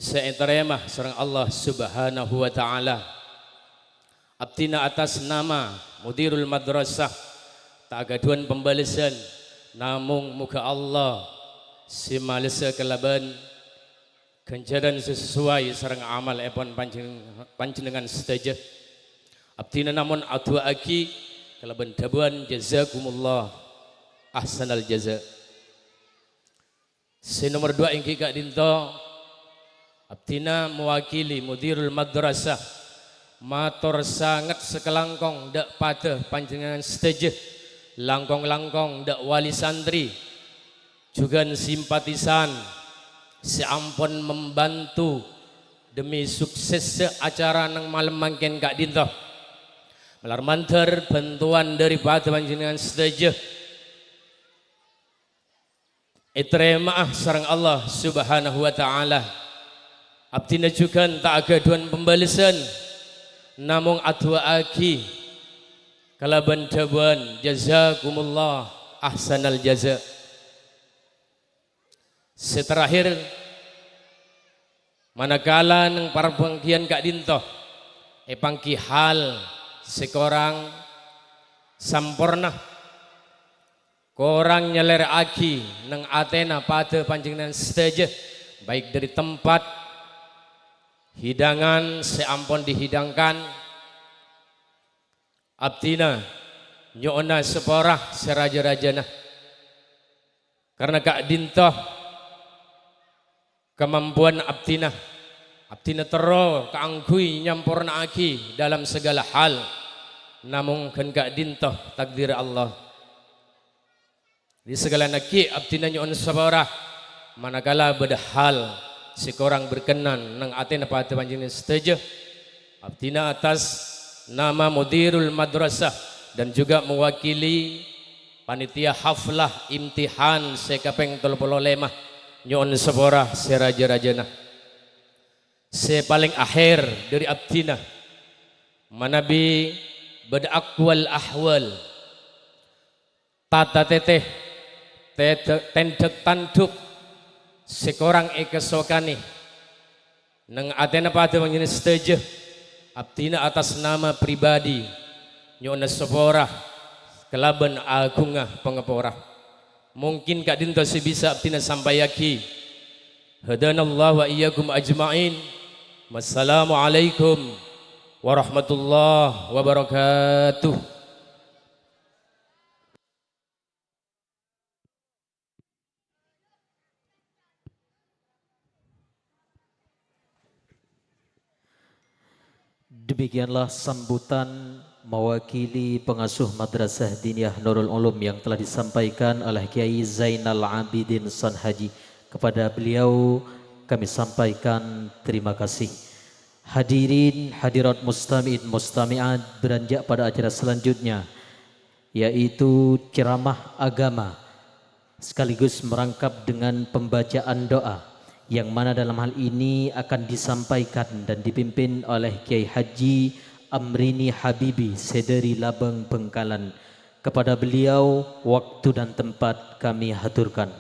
sè ètarèma sareng Allah Subhanahu wa Ta'ala. Abdhina atas nama Mudirul Madrasah ta' aghâdhuwân pambâlessan, namong moghâ Allah sè malessa kalabân ghânjhârân sè sasoway sareng amalèpon panjheng-, panjhennengngan sadhâjâ. Abdhina namong adu'aaghi kalabân dhâbuwân, "Jazakumullah ahsanal jaza." Sè nomer duwâ' èngghi ka'dinto, abdhina mewakili Mudirul Madrasah, mator sanget sakalangkong dâ' padâ panjhennengngan sadhâjâ, langkong-langkong dâ' wali santri, jhughân simpatisan sè ampon membantu demi suksessa acara neng malem mangkèn ka'dinto. Malar mandhâr bhântowan dâri padâ panjhennengngan sadhâjâ ètarèma'a sareng Allah Subhanahu wa Ta'ala. Abdhina jhughân ta' aghâdhuwân pambâlessan, namong adu'aaghi kalabân dhâbuwân, "Jazakumullah ahsanal jaza." Sè terakhir, manakala neng parpangghiyân ka'dinto èpangghi hal sè korang samporna, korang nyalèra'aghi neng atèna padâ panjhennengngan sadhâjâ, baik dâri tempat, hidangan sè ampon dihidangkan, abdhina nyo'ona sapora sè rajâ-rajâna. Karna ka'dinto kamampowan abdhina. Abdhina terro kaangghuy nyamporna'aghi dalam segala hal, namong ghân ka'dinto takdir Allah. Dâri sakalèyan aghi' abdhina nyo'on sapora, manakala bâdâ hal sè korang berkenan neng atèna padâ panjhennengngan sadhâjâ, abdhina atas nama Mudirul Madrasah dan juga mewakili panitia haflah imtihan sè kapèng tello polo lèma, nyo'on sapora sè rajâ-rajâna. Sè palèng ahèr dâri abdhina, manabi bâdâ aqwal ahwal, tata tètè, tèdhâ-, tèndhâk tandhuk sè korang èkasokanè neng atèna padâ panjhennengngan sadhâjâ, abdhina atas nama pribadi nyo'ona sapora kalabân aghungnga pangapora. Mungkin ka'dinto sè bisa abdhina sampayaghi. Hadanallahu wa iyyakum ajma'in. Wassalamualaikum warahmatullahi wabarakatuh. Demikianlah sambutan mewakili pengasuh Madrasah Diniyah Nurul Ulum yang telah disampaikan oleh Kiai Zainal Abidin Son Haji. Kepada beliau kami sampaikan terima kasih. Hadirin hadirat mustami'in mustami'at, beranjak pada acara selanjutnya, yaitu ceramah agama sekaligus merangkap dengan pembacaan doa, yang mana dalam hal ini akan disampaikan dan dipimpin oleh Kiai Haji Amrini Habibi, sedari Labang Bangkalan. Kepada beliau, waktu dan tempat kami haturkan.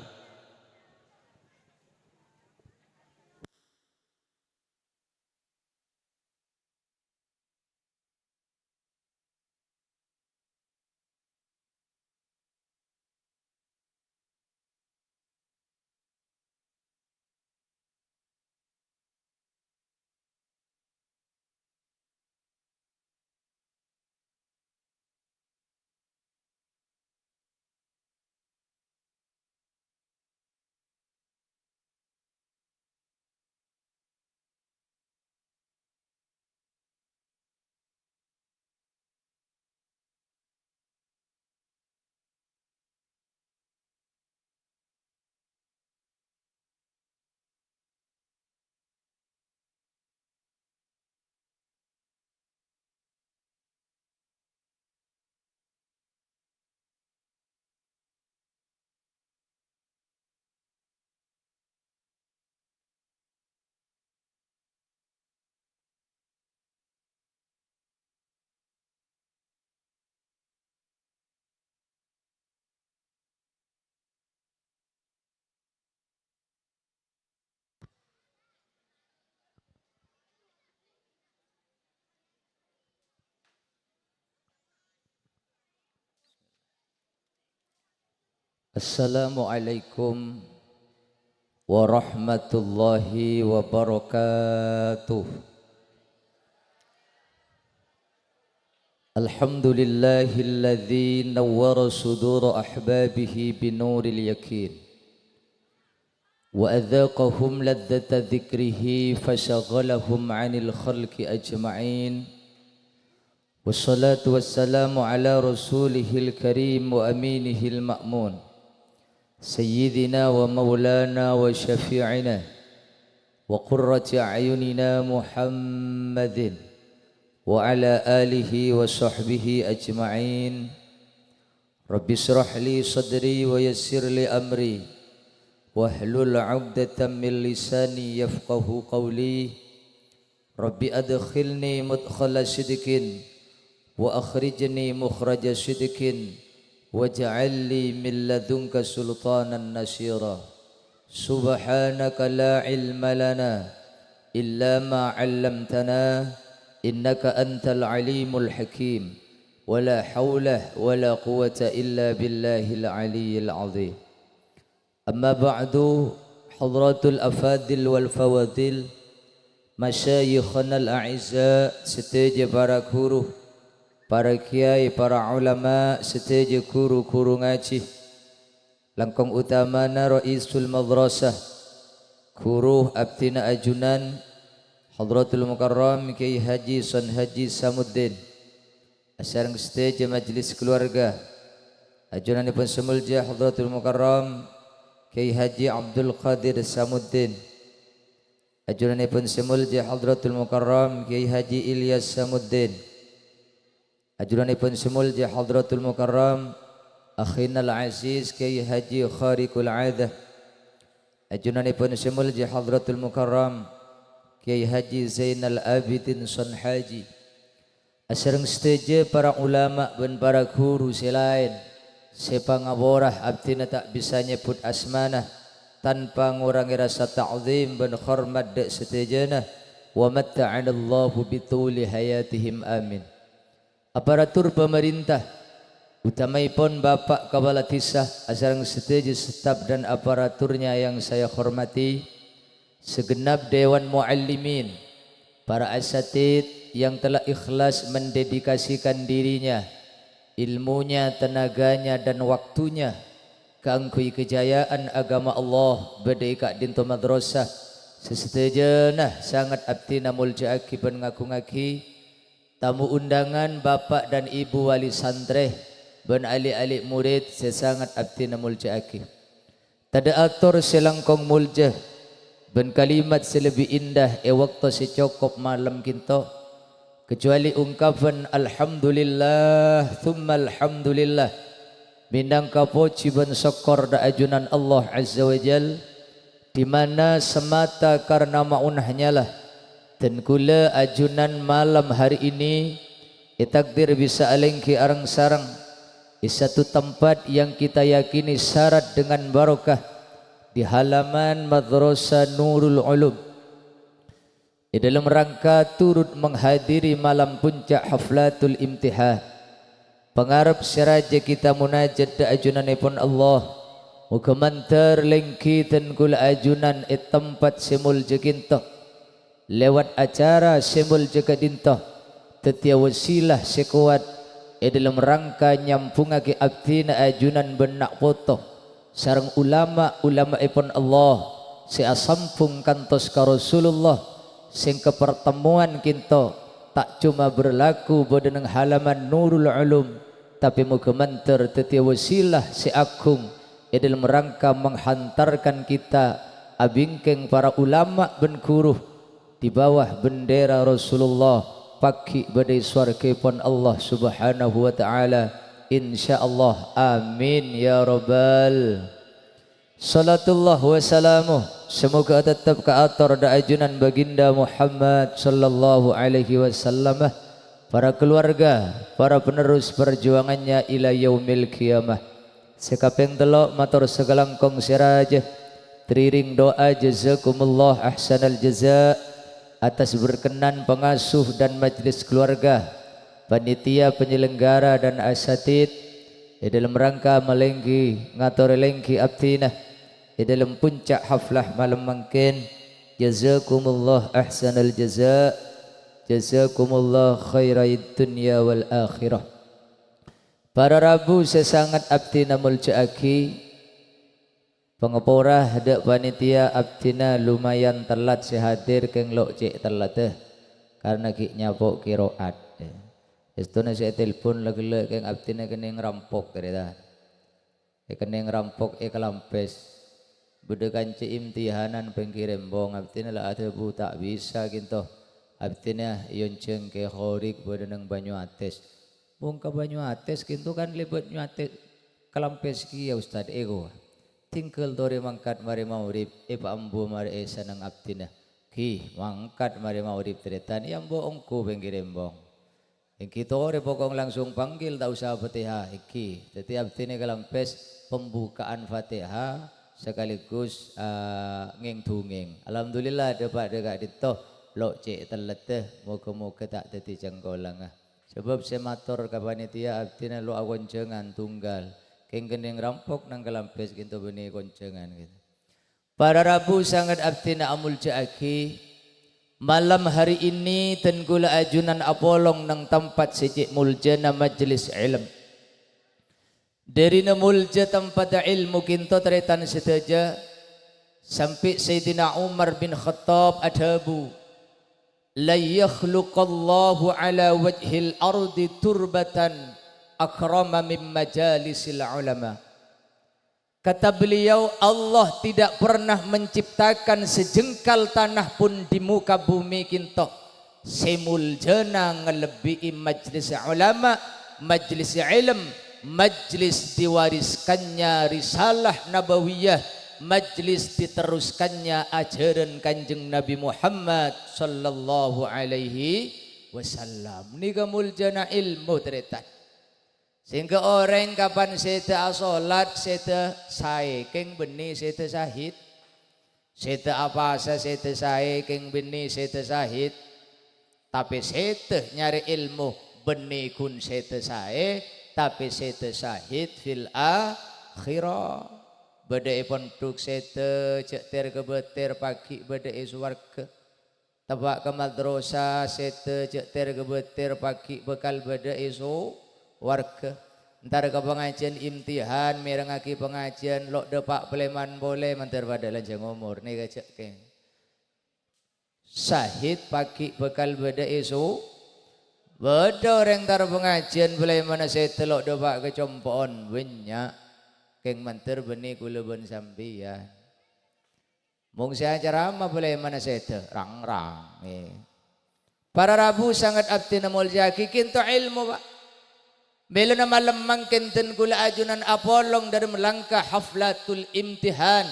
Assalamualaikum warahmatullahi wabarakatuh. Alhamdulillahilladzi nawwara sudura ahbabihi binuril yakin, wa adzaqahum ladzata dzikrihi fasyaghalahum 'anil khalqi ajma'in. Wassalatu wassalamu ala rasulihil karim wa aminihil ma'mun, sayyidina wa maulana wa syafi'ina wa qurrati a'yunina Muhammadin wa ala alihi wa sahbihi ajma'in. Rabbi shrah li sadri wa yassir li amri, wahlul 'uqdatam min lisani yafqahu qawli. Rabbi adkhilni mudkhala sidqin, wa akhrijni mukhraja sidqin, waj'al li min ladunka sultanan nasira. Subhanaka la ilma lana illa ma 'allamtana, innaka antal alimul hakim. Wa la haula wa la quwwata illa billahil aliyyil azim. Amma ba'du, hadratul afadil wal fawadil, masyayikhanal a'izza, sadhâjâ para ghuru, para kèyaè, para ulama, sadhâjâ ghuru-ghuru ngajhi. Langkong utamana Raisul Madrasah, ghuru abdhina ajunan, Hadratul Mukarram Kiai Haji Son Haji Samuddin, asareng sadhâjâ majelis keluarga. Ajunanèpon sè molja Hadratul Mukarram Kiai Haji Abdul Qadir Samuddin. Ajunanèpon sè molja Hadratul Mukarram Kiai Haji Ilyas Samuddin. Ajunanèpon sè molja Hadratul Mukarram Akhinal Aziz Kiai Haji Khariqul Adah. Ajunanèpon sè molja Hadratul Mukarram Kiai Haji Zainal Abidin Son Haji. Asareng sadhâjâ para ulama bân para ghuru sè laèn, sè pangapora abdhina ta' bisa nyebbhut asmana tanpa ngorangè rasa ta'zim bân hormat dhâ' sadhâjâna. Wa matta'anallahu bituli hayatihim, amin. Aparatur pamarènta, utamaèpon Bapak Kepala Desa, asareng sadhâjâ staf dan aparaturnya yang saya hormati, segenap Dewan Muallimin, para asatid, yang telah ikhlas mendedikasikan dirinya, ilmunya, tenaganya, dan waktunya kaangghuy kejayaan agama Allah bâdâ è ka'dinto madrasah. Sè sadhâjâna sanget abdhina molja'aghi bân ngagungaghi tamu undangan, Bapak dan Ibu Wali Santrè, bân alè'-alè' morèd sè sanget abdhina molja'aghi. Tadâ' ator sè langkong molja bân kalimat sè lebbi indah è bâkto sè cokop malem ka'dinto, kajhâbhâ ongkabhân "Alhamdulillah, tsumma alhamdulillah", mènangka pojhi bân sokkor dâ' ajunan Allah Azza wa Jal, di mana semata karena ma'unahnya lah, dan kaulâ ajunan malam hari ini ètakdir bisa alèngghi areng-sareng è satu tempat yang kita yakini syarat dengan barokah, di halaman Madrasah Nurul Ulum, è dâlem rangka turut menghadiri malam puncak haflatul imtihan. Pangarep sè rajâ kita munajat dâ' ajunanèpon Allah, moghâ mandhâr lèngghi dhân kaulâ ajunan è tempat sè molja ka'dinto. Lèbât acara sè molja ka'dinto, dhâddhiyâ wasilah sè kowat è dâlem rangka nyambhungngaghi abdhina ajunan bân na' poto sareng ulama-ulama'èpon Allah sè asambhung kantos ka Rasulullah, sèngghâ partemmowan ka'dinto ta' coma berlaku bâdâ neng halaman Nurul Ulum, tapè moghâ mandhâr dhâddhiyâ wasilah sè aghung è dâlem rangka menghantarkan kita abingkèng para ulama bân ghuru di bawah bendera Rasulullah, paghi' bâdâ è sowarghâèpon Allah Subhanahu wa Ta'ala, insyaallah. Amin ya rabbal. Shalatullah wa salamuh, semoga tetep kaator dâ' ajunan Baginda Muhammad sallallahu alaihi wasallam, para keluarga, para penerus perjuangannya ila yaumil qiyamah. Sè kapèng tello', mator sakalangkong sè rajâ, teriring doa jazakumullah ahsanal jaza atas berkenan pengasuh dan majelis keluarga, panitia penyelenggara dan asatid, è dâlem rangka malèngghi, ngatorè lèngghi abdhina è dâlem puncak haflah malem mangkèn. Jazakumullah ahsanal jaza, jazakumullah khairid dunya wal akhirah. Para rabu sè sanget abdhina molja'aghi, pangapora dâ' panitia abdhina lumayan tellat sè hadir kèng lo' cè' telladda, karna ghi' nyapo' kiro'at. Èstona sè ètelpon la ghellâ' kèng abdhina kennèng rampok, tarètan. Èkennèng rampok, èkalambhâs. Bâdâ kanca imtihanan pènggir embong, abdhina la adhâbu ta' bisa kènto. Abdhina èyonjhâng Kè Khorik bâdâ neng Banyuates. Mon ka Banyuates kènto kan lèbât Nyuates kalambhâs kèya, Ustad, èkowa. Tinggal torè mangkat marè maghrib, èpaambu marè èsa neng abdhina. Ghi, mangkat marè maghrib tarètan, èambu ongghu pènggir embong. Èngghi torè pokok langsung panggil, ta' osa Fatihah, èngghi. Dhâddhi abdhina kalambhâs pembukaan Fatihah sekaligus, eh, ngèng-dungèng. Alhamdulillah, dâpa' dâ' ka'dinto lo' cè' telladda, moghâ-moghâ ta' dhâddhi cangkolangnga. Sabâb sè mator ka panitia abdhina lo' akonjhângan tunggal. Kèng kennèng rampok neng kalambhâs kènto bânnè konjhângan kènto. Para rabu sanget abdhina amolja'aghi, malam hari ini dhân kaulâ ajunan apolong neng tempat sè cè' moljâna majelis ilm. Dârina molja tempat ilmu kènto tarètan sadhâjâ, sampè' Sayyidina Umar bin Khattab adhâbu, "La yakhluqallahu ala wajhil ardi turbatan akrama min majalisil ulama." Kata beliau, Allah tidak pernah menciptakan sejengkal tanah pun di muka bumi kènto sè moljâna ngalebbi'i majlis ulama, majlis ilm, majlis diwariskannya risalah nabawiyah, majlis diteruskannya ajaran Kanjeng Nabi Muhammad sallallahu alaihi wasallam. Nèka moljâna ilmu, tarètan. Sehingga orèng kapan sèdhâ asolat, sèdhâ saè, kèng bânnè sèdhâ sahid. Sèdhâ apasa, sèdhâ saè, kèng bânnè sèdhâ sahid. Tapè sèdhâ nyarè ilmu, bânnè ghun sèdhâ saè, tapè sèdhâ sahid fil akhirah. Bâdâ è pondhuk sèdhâ, jhâ' tèr-kabâtèr, paghi' bâdâ è sowarghâ. Teppa' ka madrasah, sèdhâ jhâ' ter-kabâter, paghi' bhâkal bâdâ è so-, warga. Entar ka pangajiân imtihan, mèrengngaghi pangajiân, lo' dâpa' palèman polè, mandhâr padâ lanjhâng omor, nèka jhâ' kèng. Sahid paghi' bhâkal bâdâ è so-, bâdâ orèng entar pangajiân, palèmanna sèdhâ lo' dâpa' ka compo'on, bânnya'. Kèng mandhâr bânnè kaulâ bân sampèyan. Mong sè acarama palèmanna sèdhâ, rang-rang. Para rabu sanget abdhina molja'aghi kènto èlmo, Pa'. Mèlana malem mangkèn dân kaulâ ajunan apolong dâri Melangka haflatul imtihan.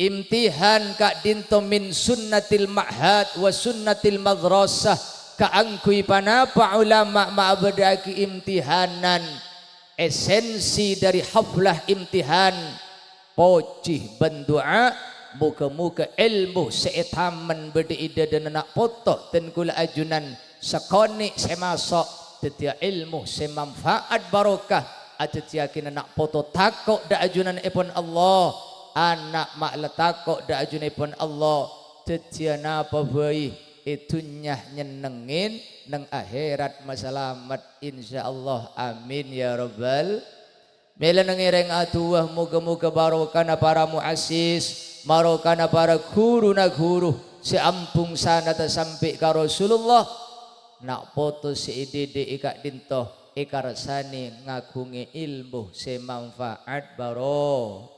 Imtihan ka'dinto min sunnatil ma'had wa sunnatil madrasah, kaangghuy panapa ulama maabâdâ'aghi imtihanan. Esensi dâri haflah imtihan, pojhi bân du'a, moghâ-moghâ èlmo sè ètamen bâdâ è dâdâna na' poto dân kaulâ ajunan sakonè' sè maso' dhâddhiyâ èlmo sè manfaat barokah, adhâddhiyâghinâ na' poto tako' dâ' ajunanèpon Allah, ana' ma' la tako' dâ' ajunanèpon Allah, dhâddhiyâ napa bhâi è dhunnya nyennengngè, neng akhèrat masalamet, insyaallah. Amin ya rabbal. Mèlana ngèrèng adu'a, moghâ-moghâ barokana para muassis, barokana para ghuruna ghuru sè ampon sanadhâ sampè' ka Rasulullah, na' poto sè èdhidhi' è ka'dinto èkarsanè ngaghungè èlmo sè manfaat baro-,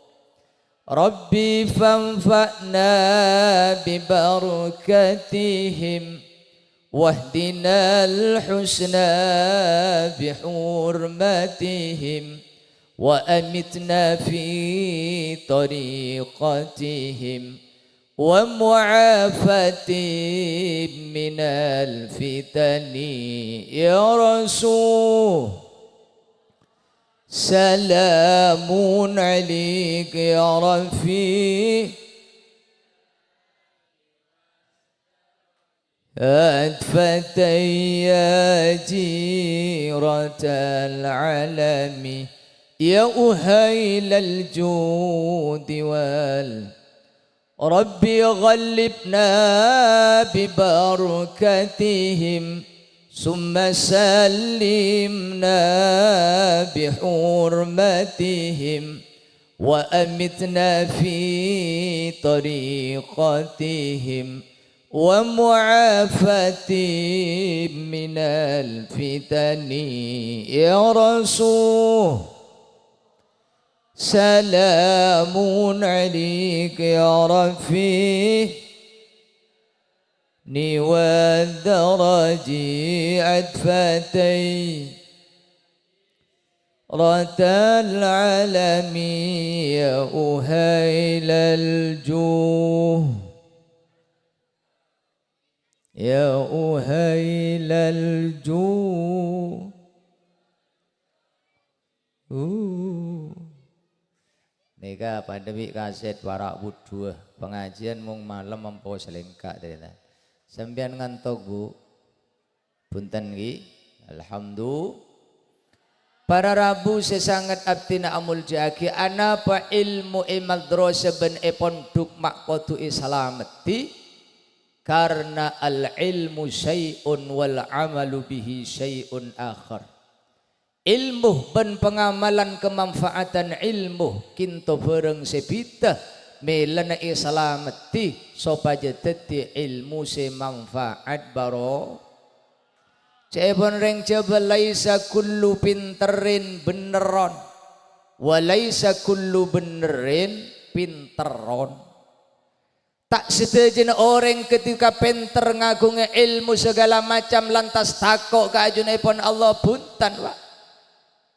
Rabbi fanfa'na bi barakatihim, wahdinal husna bi hurmatihim, wa amitna fi tariqatihim, wa mu'afatihim minal fitani, ya Rasul. Salamun alaik ya Rafi. Atfatayya jiratal alami, ya uhailal judi wal Rabbi ghallibna bi barakatihim, summa sallimna bi hurmatihim, wa amitna fi tariqatihim, wa mu'afatihim minal fitani, ya Rasul. Salamun alaik ya Rafi. Ni wa daraji atfatai. Ratal alami ya uhailal juh. Ya uhailal ju-, uh. Nèka padâ bi' kasèt para' budhuwâ. Pangajiân mong malem ampo salèngka', tarètan. Sampèyan ngantok, Bu? Bhunten, ghi? Alhamdu-, Para rabu sè sanget abdhina amolja'aghi, anapa èlmo è madrasah bân è pondhuk ma' kodhu èsalameddhi? Karna al-ilmu syai'un wal amalu bihi syai'un akhar. Èlmo bân pangamalan kamanfaatan èlmo kènto bhârâng sè bhidhâ, mèlana èsalameddhi sopajâ dhâddhi èlmo sè manfaat baro-, Ca'èpon rèng Jhâbâ, "Laisa kullu pinterrin bhenneron, wa laisa kullu bhennerin pinterron." Ta' sadhâjâna orèng ghâtèka pènter ngaghungè èlmo saghâlâ macem lantas tako' ka ajunanèpon Allah, bhunten, Pa'.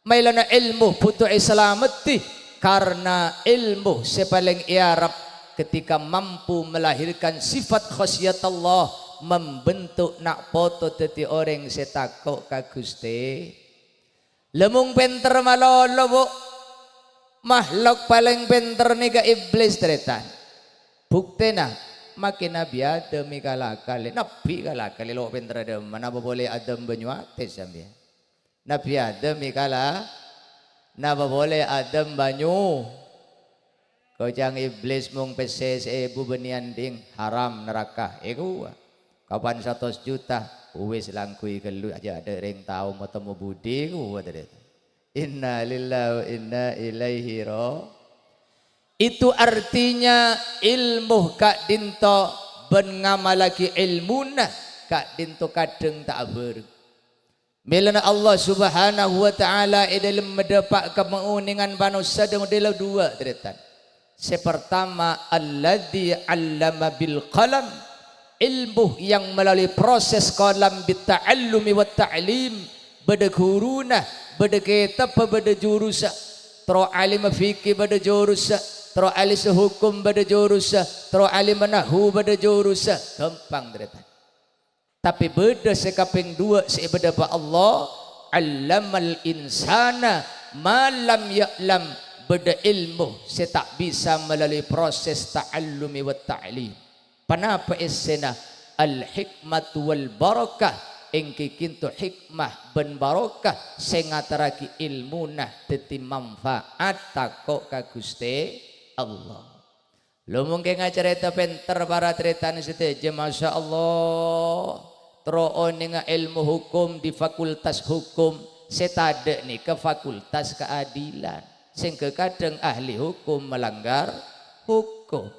Maèlana èlmo bhuto èsalameddhi, karna èlmo sè palèng èarep ketika mampu melahirkan sifat khasyiatallah, membentuk na' poto dhâddhi orèng sè tako' ka Ghustè. Lha mong pènter malolo, Bu. Mahlok palèng pènter nèka Iblis, tarètan. Buktèna, makè Nabbhi Adam èkalakalè. Nabbhi èkalakalè, lo' pènterra dhâmma, napa polè Adam bânyu atè sampèyan. Nabbhi Adam èkala-, napa polè Adam bânyu? Koca'na Iblis mong pèssè saèbu bânnèyan dhing, haram naraka. Èkowa. Kapan satos juta, uwis langghuy ghâllu, ajâ' adâ' rèng tao matemmo budi, kowa tadâ'. Inna lillahi wa inna ilaihi ra-, Itu artinya ilmu ka'dinto bân ngamallaghi ilmuna ka'dinto kadhâng ta' abhâreng. Mèlana Allah Subhanahu wa Ta'ala è dhâlem madhâpa' ka maonèngan manossa dâ-, model duwâ', tarètan. Sè partama, alladzi 'allama bil qalam, ilmu yang melalui proses qalam bit ta'allumi wat ta'lim, bâdâ ghuruna, bâdâ kètabbhâ, bâdâ jurussa, terro alim fikih bâdâ jurussa, terro alim hukum bâdâ jurussa, terro alim nahwu bâdâ jurussa, ghâmpang, tarètan. Tapè bâdâ sè kapèng duwâ' sè èbâdâ bân Allah, 'allamal insana ma lam ya'lam, bâdâ ilmu sè ta' bisa melalui proses ta'allumi wat ta'lim. Ponapa èssèna? Al-hikmatu wal barakah, èngghi kènto hikmah bân barokah sè ngaterraghi ilmuna dhâddhi manfaat tako' ka Ghustè Allah. Lo mongkèn acarèta pènter para tarètan sadhâjâ, masya Allah. Terro onènga ilmu hukum di Fakultas Hukum, sè tadâ' nèka Fakultas Keadilan. Sèngghâ kadhâng ahli hukum melanggar hukum.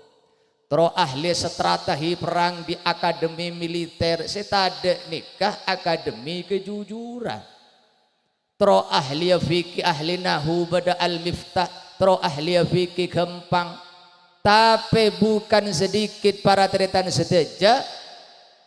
Terro ahli strategi perang di Akademi Militer, sè tadâ' nèka Akademi Kejujuran. Terro ahli fikih, ahli nahwu bâdâ Al-Miftah, terro ahli fikih ghâmpang. Tapè bukan sedikit para tarètan sadhâjâ,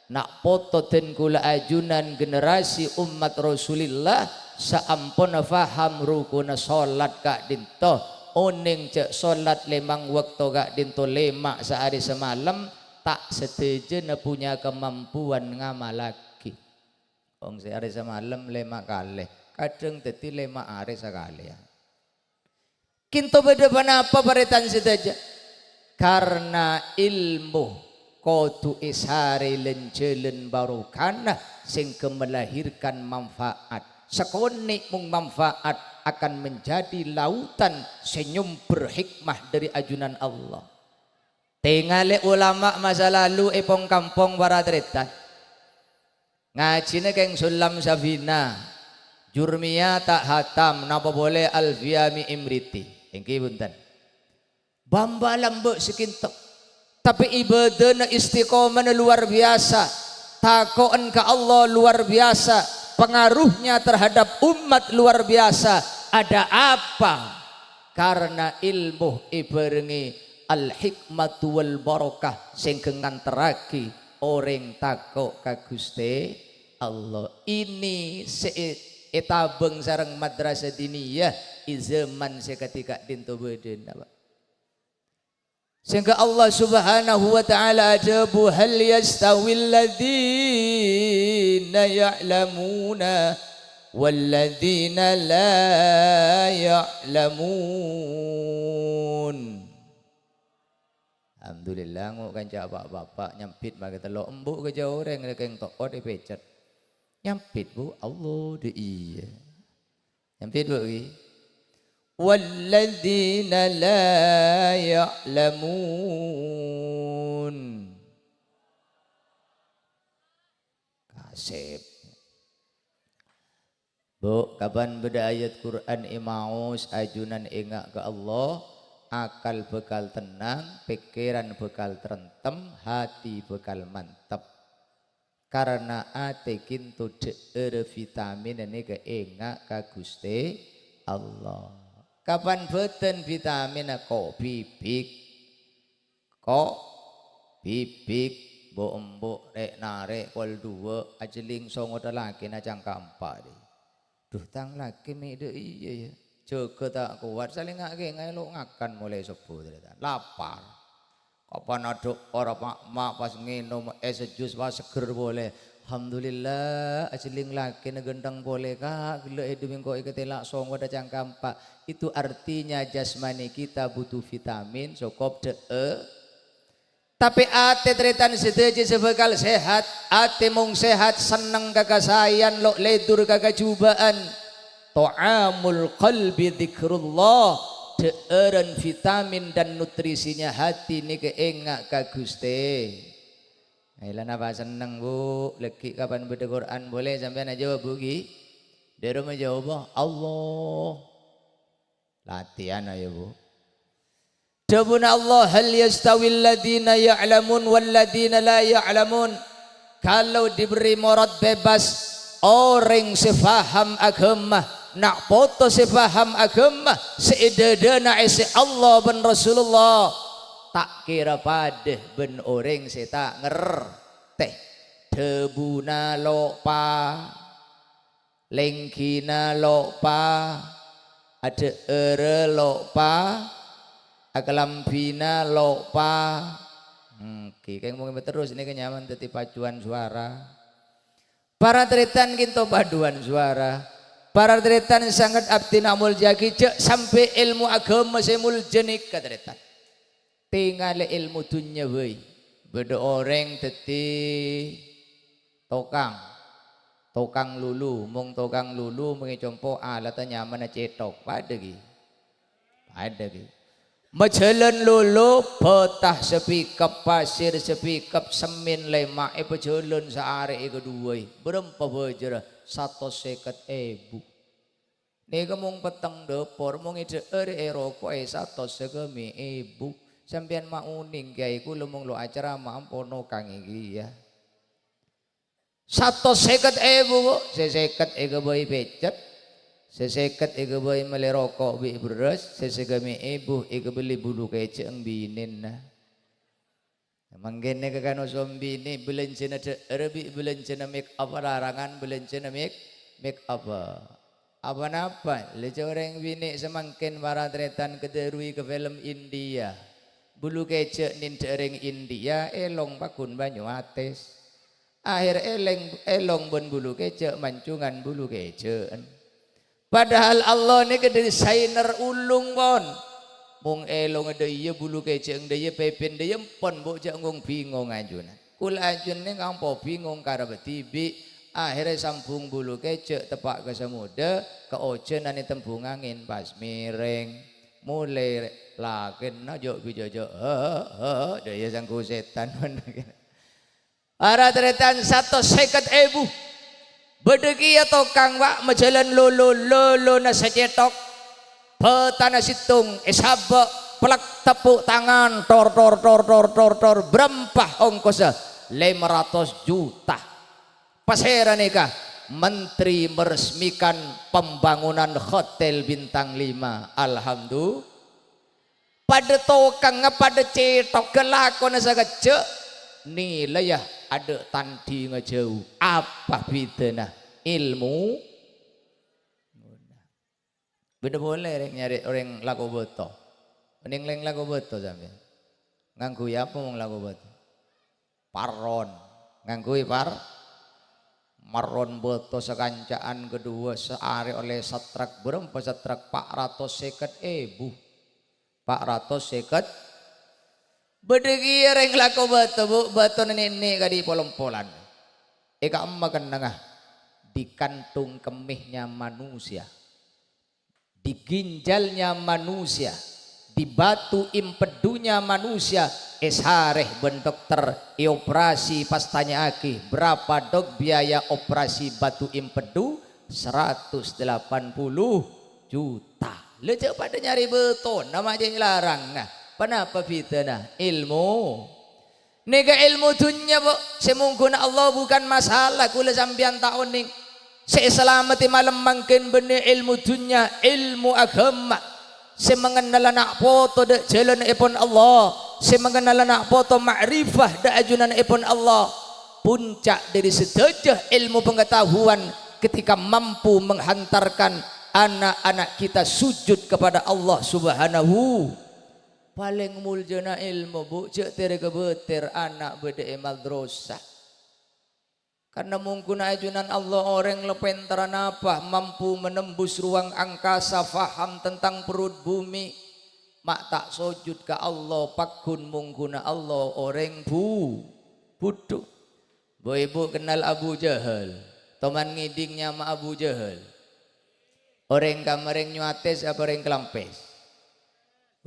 na' poto dân kaulâ ajunan generasi ommat Rasulillah saamponna paham rukunna solat ka'dinto, onèng jâ' solat lèma' bâkto ka'dinto lèma' saarè samalem, ta' sadhâjâna punya kemampuan ngamallaghi. Wong saarè samalem lèma' kalè, kadhâng dhâddhi lèma' arè sakalèyan. Kènto bâdâ ponapa, para tarètan sadhâjâ? Karna ilmu kodhu èsarè lan-jhâlân barokana sèngghâ melahirkan manfaat. Sakonè' mon manfaat akan menjadi lautan sè nyombher hikmah dâri ajunan Allah. Tèngalè ulama masa lalu è pong-kampong, para tarètan. Ngajhina Kèng Sullam Safina, Jurmiyah ta' hatam, napa polè Alfiyah Mi Imriti. Èngghi bhunten. Bâmbâ lambâ' sakènto. Tapè ibâdâna istiqomana luar biasa. Tako'en ka Allah luar biasa. Pengaruhnya terhadap umat luar biasa. Ada apa? Karna ilmu èbhârengngè al-hikmatu wal barakah sèngghâ nganterraghi orèng tako' ka Ghustè Allah. Ini sè è-, ètabâng sareng madrasah diniyah è zaman sè kadhi ka'dinto bâdâna, Pak. Sèngghâ Allah Subhanahu wa Ta'ala adhâbu, "Hal yastawil ladzina ya'lamuna wal ladzina la ya'lamun?" Alhamdulillah, ngo' kanca pa'-bapa' nyambit makè tello', embu' kèjhâ orèng rèkèng to'ot èpècèt. Nyambit, Bu, Allah, dâ' iyâ. Nyambit, Bu, ghi. Walladzina la ya'lamun. Kasèp. Bu, kapan bâdâ ayat Qur'an èmaos, ajunan enga' ka Allah, akal bhâkal tennang, pèkkèran bhâkal trèntem, hati bhâkal mantep. Karna atè kènto dhâ'âr vitamin nèka enga' ka Ghustè Allah. Kapan bhâdhân vitaminna ko' bibik. Ko' bibik, bu-embu' rè'-narè' kol duwâ', ajhelling songodhâ lakèna cangka empa', dhi. Dhu, tang lakè mè' dâ' iyâ, yâ. Jâgâ ta' kowat, salènga' kèngaè lo' ngakan molaè sobbhu, tarètan. Lapar. Kapan adhu' ora ma'-, ma' pas ngènom ès jus, pas seger polè. Alhamdulillah, ajhelling lakèna ghântheng polè, Ka'. Ghellâ' è dhu mèngko èkatèla' songodhâ cangka empa'. Itu artinya jasmani kita butuh vitamin, sokop dhâ'â. Tapè atè tarètan sadhâjâ sè bhâkal sehat, atè mong sehat, senneng ka kasaèyan, lo' lèdur ka kajhubâ'ân. Ta'amul qalbi dzikrullah, Dhâ'ârân vitamin dan nutrisinya hati nèka enga' ka Ghustè. Ayo la napa senneng, Bu? Lèghi' kapan bâdâ Qur'an polè sampèyan ajâwâb, Bu, ghi? Dhâremma jâwâbbhâ, Allah. Latihan ayo, Bu. Dhâbuna Allah, "Hal yastawil ladzina ya'lamun wal ladzina la ya'lamun?" Kalau diberi morot bebas, orèng sè faham aghâma, na' poto sè faham aghâma, sè è dâdâna èssè Allah bân Rasulullah, ta' kèra padâ bân orèng sè ta' ngertè. Dhâbuna lopa, lèngghina lopa, adhâ'ârâ lopa, akalambhina lopa. Èngghi, kèng mon terros nèka nyaman dhâddhi paduan suara. Para tarètan kènto paduan suara. Para tarètan sanget abdhina amoljâ'aghi, jhâ' sampè' èlmo aghâma sè molja nèka, tarètan. Tèngalè èlmo dhunnya bhâi. Bâdâ orèng dhâddhi tokang. Tokang lulu, mon tokang lulu, mon è compo' alatta nyamana cèthok. Padâ, ghi? Padâ, ghi? Majhâlân lulu, bâta sapèkèp, pasèr sapèkèp, semmèn lèma' èpajhâlân saarè èkaduwâi. Bârâmpa bhâjârra? Satos sèket èbu. Nèka mon petteng dâpor, mon è dhâ'âr èroko'è satos sagâmè' èbu. Sampèyan ma' onèng, Kèyaè, kaulâ mon lo' acarama ampon nokangè kèya. Satos sèket èbu, Bu. Sè sèket èghâbây pècèt, sè sèket èghâbây mellè roko' bi' bherrâs, sè sagâmè' èbu èghâbelli bulu kècè'eng binèna. Mangkèn nèka kanosom binè', bâlânjhâna dhâ'âr bi' bâlânjhâna make up larangan, bâlânjhâna make, make up. Apa-napa? Lè jhâ' orèng binè' samangkèn para tarètan kadhâruwi ka film India. Bulu kècè' nèndhâ' orèng India, èlong paggun bânyu atis. Akhèr èlèng, èlong bân bulu kècè' mancungan bulu kècè'en. Padahal Allah nèka desainer ulung, pon. Mon èlongnga dâ' iyâ, bulu kècè'eng dâ' iyâ, pèpèn dâ' iyâ, empon, Bu, jhâ' ngong-bingong ajunan. Kaulâ ajunan nèka ampo bingong karebbhâ dhibi', akhèrra sambung bulu kècè' teppa' ka samudra, kaojhânan è tembung angèn pas mèrèng. Molè lakèna jhâ' bi' jhâ', jhâ', he, he, he, dâ' iyâ sangghu sètan. Para tarètan, satos sèket èbu. Bâdâ kèya tokang, Pak, majhâlân lolo, lolona sacèthok. Bâtana sèttong èsabâ', plek teppo' tangan, tor, tor, tor, bârâmpa ongkossa? Lèma ratos juta. Pasèra nèka? Menteri meresmikan pembangunan hotel bintang lima. Alhamdulillah. Padâ tokangnga, padâ cèthogghâ lakona sakejjhâ', nilaiya adâ' tandhingnga jâu. Apa bhidhâna? Èlmo. Bâdâ polè rè' nyarè orèng lako bâto. Onèng lèng lako bâto sampèyan. Ngangghuy apa mon lako bâto? Parron. Ngangghuy par-, marron bâto sakanca'an kaduwâ saarè ollè satrak bârâmpa satrak? Pa' ratos sèket èbu. Pa' ratos sèket. Bâdâ kèya rèng lako bâto, Bu, bâtona nènè' kadhi pol-empolan. È ka'emma kennengnga, di kantung kemmèhnya manusia. Di ginjalnya manusia, di batu empedunya manusia, èsarè bân dokter, èoperasi, pas tanya'aghi, "Berapa, Dok, biaya operasi batu empedu?" "Seratus delapan puluh juta." Lha jhâ' padâ nyarè bâtona ma' jhâ' èlarang. Nah, ponapa bhidhâna? Èlmo. Nèka èlmo dhunnya, Bu, sè mongghuna Allah bukan masalah, kaulâ sampèyan ta' onèng. Sè èsalameddhi malem mangkèn bânnè èlmo dhunnya, èlmo aghâma. Sè mangennal ana' poto dâ' jhâlânnèpon Allah, sè mangennal ana' poto ma'rifah dâ' ajunanèpon Allah. Puncak dâri sadhâjâ èlmo pengetahuan ketika mampu menghantarkan anak-anak kita sujud kepada Allah Subhanahu. Palèng moljâna èlmo, Bu, jhâ' tèrè-kabâtèr ana' bâdâ è madrasah. Karna mongghuna ajunan Allah orèng la pènterra napa, mampu menembus ruang angkasa, faham tentang perut bumi. Ma' ta' sojud ka Allah, paggun mongghuna Allah orèng bu-, budhu. Bu-ibu kennal Abu Jahal? Toman ngèdhing nyama Abu Jahal. Orèng kamma rèng nyowatis apa rèng kalampès?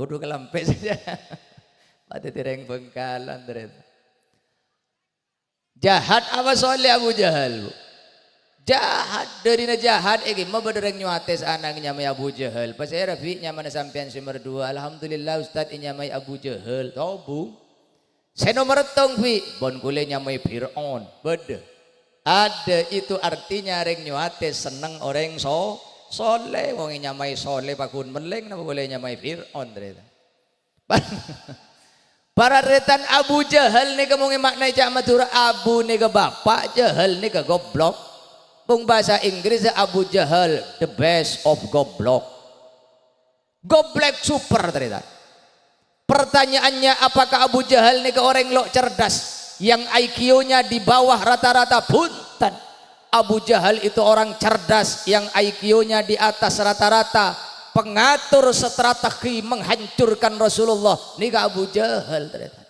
Kodhu kalampè' saja. Padâ dhâddhi rèng Bhângkalan, tarètan. Jahat apa soleh Abu Jahal, Bu? Jahat, dârina jahat, èghi ma' bâdâ rèng nyowatè saana nyamaè Abu Jahal. Pasèra bi' nyamana sampèyan sè nomer dua? Alhamdulillah, Ustad, ènyamaè Abu Jahal. Tobung. Sè nomer settong bi', bân kulâ nyamaè Fir'aun. Bâdâ. Ada, itu artinya rèng nyowatè senneng orèng so-, soleh. Wong ènyamaè soleh paghun mellèng, napa polè nyamaè Fir'aun, tarètan. Para tarètan, Abu Jahal nèka mon èmaknaè ca' Madhurâ, Abu nèka bapa', Jahal nèka goblok. Mon bhâsa Inggris, Abu Jahal, the best of goblok. Goblok super, tarètan. Pertanyaannya, apakah Abu Jahal nèka orèng lo' cerdas, yang I Q-nya di bawah rata-rata? Bhunten. Abu Jahal itu orang cerdas yang I Q-nya di atas rata-rata, pengatur strategi menghancurkan Rasulullah. Nèka Abu Jahal, tarètan.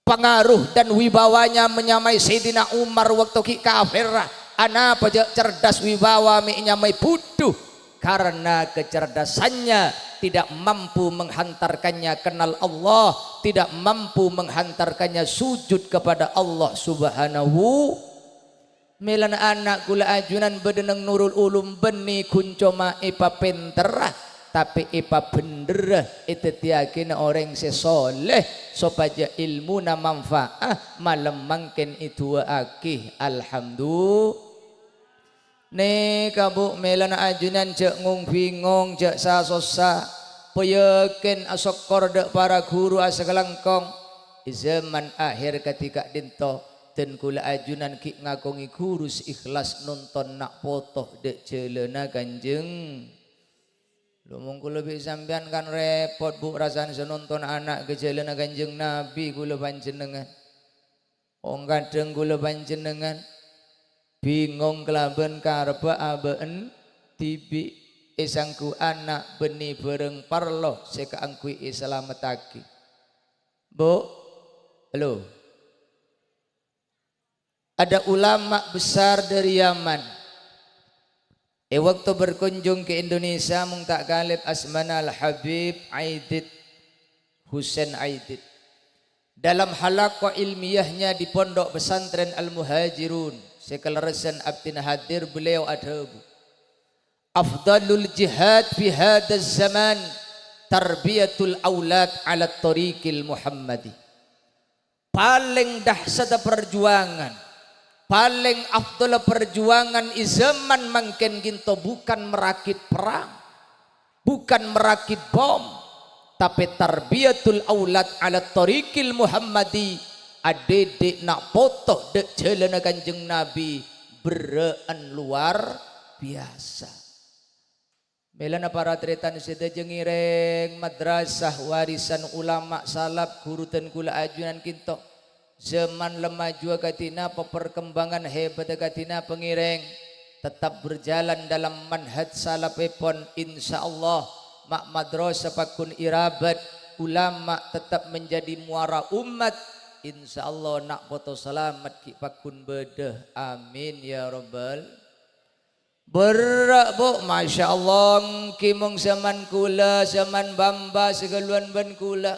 Pengaruh dan wibawanya menyamai Sayyidina Umar waktu ghi' kafir. Anapa ja-, cerdas wibawa mè' nyamaè budhu? Karena kecerdasannya tidak mampu menghantarkannya kenal Allah, tidak mampu menghantarkannya sujud kepada Allah Subhanahu. Mèlana ana' kulâ ajunan bâdâ neng Nurul Ulum, bânnè ghun coma èpapènterra, tapè èpabhenderra, èdhâddhiyâghina orèng sè soleh, sopajâ èlmona manfa'ah, malem mangkèn èdu'aaghi. Alhamdu-, Nèka, Bu, mèlana ajunan jhâ' ngong-bingong, jhâ' sa-sossa. Payakin asokkor dâ' para ghuru asakalangkong. È zaman akhir kadhi ka'dinto, dân kulâ ajunan ghi' ngakongè ghuru sè ikhlas nonton na' poto dâ' jhâlâna Kanjeng. Lho, mon kulâ bi' sampèyan kan rèpot, Bu, rassana sè nonton ana' ka jhâlâna Kanjeng Nabi kulâ panjhennengngan. Ong kadhâng kulâ panjhennengngan bingong kalabân karebbhâ abâ'na dhibi', èsangghu ana' bânnè bhârâng parlo sè kaangghuy èsalamettaghi. Bu, halo. Ada ulama besar dari Yaman. È bâkto berkunjung ka Indonesia, mon ta' kalèp asmana Al-Habib Aidid, Husain Aidid. Dalam halaqah ilmiahnya di Pondok Pesantren Al-Muhajirun, sè kalerressan abdhina hadir, beliau adhâbu, "Afdalul jihad fi hadzal zaman tarbiyatul aulad ala thariqil Muhammadi." Palèng dahsyatta parjuwângan, palèng afdhalla parjuwângan è zaman mangkèn ghânto bukan marakit perrang, bukan marakit bom, tapè tarbiyatul aulad ala thariqil Muhammadi, adhidhik na' poto dâ' jhâlâna Kanjeng Nabi, berrâ'ân luar biyasa. Mèlana para tarètan sadhâjâ ngèrèng madrasah warisan ulama salaf, ghuru dân kulâ ajunan ghânto. Zaman la majuwâ kadhi napa, perkembangan hebat kadhi napa ngèrèng, tetap berjalan dalam manhaj salafèpon, insyaallah, ma' madrasah pagghun èrabât, ulama tetap menjadi muara umat, insyaallah na' poto salamet ghi' pagghun bâdâ. Amin ya rabbal. Berrâ', Bu, masyaallah, èngghi mon zaman kulâ, zaman bâmbâ sè ghâlluwân bân kulâ.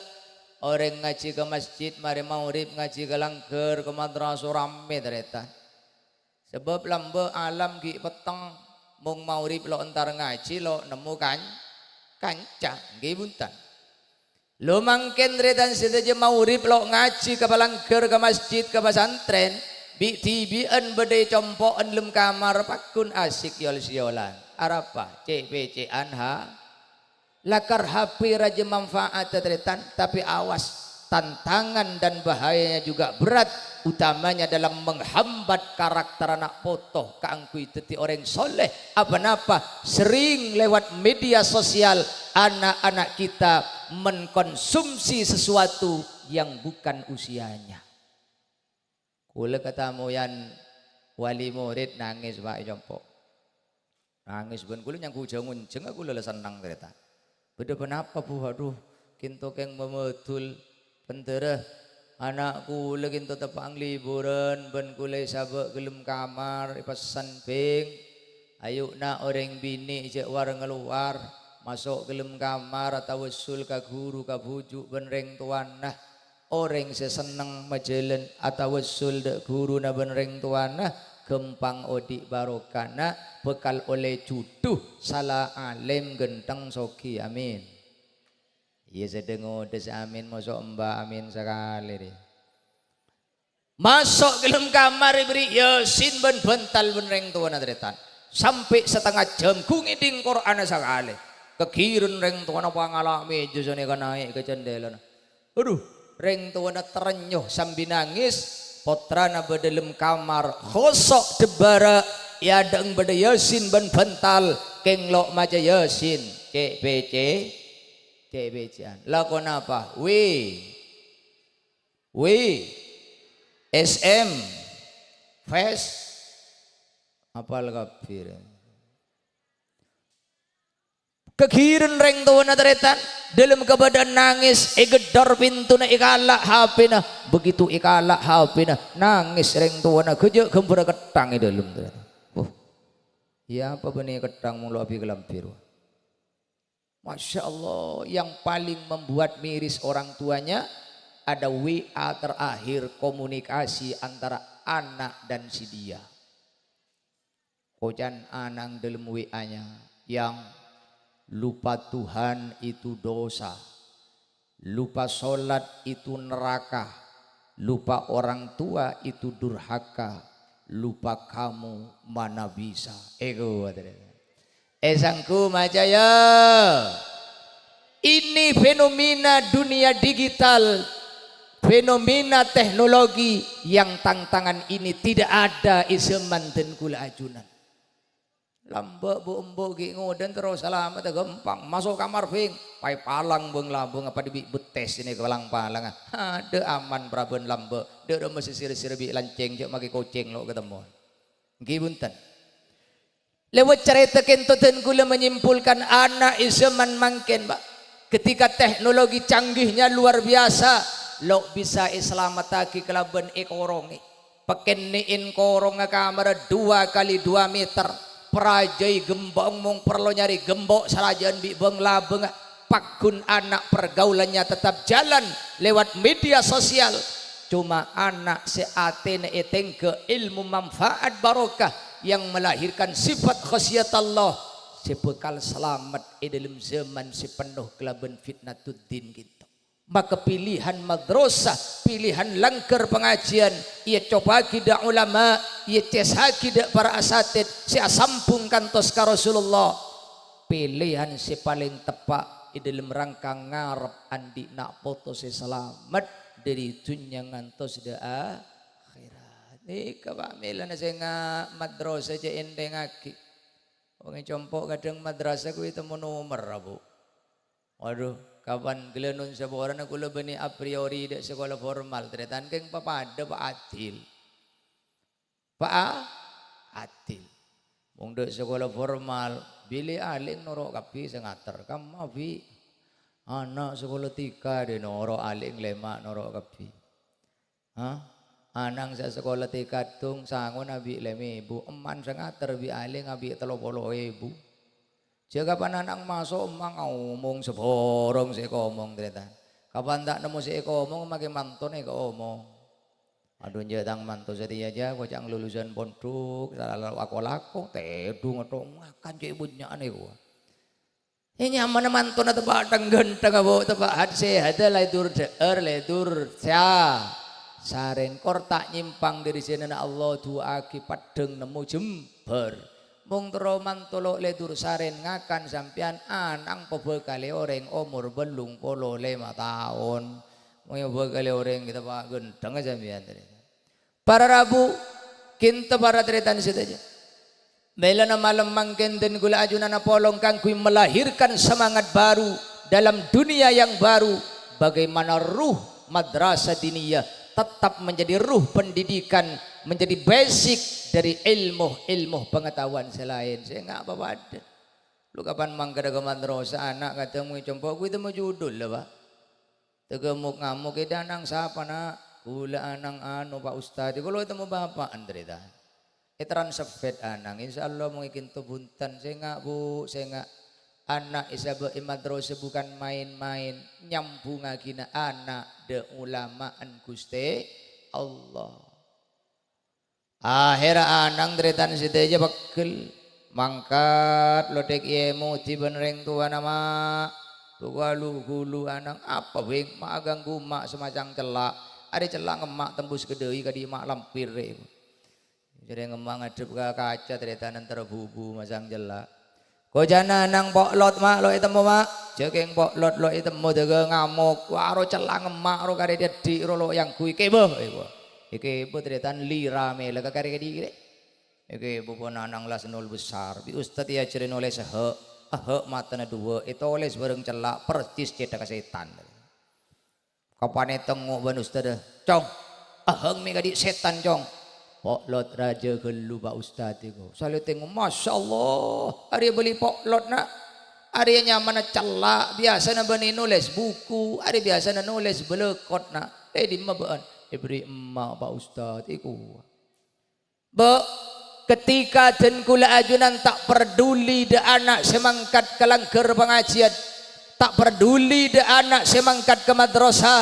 Orèng ngajhi ka masjid, marè maghrib ngajhi ka langghâr, ka madrasah rammè tarètan. Sabâb lambâ' alam ghi' petteng, mon maghrib lo' entar ngajhi, lo' nemmo kan-, kanca, èngghi bhunten. Lo mangkèn tarètan sadhâjâ maghrib lo' ngajhi ka palangghâr, ka masjid, ka pasantrèn, bi'-dhibi'ân bâdâ è compo'na dâlem kamar, pagghun asyik yol-siyolan. Arapa? Cè'-pècè'an ha-, lakar H P rajâ manfaatta tarètan, tapè awas, tantangan dan bahayanya juga berat, utamanya dalam menghambat karakter ana' poto kaangghuy dhâddhi orèng soleh. Apa-napa sering lewat media sosial, anak-anak kita mengkonsumsi sesuatu yang bukan usianya. Kulâ katamoyan wali murid nangès, Pak, è compo'. Nangès bân kulâ nyangghu jhâng-onjhângnga, kulâ la senneng tarètan. "Bâdâ ponapa, Bu?" "Adhu, ghânto kèng mamadul, bhendherrâ. Ana' kulâ ghânto teppa'na liburân bân kulâ èsabâ' ghâlem kamar, èpessen bhing. Ayu, na', orèng binè' jhâ' war-ngalowar. Maso' ghellem kamar atawassul ka ghuru, ka bhuju' bân rèng towana. Orèng sè senneng majhâlân atawassul dâ' ghuruna bân rèng towana, ghâmpang odi' barokana, bhâkal ollè jhudhu, sala alèm, ghântheng, soghi. Amin. Iyâ, sè dâ-ngodâ sè amin, maso' emba amin sakalè, rè. Maso' ghellem kamar èberri' Yasin bân bântal bân rèng towana tarètan. Sampè' satengnga jhâm gu ngèdhing Qur'anna sakalè. Kaghirân rèng towana pangala' mèja sanèka naè' ka candhèlana. Adhu, rèng towana terrenyuh sambi nangès. Pottrana bâdâ dâlem kamar, khoso' dhâbbhârâ', è adâ'eng bâdâ Yasin bân bântal, kèng lo' maca Yasin. Cè' bâcè-, cè' bâcè'an. La ponapa? Wi. Wi, S M, Fes, apal kabbhi, rè. Kaghirân rèng towana tarètan, dâlem kabâdâ'ân nangès, ègheddhâr pintona, èkala' H P-na. Begitu èkala' H P-na, nangès rèng towana, ghâjâ' ghâmbhârrâ ketthang è dâlem, tarètan. Wah, iyâ apa bânnè ketthang mon lo' abit kalambhi, rowa? Masya Allah, yang paling membuat miris orang tuanya ada W A terakhir komunikasi antara anak dan si dia. Kocan ana'na dâlem W A-nya, "Yang, lupa Tuhan itu dosa." Lupa sholat itu neraka, lupa orang tua itu durhaka, lupa kamu mana bisa. Ego, eh, sanggu maca, ya. Ini fenomena dunia digital, fenomena teknologi yang tantangan ini tidak ada è zaman dhân kaulâ ajunan. Lambâ' bu-, embu' ghi' ngodâ terro salamet ghâmpang. Maso' kamar, bhing. Paèpalang bâng-labâng apa dhibi' bettès ini palang-palang. Adâ' aman parabân lambâ'. Dâ' remma sè sèra-sèra bi' lancèng, jhâ' makè kocèng lo' katemmo. Èngghi bhunten. Lewat carèta kento dhân kaulâ menyimpulkan ana' è zaman mangkèn, Pak. Ketika teknologi canggihnya luar biasa, lo' bisa èsalamettaghi kalabân èkorongè. Pakennè'è korongnga kamarra dua kali dua meter. Parajâi gembok, mong parlo nyarè gembok sarajâ'ân bi' bâng-labângnga. Paggun ana' pergaulannya tetap jalan lewat media sosial. Coma ana' sè atèna ètèngghâ ilmu manfaat barokah yang melahirkan sifat khasyiatallah sè bhâkal salamet è dâlem zaman sè penno kalabân fitnatuddin kento. Maka pilihan madrasah, pilihan langghâr pangajiân, ècobâ'âghi dâ' ulama, ècèsaghi dâ' para asatid sè asambhung kantos ka Rasulullah. Pèlèyan sè palèng teppa' è dâlem rangka ngarep andi' na' poto sè salamet dâri dhunnya ngantos dâ' akhèrat. Nèka, Pak, mèlana sènga' madrasah jhâ' ènthèngaghi. Wong è compo' kadhâng madrasah kuwi temmo nomer, Bu. Waduh, kapan ghellâ' non saporana kaulâ bânnè a priori dâ' sakola formal, tarètan kèng papadâ, Pak, adil. Pak, a-, adil. Mon dâ' sakola formal, bilâ alèng noro' kabbhi sè ngater. Kamma bi' ana' sakola tika dâ' noro' alèng lèma' noro' kabbhi. Hah? Ana'na sè sakola tika dong sangona bi' lèma èbu, emman sè ngater bi' alèng abi' tello polo èbu. Jhâ' kapan ana'na maso' emma omong sabhârâng sè èkaomong, tarètan. Kapan ta' nemmo sè èkaomong, makè mantona èkaomong. Adhu, jhâ' tang manto satèya jhâ', koca' lulusan pondhuk, sala lako-lako, tèdhung atho ngakan cè' bânnya'an èkowa. È nyamana mantona teppa' thèng-ghânthèngnga, Bu, teppa' hat-sèhatta, lè dur dhâ'âr, lè dur sa-, sarèn. Kor ta' nyèmpang dâri sènana Allah, du'aaghi peddhâng nemmo jembhâr. Mon terro manto lo' lè dur sarèn ngakan sampèyan, ana'na pabhâkalè orèng omor bâllung polo lèma taon. Mon èbhâkalè orèng teppa' ghânthèngnga sampèyan tadi. Para rabu, kento para tarètan sadhâjâ. Mèlana malem mangkèn dhân kaulâ ajunanna polong kaangghuy melahirkan semangat baru dalam dunia yang baru, bagaimana ruh madrasah diniyah tetap menjadi ruh pendidikan, menjadi basic dari ilmu-ilmu pengetahuan sè laèn. Sènga' papadâ. Lo' kapan mangkada ka madrasah, ana' kadhâng mè' compo' kuwi temmo judul la, Pak. Tèghâ mok-ngamok, "È dâ' ana'na sapa, Na'?" "Kaulâ ana'na anu, Pak Ustad." "Kaulâ ètemmo bapa'na, tarètan." Ètransfèt ana'na, "Insyaallah mon è kento bhunten." "Sènga', Bu, sènga'." Ana' èsabâ' è madrasah bukan main-main, nyambhungngaghinâ ana' dâ' ulama'an Ghustè Allah. Ahèrra ana'na tarètan sadhâjâ pegghel, mangkat lodhek èmodi bân rèng towana, "Ma', bâ' kalu-ghulu ana'na, apa bhing ma' aghânggu emma' samacang cella'? Arè cella' ngemma' tembus ka dâi kadhi' ma' lampir rè." Jârèya ngemma' ngadhep ka kaca, tarètan entar bhubu masang cella'. Koca'na ana'na, "Po'lot, Ma', lo' ètemmo, Ma'." Jâ' kèng po'lot lo' ètemmo, dâgâ ngamok. Wah, ro cella' ngemma' ro karè dâddhi' ro lo' èangghuy. "Kèbâ, kèbâ." Èkèbâ tarètan lira mèlè ka karè kadhi' rè. Èkèbâ pon ana'na la sennol besar. Bi' ustad èajhâri nolès ehhâ'. Ehhâ' matana duwâ', ètolès bhâreng cella' persis cèthagghâ sètan. Kapanè tengngo' bân ustadda, "Cong, ehhâ' mè' kadhi' sètan, Cong." "Po'lot rajâ ghâllu, Pa' Ustad, èko." Salè tengngo', "Masya Allah, arèya bâli po'lot, Na'. Arèya nyamana cella', biyasana bânnè nolès buku, arèya biyasana nolès bâlâkot, Na'. È dimma bâ'ân?" "Èbherri' emma', Pa' Ustad, èko." Bu, ketika dân kaulâ ajunan ta' parduli dâ' ana' sè mangkat ka langghâr pangajiyân, ta' parduli dâ' ana' sè mangkat ka madrasah,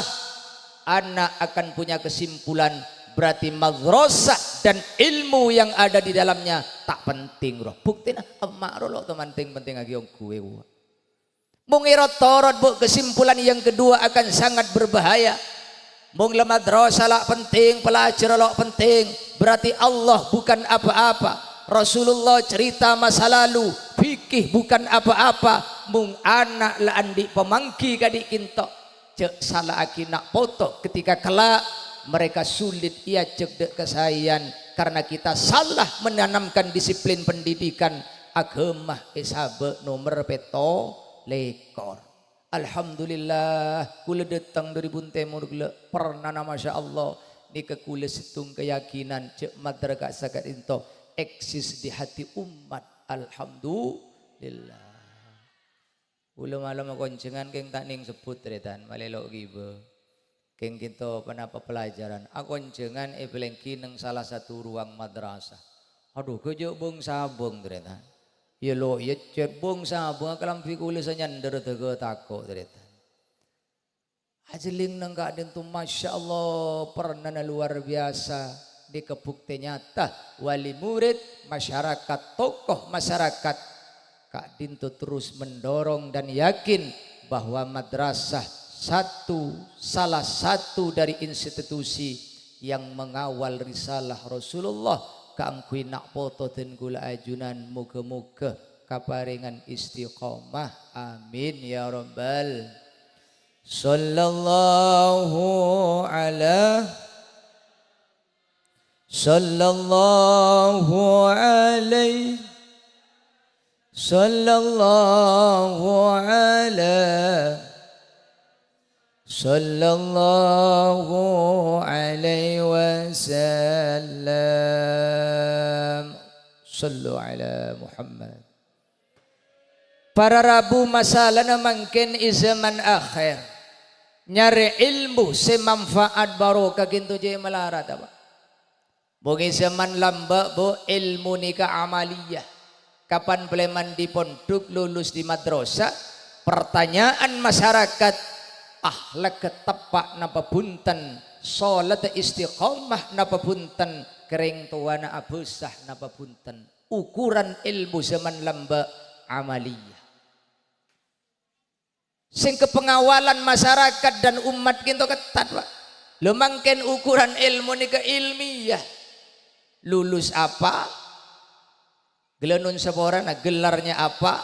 ana' akan punya kesimpulan, berarti madrasah dan ilmu yang ada di dalamnya ta' penting, ro. Buktèna, emma' ro lo' ta' manting-pentingngaghi ongghu, èwa. Mon èrot-torot, Bu, kesimpulan yang kedua akan sangat berbahaya. Mon la madrasah la penting, pelajar lo' penting, berarti Allah bukan apa-apa. Rasulullah cerita masa lalu, fikih bukan apa-apa. Mon ana' la andi' pamangghi kadhi' kènto, jhâ' sala'aghi na' poto ketika kelak mereka sulit èajhâk dâ' kasaèyan karena kita salah menanamkan disiplin pendidikan. Aghâma èsabâ' nomer pètto lèkor. Alhamdulillah, kaulâ dâteng dâri Buntèmor ghellâ', pernana, masya Allah, nèka kaulâ sèttong kayakinan jhâ' madrasah ka'dinto eksis di hati umat. Alhamdulillah. Kaulâ malem akonjhângan kèng ta' nèng sebbhut, tarètan, malè lo' ghibâ. Kèng kènto ponapa pelajaran? Akonjhângan èpalèngghi neng salah satu ruang madrasah. Adhu, ghâjâ' bâng-sabâng, tarètan. Iyâ lo', iyâ cèt bâng-sabâng, kalambhi kaulâ sè nyandher dâgâ tako', tarètan. Ajhelling neng ka'dinto, masya Allah, pernana luar biasa. Nèka bukti nyata, wali murid, masyarakat, tokoh masyarakat, ka'dinto terus mendorong dan yakin bahwa madrasah satu, salah satu dari institusi yang mengawal risalah Rasulullah kaangghuy na' poto dân kaulâ ajunan, moghâ-moghâ kaparèngan istiqomah. Amin ya rabbal. Sallallahu ala, sallallahu alaihi, sallallahu ala, sallallahu alaihi wasallam. Sallu ala Muhammad. Para rabu, masalana mangkèn è zaman akhèr. Nyarè èlmo sè manfaat barokah ghânto jhâ' malarat, apa? Mon è zaman lambâ', Bu, èlmo nèka amaliyah. Kapan palèman di pondhuk, lulus di madrasah, pertanyaan masyarakat, akhlak teppa' napa bhunten, salat istiqomah napa bhunten, karèng towana abhâsa napa bhunten. Ukuran èlmo zaman lambâ' amaliyah. Sehingga pengawalan masyarakat dan umat ghânto ketat, Pak. Lho, mangkèn ukuran èlmo nèka ilmiah. Lulus apa? Ghellâ' non saporana, gelarnya apa?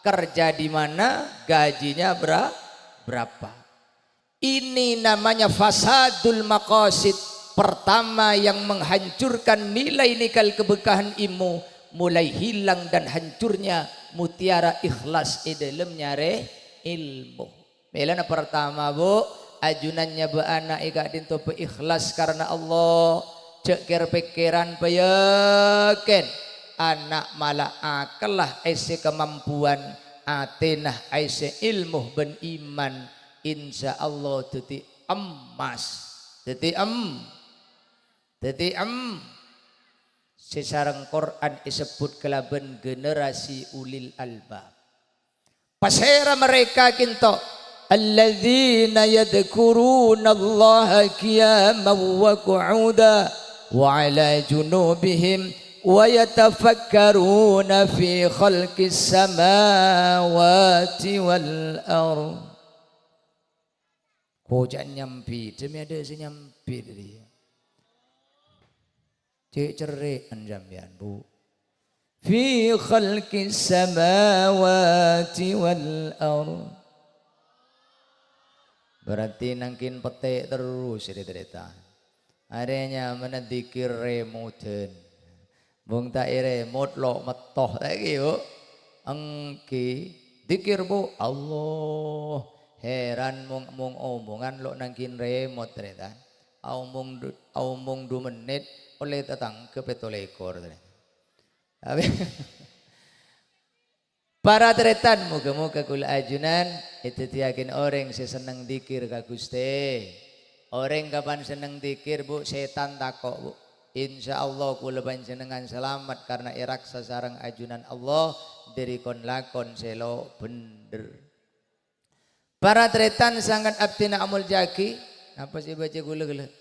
Kerja di mana? Gajinya bera-, berapa? Ini namanya fasadul maqasid. Pertama yang menghancurkan nilai-nilai keberkahan ilmu, mulai hilang dan hancurnya mutiara ikhlas è dâlem nyarè ilmu. Mèlana pertama, Bu, ajunan nyabâ' ana' è ka'dinto paikhlas karana Allah. Jhâ' kèr-pèkkèran payakin. Ana' mala akella èssè kamampuan, atèna èssè ilmu bân iman. Insya Allah dhâddhi emmas. Dhâddhi em-, dhâddhi em-, sè sareng Qur'an èsebbhut kalabân generasi ulil albab. Pasèra mereka kènto? Alladzina yadzkurunallaha qiyaman wa qu'udan wa 'ala junubihim wa yatafakkaruna fi khalqis samawati wal ardh. Koca' nyambi, dhâmè adâ' sè nyambi dhâri. Cè' cerrè'an sampèyan, Bu. Fi khalqis samawati wal ardh. Berarti nangkèn pettè' terros, rit-rètan. Arèya nyamana dzikir rèmoddhân. Mong ta' èrèmot lo' metto, ta' ènggi, Bu? Ènggi. Dzikir, Bu. Allah. Heran mong, mong omongan lo' nangkèn rèmot, tarètan. Aomong du-, aomong du mennit, ollè tatangghâ pètto lèkor, tarètan. Tapè, para tarètan, moghâ-moghâ kaulâ ajunan èdhâddhiyâghin orèng sè senneng dzikir ka Ghustè. Orèng kapan senneng dzikir, Bu, sètan tako', Bu. Insyaallah kaulâ panjhennengngan salamet karna èraksa sareng ajunan Allah dhâri kon-lakon sè lo' bhendher. Para tarètan sanget abdhina amoljâ'aghi, napa sè èbâca kaulâ ghellâ'?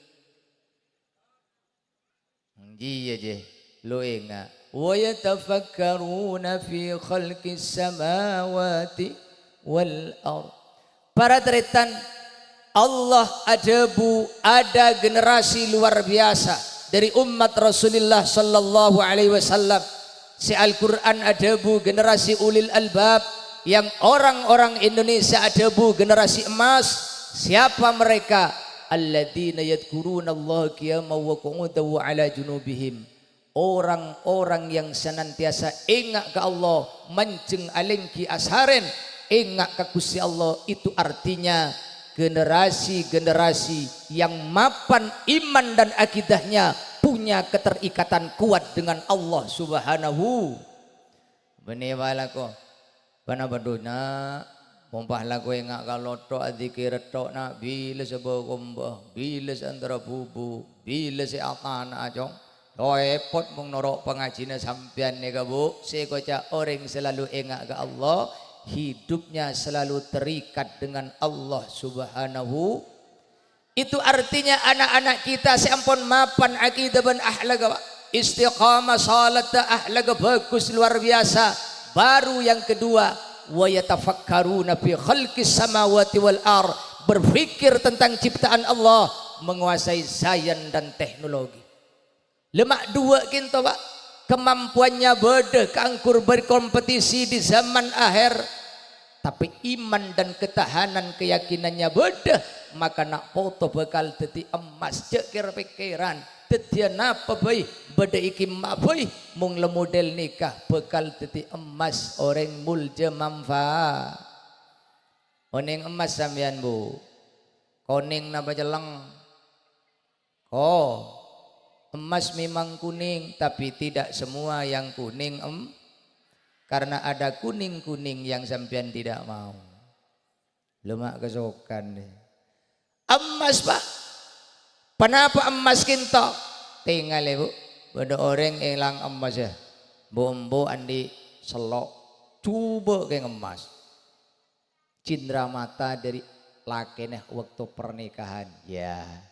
Iyâ, jâ, lo' enga'. "Wa yatafakkaruna fi khalqis samawati wal ardh." Para tarètan, Allah adhâbu, ada generasi luar biasa dari umat Rasulullah sallallahu alaihi wasallam. Sè Al-Qur'an adhâbu generasi ulil albab, yang orang-orang Indonesia adhâbu generasi emas. Siapa mereka? Alladzina yadzkurunallaha qiyaman wa qu'udan wa 'ala junubihim. Orang-orang yang senantiasa enga' ka Allah, manjeng alèngghi asarèn, enga' ka Ghustè Allah, itu artinya generasi-generasi yang mapan iman dan akidahnya punya keterikatan kuat dengan Allah Subhanahu. Bânnè bâlâko. Bâna bâdhuna, pompa lako enga' ka lotto, adzikir tok, na', bilâ sè bâkomba, bilâ sè antara bubu, bilâ sè atana'a, Cong. Repot mong noro' pangajina sampèyan nèka, Bu. Sè èkoca' orèng sè lalu enga' ka Allah, hidupnya selalu terikat dengan Allah Subhanahu. Itu artinya anak-anak kita sè ampon mapan akidah bân akhlak, Pak. Istiqamah, salat, akhlak bagus luar biasa. Baru yang kedua, "Wa yatafakkaruna fi khalqis samawati wal ardh." Berpikir tentang ciptaan Allah, menguasai sains dan teknologi. Lè ma' duwâ' kènto, Pak. Kemampuannya bâdâ kaangghuy berkompetisi di zaman akhir, tapè iman dan ketahanan keyakinannya bâdâ, maka na' poto bhâkal dhâddhi emmas. Jhâ' kèr-pèkkèran, dhâddhiyâ napa bhâi, bâdâ è kemma bhâi, mong la model nèka bhâkal dhâddhi emmas, orèng moljâ manfa-. Onèng emmas sampèyan, Bu? Konèng napa cellèng? Oh, emas memang kuning, tapi tidak semua yang kuning, em, karena ada kuning-kuning yang sampèyan tidak mau. Lè ma' kasokan, deh. Emas, Pak. Ponapa emas kènto? Tèngalè, Bu. Bâdâ orèng èlang emas, ya. Bu, embu andi' sello'. Jhubâ' kèng emas. Cindra mata dâri lakèna waktu pernikahan. Ya.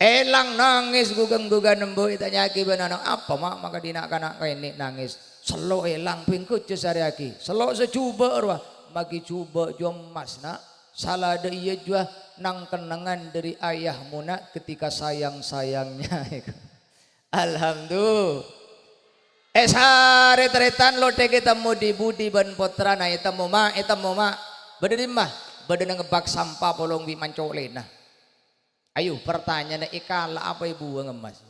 Èlang nangès ghugân-ghugân embu', ètanya'aghi bân ana', "Apa, Ma', makadhi na'-kana' kènè' nangès?" "Sello' èlang, bhingko jhâ' sarèyaghi." "Sello' sè jhubâ' rowa?" "Maghi jhubâ' jhuwâ emmas, Na'." "Sala dâ' iyâ jhuwâ, nang-kennengngan dâri ayahmu, Na', ketika sayang-sayangnya." Alhamdulillah. È sarè-tarètan lotèk ètemmo di-budi bân pottrana, ètemmo, Ma', ètemmo, Ma'. Bâdâ dimma? Bâdâ neng bak sampah polong bi' manco'lèna. Ayo, pertanyaan, èkala' apa èbuwâng emmas?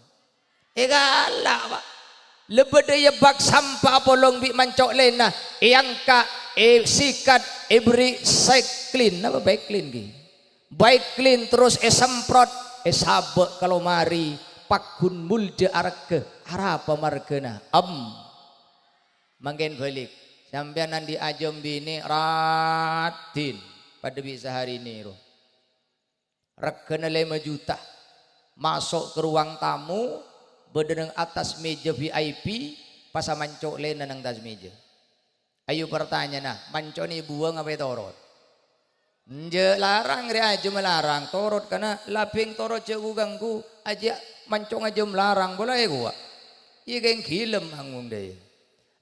Èkala', Pak. Lè bâdâ è bak sampah polong bi' manco'lèna, èangka', èsikat, èberri' Sèklin. Napa Baiklin ghi? Baiklin terros èsemprot, èsabâ' ka lomari, pagghun moljâ arghâ. Arapa marghâna? Em. Mangkèn bâlik. Sampèyan andi' ajâm binè' raddhin, padâ bi' saharèna rowa. Regghâna lèma juta. Maso' ka ruang tamu, bâdâ neng attas mèja V I P, pas amanco'lèna neng attas mèja. Ayo partanyana, manco' nè èbuwâng apa ètorot? Enjâ', larang rè ajâm larang, torot kana' labâng torot jhâ' ghu-ganggu, ajâ' manco' ngajâm larang, pola èkowa. Iyâ kèng ghilem angung dâi.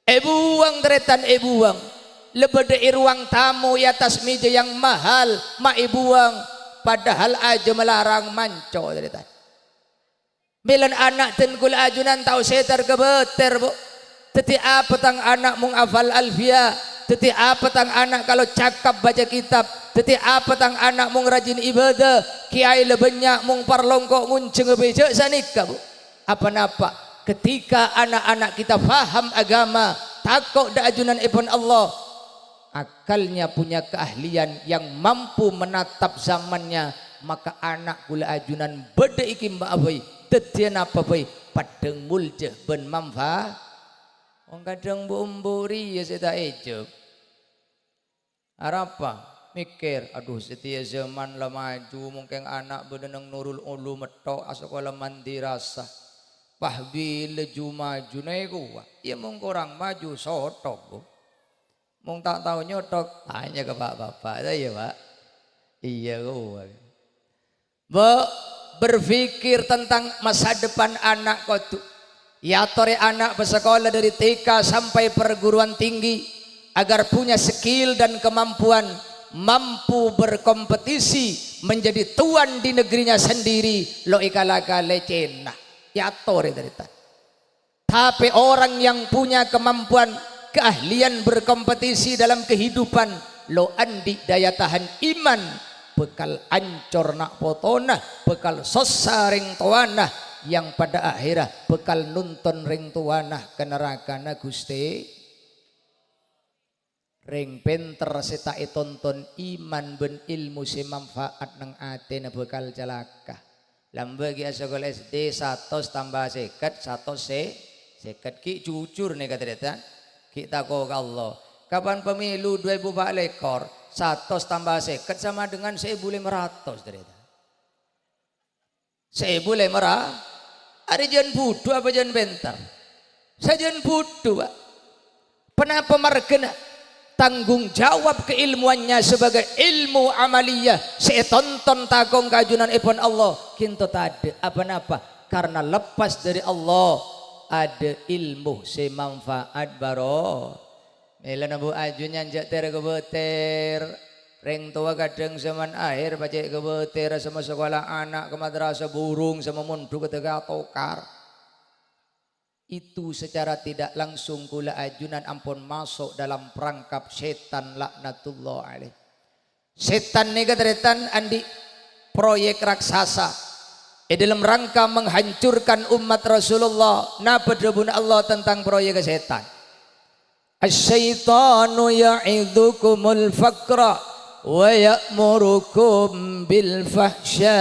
Èbuwâng, tarètan, èbuwâng. La bâdâ è ruang tamu, è attas mèja yang mahal, ma' èbuwâng. Padahal ajâm larang manco', tarètan. Mèlana ana' dân kaulâ ajunan ta' osa èter-kabâter, Bu. Dhâddhi apa tang ana' mong afal Alfiyah? Dhâddhi apa tang ana' kalo cakap baca kitab? Dhâddhi apa tang ana' mong rajin ibadah? Kèyaè la bânnya' mong parlongko' ngonjhângnga bhâi jhâ' sanèka, Bu. Apa napa? Ketika anak-anak kita faham agama, tako' dâ' ajunanèpon Allah, akalnya punya keahlian yang mampu menatap zamannya, maka ana' kaulâ ajunan bâdâ è kèmma'a bhâi, dhâddhiyâ napa bhâi, peddhâng moljâ bân manfa-, wong kadhâng bu'-embu' rèya sè ta' èjhâb. Arapa? Mèkkèr, "Adhu, satèya zaman la maju, mongkèng ana' bâdâ neng Nurul Ulum metto', asakola madrasah. Pah bilâ ju-maju nèko, wa." Iyâ, mong korang maju, sothok, Bu. Mong ta' tao nyothok, tanya ka pa'-bapa', ta iyâ, Pa'? Iyâ, kowa. Bu, berpikir tentang masa depan anak kodhu. Èyatorè ana' pasakola dâri T K sampai perguruan tinggi agar punya skill dan kemampuan mampu berkompetisi menjadi tuan di negerinya sendiri, lo' èkala-kalè Cèna. Èyatorè dâri ta-, Tapè orang yang punya kemampuan, keahlian berkompetisi dalam kehidupan, lo' andi' daya tahan iman, bhâkal ancor na' potona, bhâkal sossa rèng towana, yang pada akhèrra bhâkal nonton rèng towana ka narakana Ghustè. Rèng pènter sè ta' ètonton iman bân èlmo sè manfaat neng atèna bhâkal calaka. Lambâ' ghi' asakola S D satos tamba sèket, satos sè-, sèket. Ghi' jujur nèka, tarètan. Ghi' tako' ka Allah. Kapan pemilu dua èbu pa' lèkor, satos tamba sèket sama dengan saèbu lèma ratos, tarètan. Saèbu lèma ra-, arè jân budhu apa jân pènter? Sajân budhu, Pa'. Ponapa marghâna? Tanggung jawab keilmuannya sebagai ilmu amaliyah sè ètonton tako' ka ajunanèpon Allah, ghânto tadâ'. Apa napa? Karena lepas dari Allah, adâ' ilmu sè manfaat baro-, Mèlana bu' ajunanèpon jhâ' ter-kabâter. Rèng towa kadhâng zaman akhèr pajhât kabâter, sè masakola ana' ka madrasah burung, sè mamondhuk ka tèka tokar. Itu secara tidak langsung kaulâ ajunan ampon maso' dalam perangkap sètan laknatullah alaih. Sètan nèka, tarètan, andi' proyek raksasa è dalam rangka menghancurkan umat Rasulullah. Napa dhâbuna Allah tentang proyek sètan? "Asyaitanu ya'idukumul faqra wa ya'murukum bil fahsya."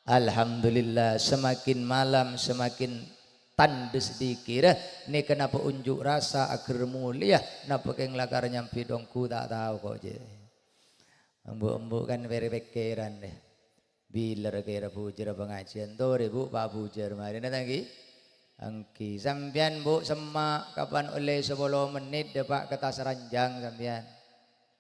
Alhamdulillah, semakin malam semakin tandhes dikira. Nèka napa unjuk rasa ager molèya, napa kèng lakar nyambi dhongghu ta' tao ko' jhâ'. Embu'-embu' kan pèr-, pèkkèran deh. Bilâ kèra bujâr pangajiân, torè, Bu', pa' bujâr marèna ta' ènggi? Ènggi. Sampèyan, Bu', semma' kapan ollè sapolo mennit dâpa' ka attas ranjhâng sampèyan.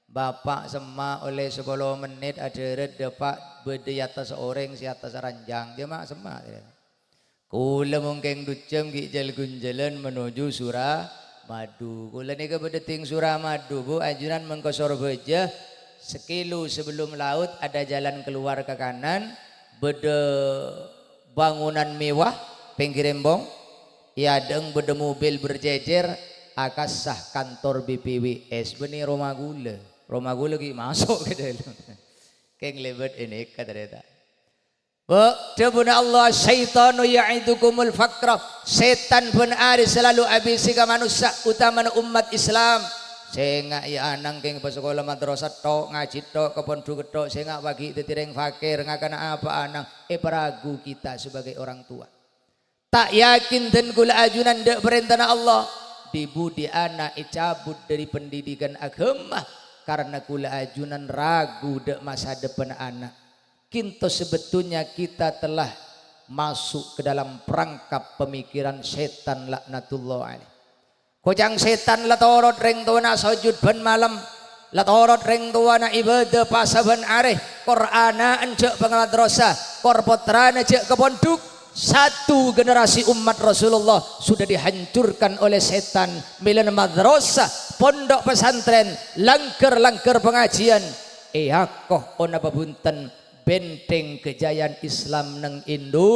Bapa' semma' ollè sapolo mennit adhârât dâpa' bâdâ è attas orèng sè attas ranjhâng. Jhâ' ma' semma'. Kaulâ mongkèng du jam ghi' jhâl-ghunjhâlân menuju Suramadu. Kaulâ nèka bâdâ tèng Suramadu, Bu, ajunan mèngko Sorbhâjâ, sekilo sebelum laut ada jalan keluar ke kanan, bâdâ bangunan mewah, pèngghir embong, è adâ'eng bâdâ mobil berjejer, akassa kantor B P W S, bânnè roma kaulâ. Roma kaulâ ghi' maso' ka dâlem. Kèng lèbât ènèka tarètan. Bu, dhâbuna Allah, "Syaitanu ya'idukumul faqra." Sètan bân arè salalu abisè ka manossa, otamana ommat Islam. "Sènga' ya anang kèng pasakola madrasah tho', ngajhi tho', ka pondhuk tho', sènga' paghi' dhâddhi rèng fakir, ngakana apa anang?" Èparagu kita sebagai orang tua. Ta' yakin dân kaulâ ajunan dâ' parèntana Allah. Dhi-budhi ana' ècabut dâri pendidikan aghâma karna kaulâ ajunan ragu dâ' masa depan ana'. Kinto sebetulnya kita telah masuk ke dalam perangkap pemikiran setan laknatullah alaih. Koca'na setan la torot rèng towana sojud bân malem, la torot rèng towana ibadah pasabân arè, kor ana'na jhâ' pangamadrasah, kor pottrana jhâ' ka pondhuk. Satu generasi umat Rasulullah sudah dihancurkan oleh setan. Mèlana madrasah, pondhuk pesantren, langghâr-langghâr pangajiân, èako onapa bhunten bhenteng kejayaan Islam neng Indo.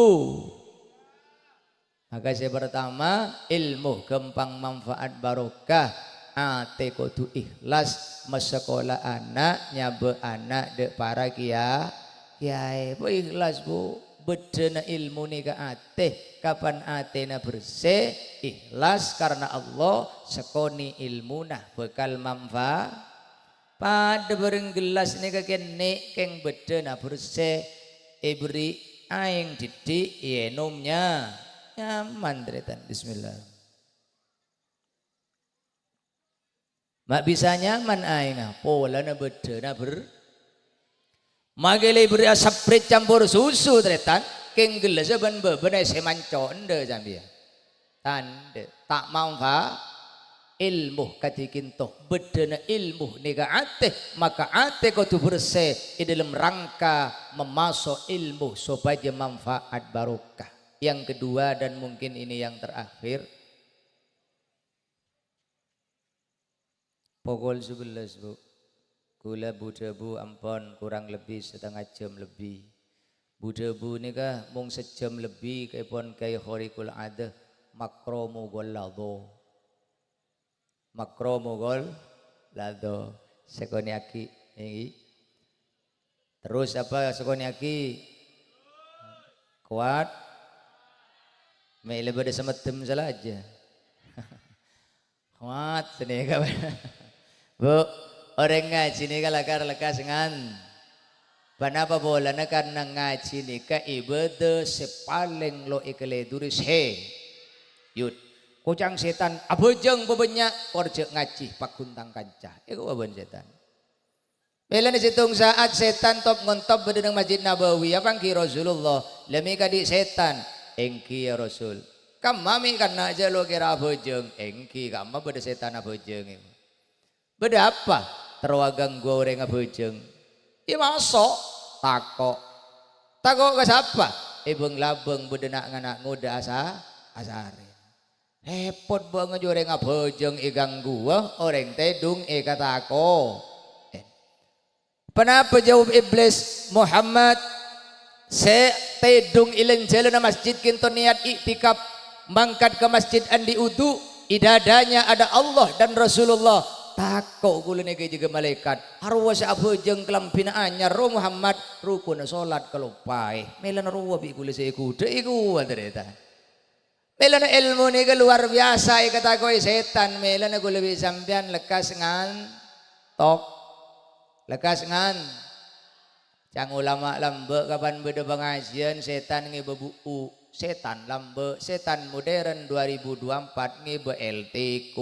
Maka sè partama, ilmu ghâmpang manfaat barokah, atè kodhu ikhlas, masakola ana', nyabâ' ana' dâ' para kiya-, kiyaè. Bu, ikhlas, Bu. Bâddhâna ilmu nèka atè. Kapan atèna bersè, ikhlas karna Allah, sakonè' ilmuna bhâkal manfa-, Padâ bhâreng gellas nèka kènè' kèng bâddhâna bersè, èberri' aèng dhiddhi', èènom nya-, nyaman, tarètan. Bismillah. Ma' bisa nyaman aèngnga, polana bâddhâna ber-, Maghi la èberri'a saprit campor susu, tarètan, kèng gellassa bân bâbâna sè manco', endâ' sampèyan. Tandhâ, ta' manfa-, ilmu kadhi kènto, bâddhâna ilmu nèka atè, maka atè kodhu bersè è dâlem rangka mamaso' ilmu sopajâ manfaat barokah. Yang kedua dan mungkin ini yang terakhir, Pokol sabellâs, Bu. Kaulâ bu-dhâbu ampon kurang lebbi satengnga jam lebbi. Bu-dhâbu nèka mong sajjhâm lebbi kaèpon Kèyaè Khariqul Adah, makro mogol lado. Makro mogol lado. Sakonè'aghi, èngghi. Terros apa sakonè'aghi? Kowat? Mè' la bâdâ sameddhem salajâ. Kowat sanèka. Bu, orèng ngajhi nèka lakar lekkas ngan-, Ponapa polana? Karna ngajhi nèka ibâdâh sè palèng lo' èkalèduri sè-, yut. Koca'na sètan, "Abhâjâng pabânnya', kor jhâ' ngajhi paggun tang kanca." Èkowa bân sètan. Mèlana sèttong sa'at sètan top-ngontop bâdâ neng Masjid Nabawi, apangghi Rasulullah, "La mè' kadhi' sètan?" "Èngghi, ya Rasul." "Kamma mè' kanna' jhâ' lo' kèra abhâjâng?" "Èngghi, kamma bâdâ sètan abhâjâng." "Bâdâ apa?" "Terro aghânggu orèng abhâjâng." "Iyâ, maso'?" "Tako'." "Tako' ka sapa?" "È bâng-labâng bâdâ na'-ngana' ngodâ asa-, asarè." Rèpot bâ'na jhâ' orèng abhâjâng èghângguwâ, orèng tèdung èkatako-, eh. Ponapa jawab Iblis? "Muhammad, sè tèdung è lan-jhâlânna masjid kènto niyat iktikaf, mangkat ka masjid andi' udu, è dâdânya ada Allah dan Rasulullah. Tako' kaulâ nèka èjâgâ malaèkat. Arowa sè abhâjâng kalambhina anyar, ro Muhammad, rokonna solat kaloppaè. Mèlana rowa bi' kaulâ sè èghudhâ, èkowa tarètan." Mèlana èlmo nèka lowar biyasa èkatako'è sètan, mèlana kaulâ bi' sampèyan lekkas ngan-, tok. Lekkas ngan-, Ca'na olama lambâ' kapan bâdâ pangajiyân, sètan ngèbâ bu'u. Sètan lambâ', sètan modern dua ribu dua empat ngèbâ L T Q.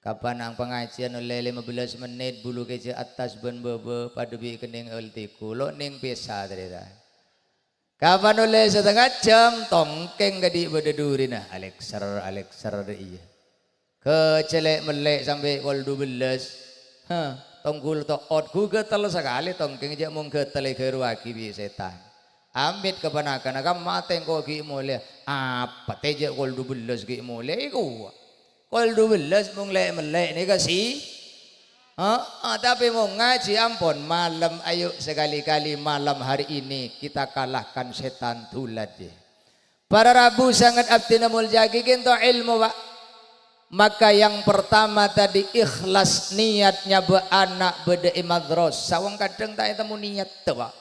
Kapan ang pangajiyân ollè lèma bellâs mennit, bulu kèjhâ' attas bân bâbâ padâ bi' kennèng L T Q. Lo' nèng pèsa tarètan. Kapan ollè satengnga jam, tongkèng kadhi' bâdâ dhurina, alèkser, alèkser, iyâ. Kèjhâ' lè'-mellè' sampè' kol dubellâs. Hah, tongghul to'ot, ghu ghâtel sakalè tongkèng, jhâ' mong ghâtel èghâruwaghi bi' sètan. Amit kapanakana, kamma tèngko' ghi' molèya. Apa tè jhâ' kol dubellâs ghi' molèya, èkowa. Kol dubellâs mong lè'-mellè' nèka si-, Heeh, tapè mon ngajhi ampon malem, ayo sekali-kali malam hari ini kita kalahkan setan dulat, yâ. Para rabu sanget abdhina molja'aghi kènto èlmo, Pak. Maka yang pertama tadi ikhlas niat nyabâ' ana' bâdâ è madrasah. Wong kadhâng ta' ètemmo niat, Pak.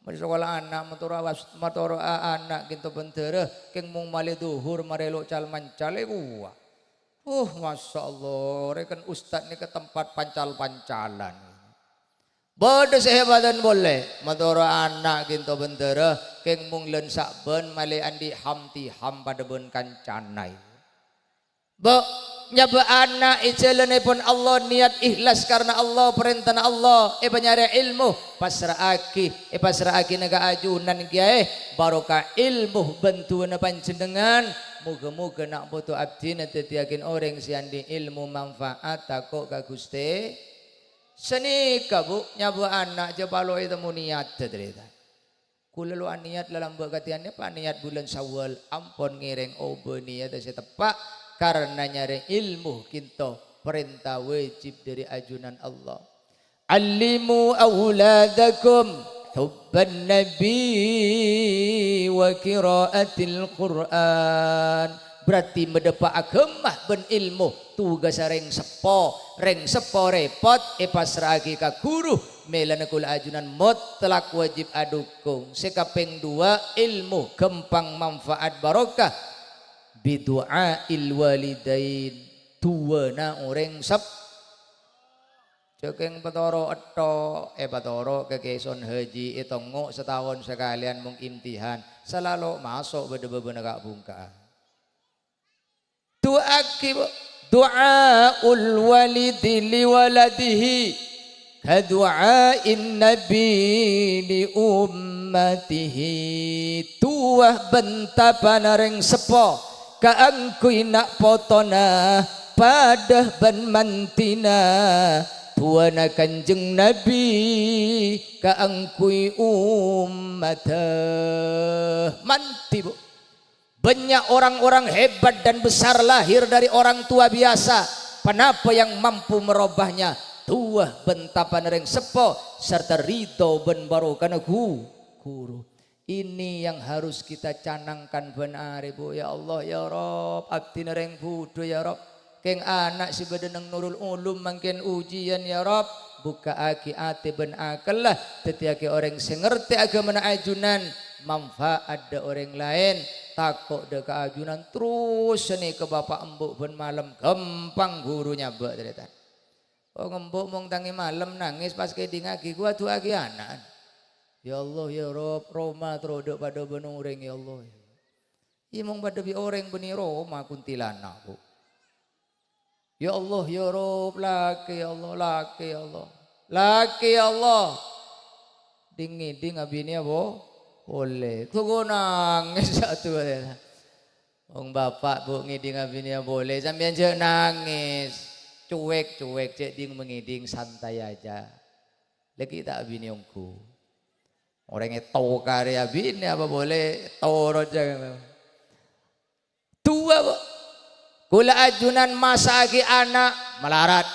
Mon sakola ana', matoro awas-, matoro a-, ana' kènto bendera, kèng mong malè dhuhur marè lo' cal-mancal, èkowa. Uh, masya Allah, rèken ustad nèka tempat pancal-pancalan. Bâdâ sè hèbâdhân polè, matoro ana' kènto bendera, kèng mong lân sa'bân malè andi' ham-tiham padâ bân kancana. Bâ, Nyabâ' ana' è jhâlânnèpon Allah, niyat ikhlas karna Allah, parèntana Allah, èpanyarè èlmo, pasra'aghi, èpasra'aghina ka ajunan kèyaè, barokah èlmo bhântowanna panjhennengngan. Moghâ-moghâ na' poto abdhina dhâddhiyâghin orèng sè andi' èlmo manfaat tako' ka Ghustè. Sanèka, Bu, nyabâ' ana' jhâ' palo ètemmo niyaddhâ, tarètan. Kaulâ lo' aniyat lalambâ' katèyanna, paniyat bulân Syawal, ampon ngèrèng obâ niyaddhâ sè teppa', karna nyarè èlmo kènto parènta wajib dhâri ajunan Allah. "Allimu auladakum hubban nabi wa qiraatil Qur'an." Berarti madhâpa' aghâma bân èlmo, tugassa rèng seppo. Rèng seppo rèpot, èpasra'aghi ka ghuru. Mèlana kaulâ ajunan mutlak wajib adhukung. Sè kapèng duwâ', èlmo ghâmpang manfaat barokah. Bidu'ail walidain, duwâna orèng sep-, jhâ' kèng patoro' ètto, èpatoro' ka Kè Son Haji, ètongngo' sataon sakalèyan mong imtihan, salalo maso' bâdâ bâbâna ka'-bhungka'an. Du'aaghi, Bu. Du'aul walidi li waladihi ka du'ain nabi li ummatihi. Du'a bân tapana rèng seppo kaangghuy na' potona padâ bân mantina. Du'ana Kanjeng Nabi kaangghuy ommaddhâ. Manti, Bu. Banyak orang-orang hebat dan besar lahir dari orang tua biasa. Ponapa yang mampu merubahnya? Du'a bân tapana rèng seppo sarta ridho bân barokana ghu-, ghuru. Ini yang harus kita canangkan bân arè, Bu. Ya Allah, ya Rabb, abdhina rèng budhu, ya Rabb. Kèng ana' sè bâdâ neng Nurul Ulum mangkèn ujian, ya Rabb. Bukka'aghi atè bân akella, dhâddhiyâghi orèng sè ngartè aghâmana ajunan, manfaat dâ' orèng laèn, tako' dâ' ka ajunan, terros sanèka bapa' embu' bân malem ghâmpang ghuru nyabâ', tarètan. Wong embu' mong tangè malem nangès pas kèdingngaghi, ghuwa du'aaghi ana'na. Ya Allah, ya Rabb, roma terro dâ' padâ bân orèng, ya Allah. Iyâ, mong padâ bi' orèng bânnè roma kuntilanak, Bu. Ya Allah, ya Rabb, lakè, ya Allah, lakè, ya Allah. Lakè, ya Allah. Ding-ngèding abinèa, Bu, polè. Toko nangès satu ya. Wong bapa', Bu, ngèding abinèa polè, sampèyan jhâ' nangès. Cuek, cuek, jhâ' ding-mangèding, santai aja. Lagi ta' abinè ongghu. Orèng ètokarè abinè apa polè, toro' jhâ'. Du'a, Bu. Kaulâ ajunan masa'aghi ana' malarat.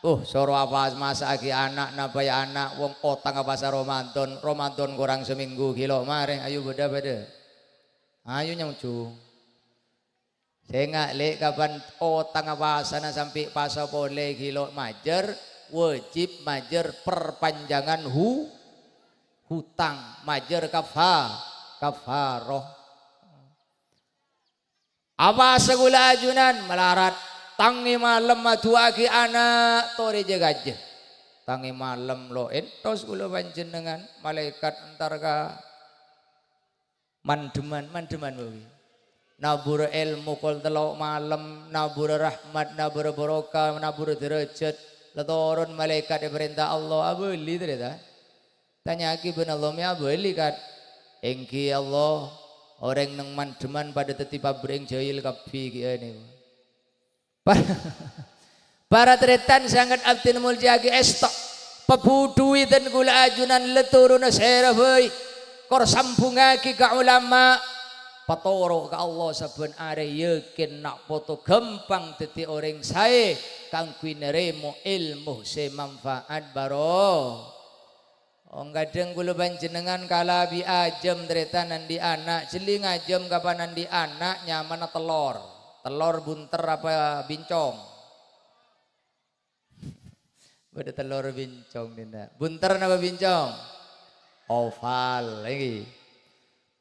Uh, soro apa masa'aghi ana', nabâi ana', wong otang apasa Ramadan, Ramadan korang samènggu ghi' lo' marè, ayo bâdâ padâ. Ayo nyamojhu. Sènga' lè' kapan otang apasana sampè' pasa polè ghi' lo' majâr, wajib majâr perpanjangan hu-, hutang, majâr kafa-, kafaroh. Apasa kaulâ ajunan malarat, tangè malem adu'aaghi ana' torè jâ-kajâ. Tangè malem lo' èntos kaulâ panjhennengngan, malaèkat entar ka Mandheman, mandheman, Bu. Nabura èlmo kol tello' malem, nabura rahmat, nabura barokah, nabura dârâjhât. La toron malaèkat èparènta Allah, abâli, tarètan. Tanya'aghi bân Allah, "Mè' abâli, Kat?" "Èngghi, ya Allah, orèng neng mandheman padâ dhâddhi pabrik jhâil kabbhi ghi' ènè." Pa-, para tarètan sanget abdhina molja'aghi èsto. Pabudhuwi dân kaulâ ajunan la toronna sèra bhâi. Kor sambhungngaghi ka ulama. Patoro' ka Allah sabbhân arè, yakin na' poto ghâmpang dhâddhi orèng saè kaangghuy narèmo èlmo sè manfaat baro-, Ong kadhâng kaulâ panjhennengngan kala bi' ajâm tarètan andi' ana', jhelling ajâm kapan andi' ana' nyamana tellor. Tellor bunter apa bincong? Bâdâ tellor bincong, Dinda. Bunter napa bincong? Oval, èngghi.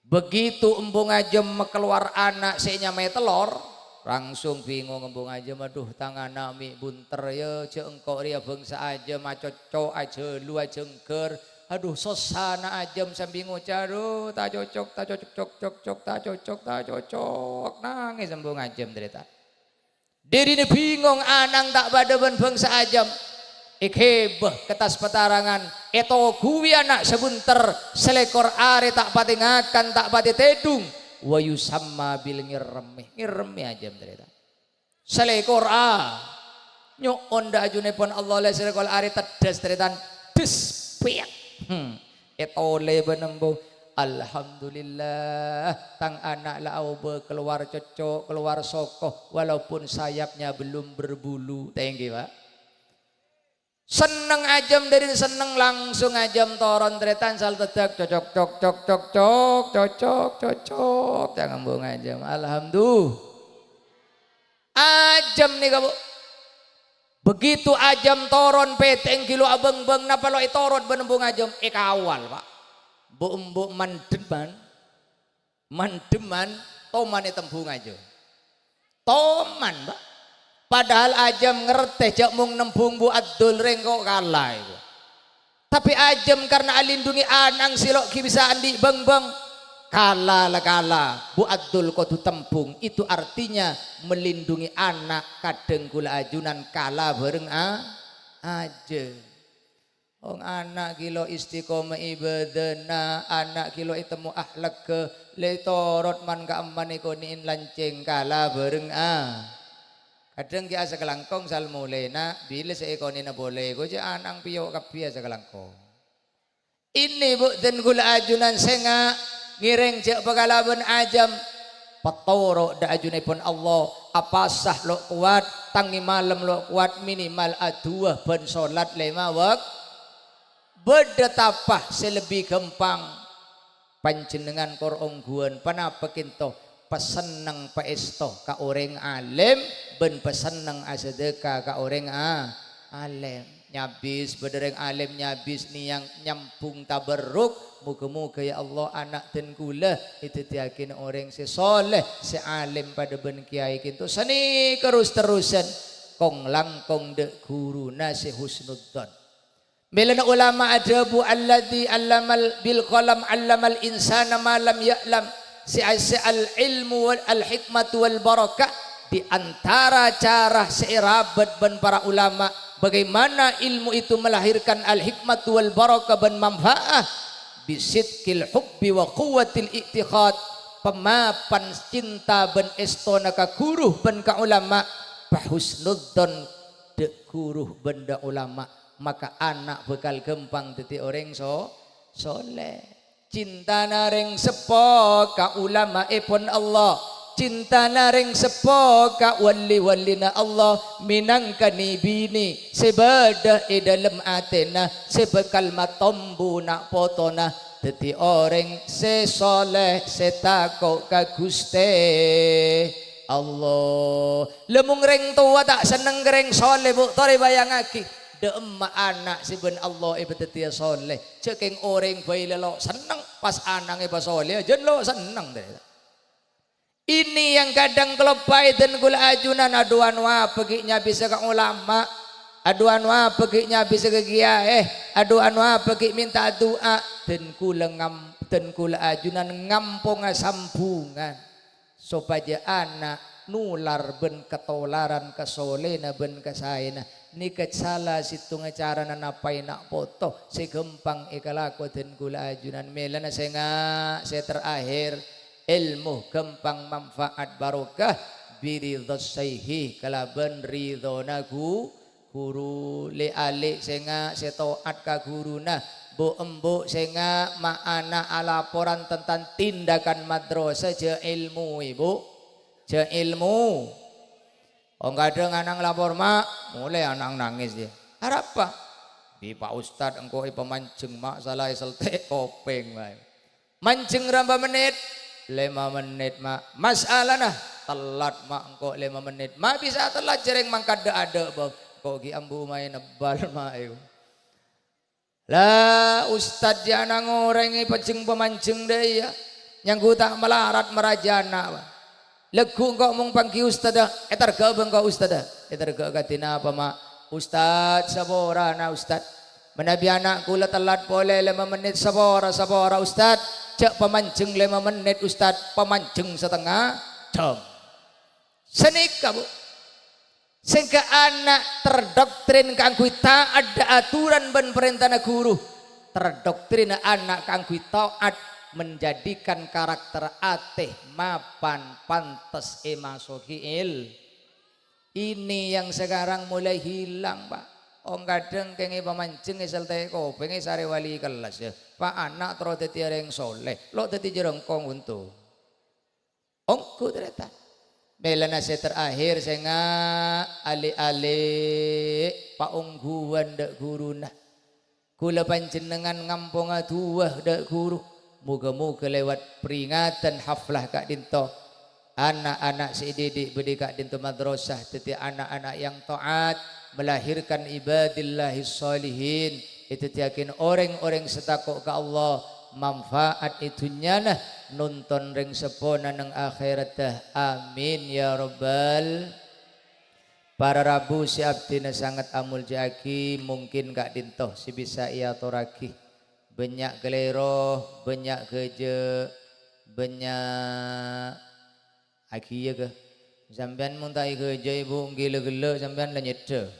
Begitu Embung Ajâm makalowar ana' sè ènyamaè Tellor, langsung bingung Embung Ajâm, "Adhu, tang ana' mè' bunter, yâ, jâ' engko' rèya bhângsa ajâm, acocco', ajhâlu, ajhânggâr. Adhu, sossana ajâm sambi ngoca', 'Adhu, ta' cocok, ta' cocok, cok, cok, cok, ta' cocok, ta' cocok.'" Nangès Embung Ajâm, tarètan. Dârina bingong ana'na ta' padâ bân bhângsa ajâm. Èghibâ ka attas patarangan, ètoguwi ana' sabhunter, salèkor arè ta' patè ngakan, ta' patè tèdung. Wa yusamma bil ngèrremmè. Ngèrremmè ajâm, tarètan. Salèkor a-, nyo'on dâ' ajunèpon Allah lè salèkor arè teddhâs, tarètan. Des, pèyèt. Hmm. Ètolè bân embu. "Alhamdulillah, tang ana' la aobâ kalowar cocco', kalowar soko, walaupun sayapnya belum berbulu." Tèngghi, Pak. Senneng ajâm, dâri senneng langsung ajâm toron, tarètan, sal teddhâk, cocok, cok, cok, cok, cok, cocok, cocok. Cang embu ngajâm. Alhamdulillah. Ajâm nèka, Bu. Begitu ajâm toron, pètèng ghilo abângbâng, napa lo' ètorot bân embu ngajâm? Èkawal, Pak. Bu embu mandhemman, mandhemman, toman ètembu ngajâm. Toman, Pak. Padahal ajâm ngartè jâ' mon nembung Bu Abdul rèng ko' kala èko. Tapè ajâm karna alindungi ana'na sè lo' ghi' bisa andi' bângbâng. Kala la kala, Bu Abdul kodhu tembung. Itu artinya melindungi ana', kadhâng ghulâ ajunan kala bhâreng a-, ajâm. Wong ana' ghilo istiqomah ibadana, ana' ghilo ètemmo akhlakka, lè torot man-ka'emman èkonè'è lancèng kala bhâreng a-, Kadhâng ghi' asakalangkong sal molèna, bilâ sè èkonè'è polè, ko' jâ' ana'na pèyo' kabbhi asakalangkong. Ini, Bu, dân ghulâ ajunan sènga' ngèrèng jâ' pakalabân ajâm. Patoro' dâ' ajunèpon Allah, apasa lo' kowat, tangè malem lo' kowat, minimal adu'a bân solat lèma wak-, bâdâ tapa sè lebbi ghâmpang. Panjhennengngan kor ongghuwân, ponapa kènto? Pasenneng paèsto ka orèng alim, bân pasenneng asadhâka ka orèng a-, alim. Nyabis, bâdâ orèng alim nyabis niyang nyambhung tabarruk, moghâ-moghâ, ya Allah, ana' dân ghulâ èdhâddhiyâghinâ orèng sè soleh, sè alim padâ bân kèyaè kènto sanèka ros-terrosan, kong-langkong dâ' ghuruna sè husnudzon. Mèlana ulama adhâbu, "Alladzi 'allamal bil qalam 'allamal insana ma lam ya'lam." Sè, sè al ilmu wal, al hikmatu wal barakah, di antara cara sè èrabât bân para ulama, bagaimana ilmu itu melahirkan al hikmatu wal barakah bân manfaat, bisidqil hubbi wa quwwatil i'tiqad, pamapan cinta bân èstona ka ghuru bân ka ulama, fa husnudzon dâ' ghuru bân dâ' ulama. Maka ana' bhâkal ghâmpang dhâddhi orèng so-, soleh. Cintana rèng seppo ka ulama'èpon Allah, cintana rèng seppo ka wali-walina Allah, mènangka nè-binè sè bâdâ è dâlem atèna, sè bhâkal matombu na' potona dhâddhi orèng sè soleh, sè tako' ka Ghustè Allah. Lamong rèng towa ta' senneng ka rèng soleh, Bu, torè bâjângaghi. Dâ'emma ana' sè bân Allah èpadhâddhiyâ soleh. Jhâ' kèng orèng bhâi la lo' senneng, pas ana'na èpasoleh, jân lo' senneng, tarètan. Ini yang kadang kaloppaè dân ghulâ ajunan, adhu, anu apa ghi' nyabisâ ka ulama, adhu, anu apa ghi' nyabisâ ka kèyaè, adhu, anu apa ghi' mènta du'a. Dân ghulâ ngam-, dân ghulâ ajunan ngamponga sambhungan. Sopajâ ana' nolar bân katolaran kasolèna bân kasaèna. Nèka sala sèttonga carana napaè na' poto sè ghâmpang èkalako dân ghulâ ajunan. Mèlana sènga' sè terakhir, èlmo ghâmpang manfaat barokah, biridhas syaikhi, kalabân ridhona ghu-, ghuru. Lè'-alè' sènga' sè to'at ka ghuruna, bu'-embu' sènga' ma' ana' alaporan tentang tindakan madrasah, jhâ' èlmo, Bu. Jhâ' èlmo. Wong kadhâng ana' nglapor, "Ma'," molè ana' nangès, yâ. "Arapa?" "Bi' Pa' Ustad engko' èpamanjheng, Ma', sala èseltè' kopèng bhâi." Manjheng ramba mennit? Lèma mennit, Ma'. Masalana? Tellat, Ma', engko' lèma mennit. Ma' bisa tellat, jhâreng mangkat dâ'-adâ', Bang. Engko' ghi' ambu maèn ebbal, Ma', èo. La, Ustad jiyâ ana' ngorèng èpajheng pamanjheng dâ' iyâ. Nyanggu ta' malarat marajâ ana', Bang. Lagghu' engko' mong pangghi ustadda, ètarghâ'â bâ' engko' ustadda. Ètarghâ'â kadhi napa, Ma'? Ustad, saporana, Ustad. Manabi ana' kaulâ tellat polè lèma mennit, sapora, sapora, Ustad. Jhâ' pamanjheng lèma mennit, Ustad. Pamanjheng satengnga jhâm. Sanèka, Bu. Sèngghâ ana' terdoktrin kaangghuy ta'at dâ' aturan bân parèntana ghuru. Terdoktrin ana' kaangghuy ta'at menjadikan karakter atè mapan pantes èmasogi il-, Ini yang sekarang mulai hilang, Pak. Ong kadhâng kèngèng pamanjheng è sèltè kopèng è sarè wali kellas, ya. Pak, ana' terro dhâddhi orèng soleh, lo' dhâddhi jhârângkong onto. Ongghu tarètan. Mèlana sè terakhir sè nga-, alè'-alè' paongghuwân dâ' ghuruna. Kaulâ panjhennengngan ngamponga du'a dâ' ghuru. Moghâ-moghâ lèwat peringatan haflah ka'dinto, ana'-ana' sè èdidik bâdâ è ka'dinto madrasah dhâddhi ana'-ana' yang taat, melahirkan ibadillahis shalihin, èdhâddhiyâghin orèng-orèng sè tako' ka Allah, manfaat è dhunnyana, nonton rèng seppona neng akhèratta. Amin, ya rabbal. Para rabu sè abdhina sanget amolja'aghi, mungkin ka'dinto sè bisa èatorraghi. Bânnya' kalèro, bânnya' ghâjâ', bânnya' aghiyâ, ghâ. Sampèyan mon ta' èghâjâ'i, Bu, ghellu-ghellu sampèyan la nyèddhâ.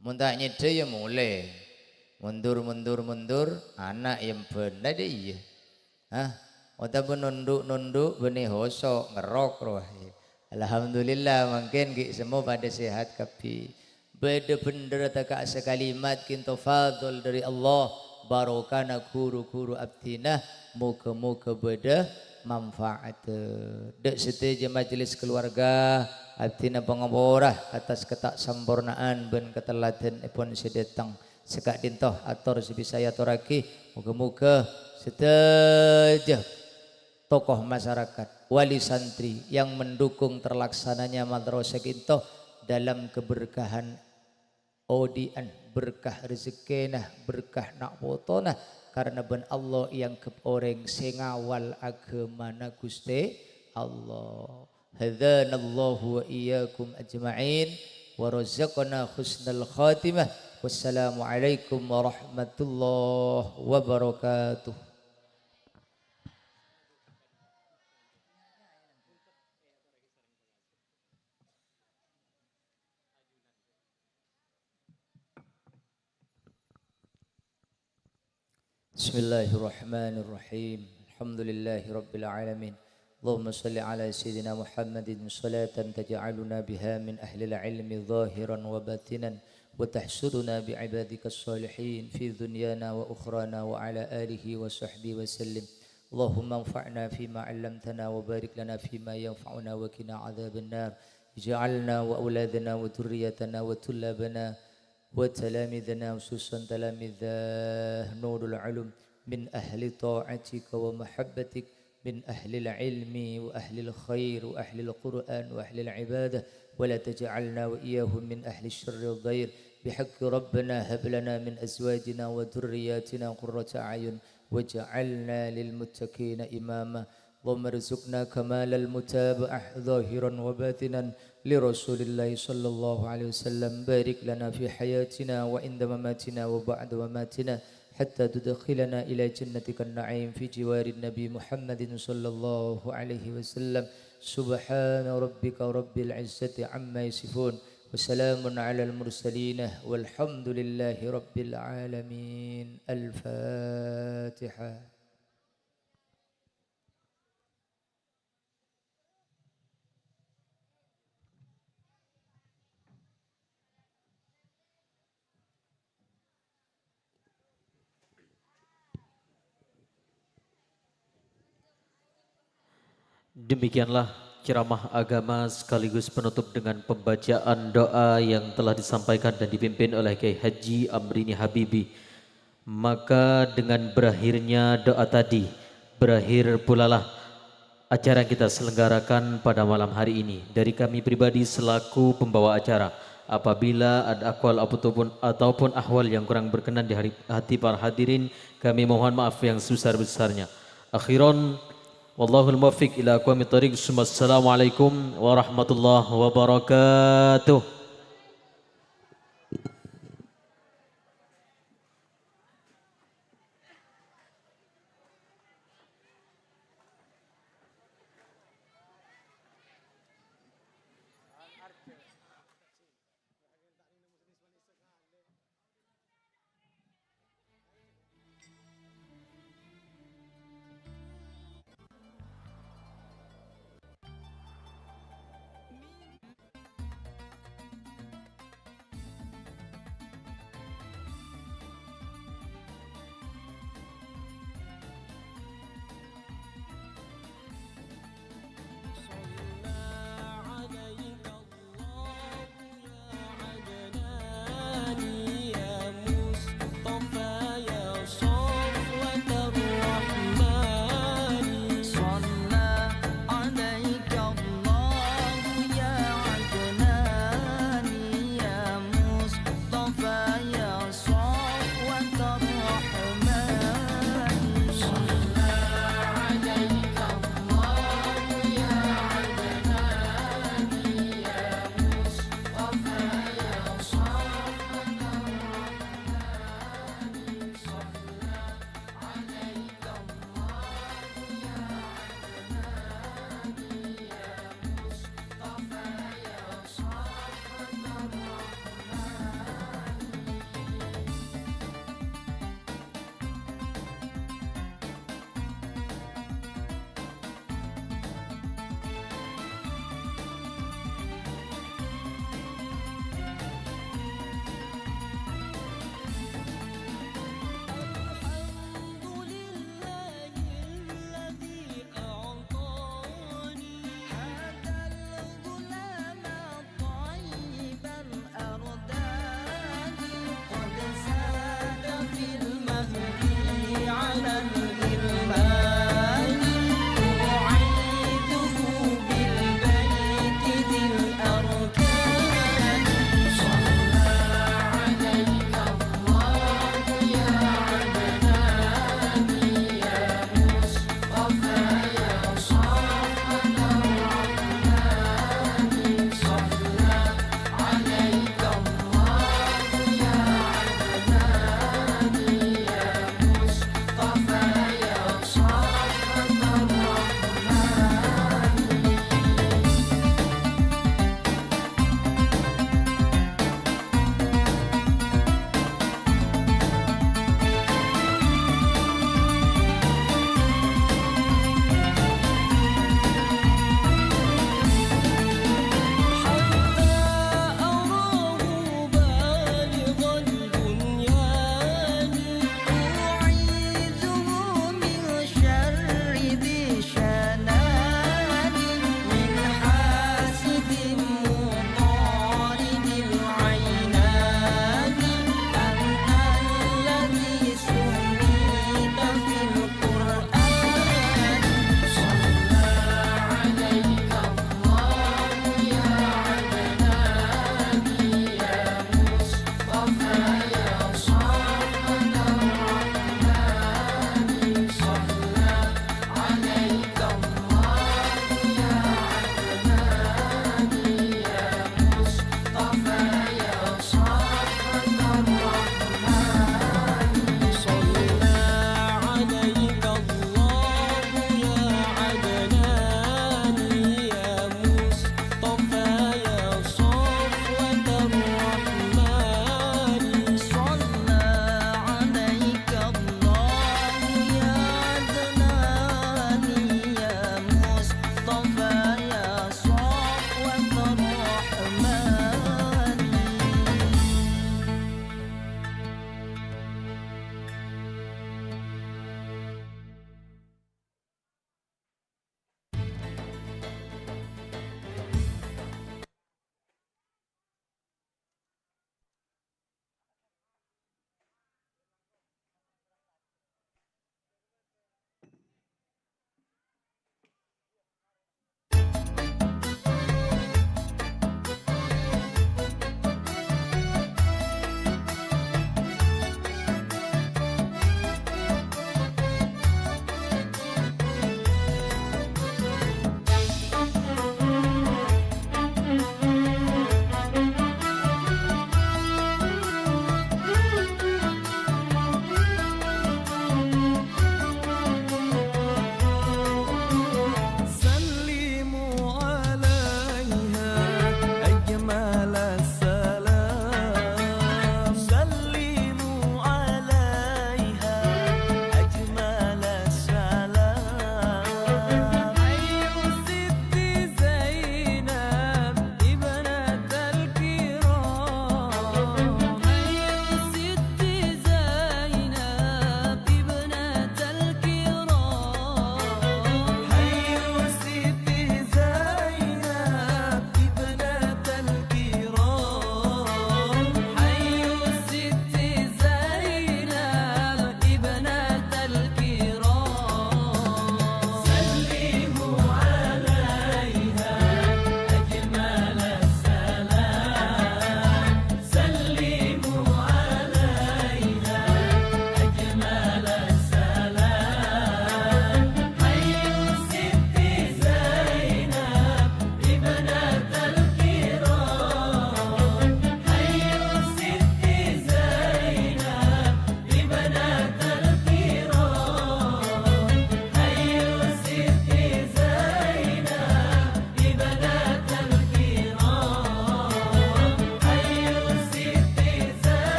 Mon ta' nyèddhâ, ya molè. Mundur, mundur, mundur, ana' èyembhân. Adâ' iyâ. Hah? Otabâ nondhu'-nondhu' bânnè hoso', ngerrok rowa. Alhamdulillah, mangkèn ghi' semmo padâ sehat kabbhi. Bâdâ bhendher ataka' sakalimat ka'dinto fadl dâri Allah, barokana ghuru-ghuru abdhina, moghâ-moghâ bâdâ manfaat. Dâ' sadhâjâ majelis keluarga, abdhina pangapora atas katasampornaan bân katelladanèpon sè dâteng. Saka'dinto ator sè bisa èatorraghi, moghâ-moghâ sadhâjâ tokoh masyarakat, wali santri yang mendukung terlaksananya madrasah ka'dinto dalam keberkahan odi'ân, berkah rejekkèna, berkah na' potona, karena bân Allah èangghep orèng sè ngawal aghâmana Ghustè Allah. Hadanallahu wa iyyakum ajma'in, wa razaqana husnal khatimah. Wassalamualaikum warahmatullahi wabarakatuh. بسم الله الرحمن الرحيم. الحمد لله رب العالمين. اللهم صل على سيدنا محمد صلاة تجعلنا بها من أهل العلم ظاهرا وباطنا، وتحشرنا بعبادك الصالحين في دنيانا وأخرانا، وعلى آله وصحبه وسلم. اللهم انفعنا فيما علمتنا وبارك لنا فيما ينفعنا وقنا عذاب النار. اجعلنا وأولادنا وذريتنا وطلابنا وتلاميذنا، خصوصا تلاميذ نور العلوم، من أهل طاعتك ومحبتك، من أهل العلم وأهل الخير وأهل القرآن وأهل العبادة، ولا تجعلنا وإياهم من أهل الشر والضير. بحق ربنا هب لنا من أزواجنا وذرياتنا قرة أعين واجعلنا للمتقين إماما. اللهم ارزقنا كمال المتابعة ظاهرا وباطنا لرسول الله صلى الله عليه وسلم. بارك لنا في حياتنا وعند مماتنا وبعد مماتنا حتى تدخلنا إلى جنتك النعيم في جوار النبي محمد صلى الله عليه وسلم. سبحان ربك رب العزة عما يصفون، وسلام على المرسلين، والحمد لله رب العالمين. الفاتحة. Demikianlah ceramah agama sekaligus penutup dengan pembacaan doa yang telah disampaikan dan dipimpin oleh Kiai Haji Amrini Habibi. Maka dengan berakhirnya doa tadi, berakhir pulalah acara yang kita selenggarakan pada malam hari ini. Dari kami pribadi selaku pembawa acara, apabila ada akwal ataupun, ataupun ahwal yang kurang berkenan di hari, hati para hadirin, kami mohon maaf yang sebesar-besarnya. Akhiran, wallahul muwaffiq ila aqwamit thariq. Assalamualaikum warahmatullahi wabarakatuh.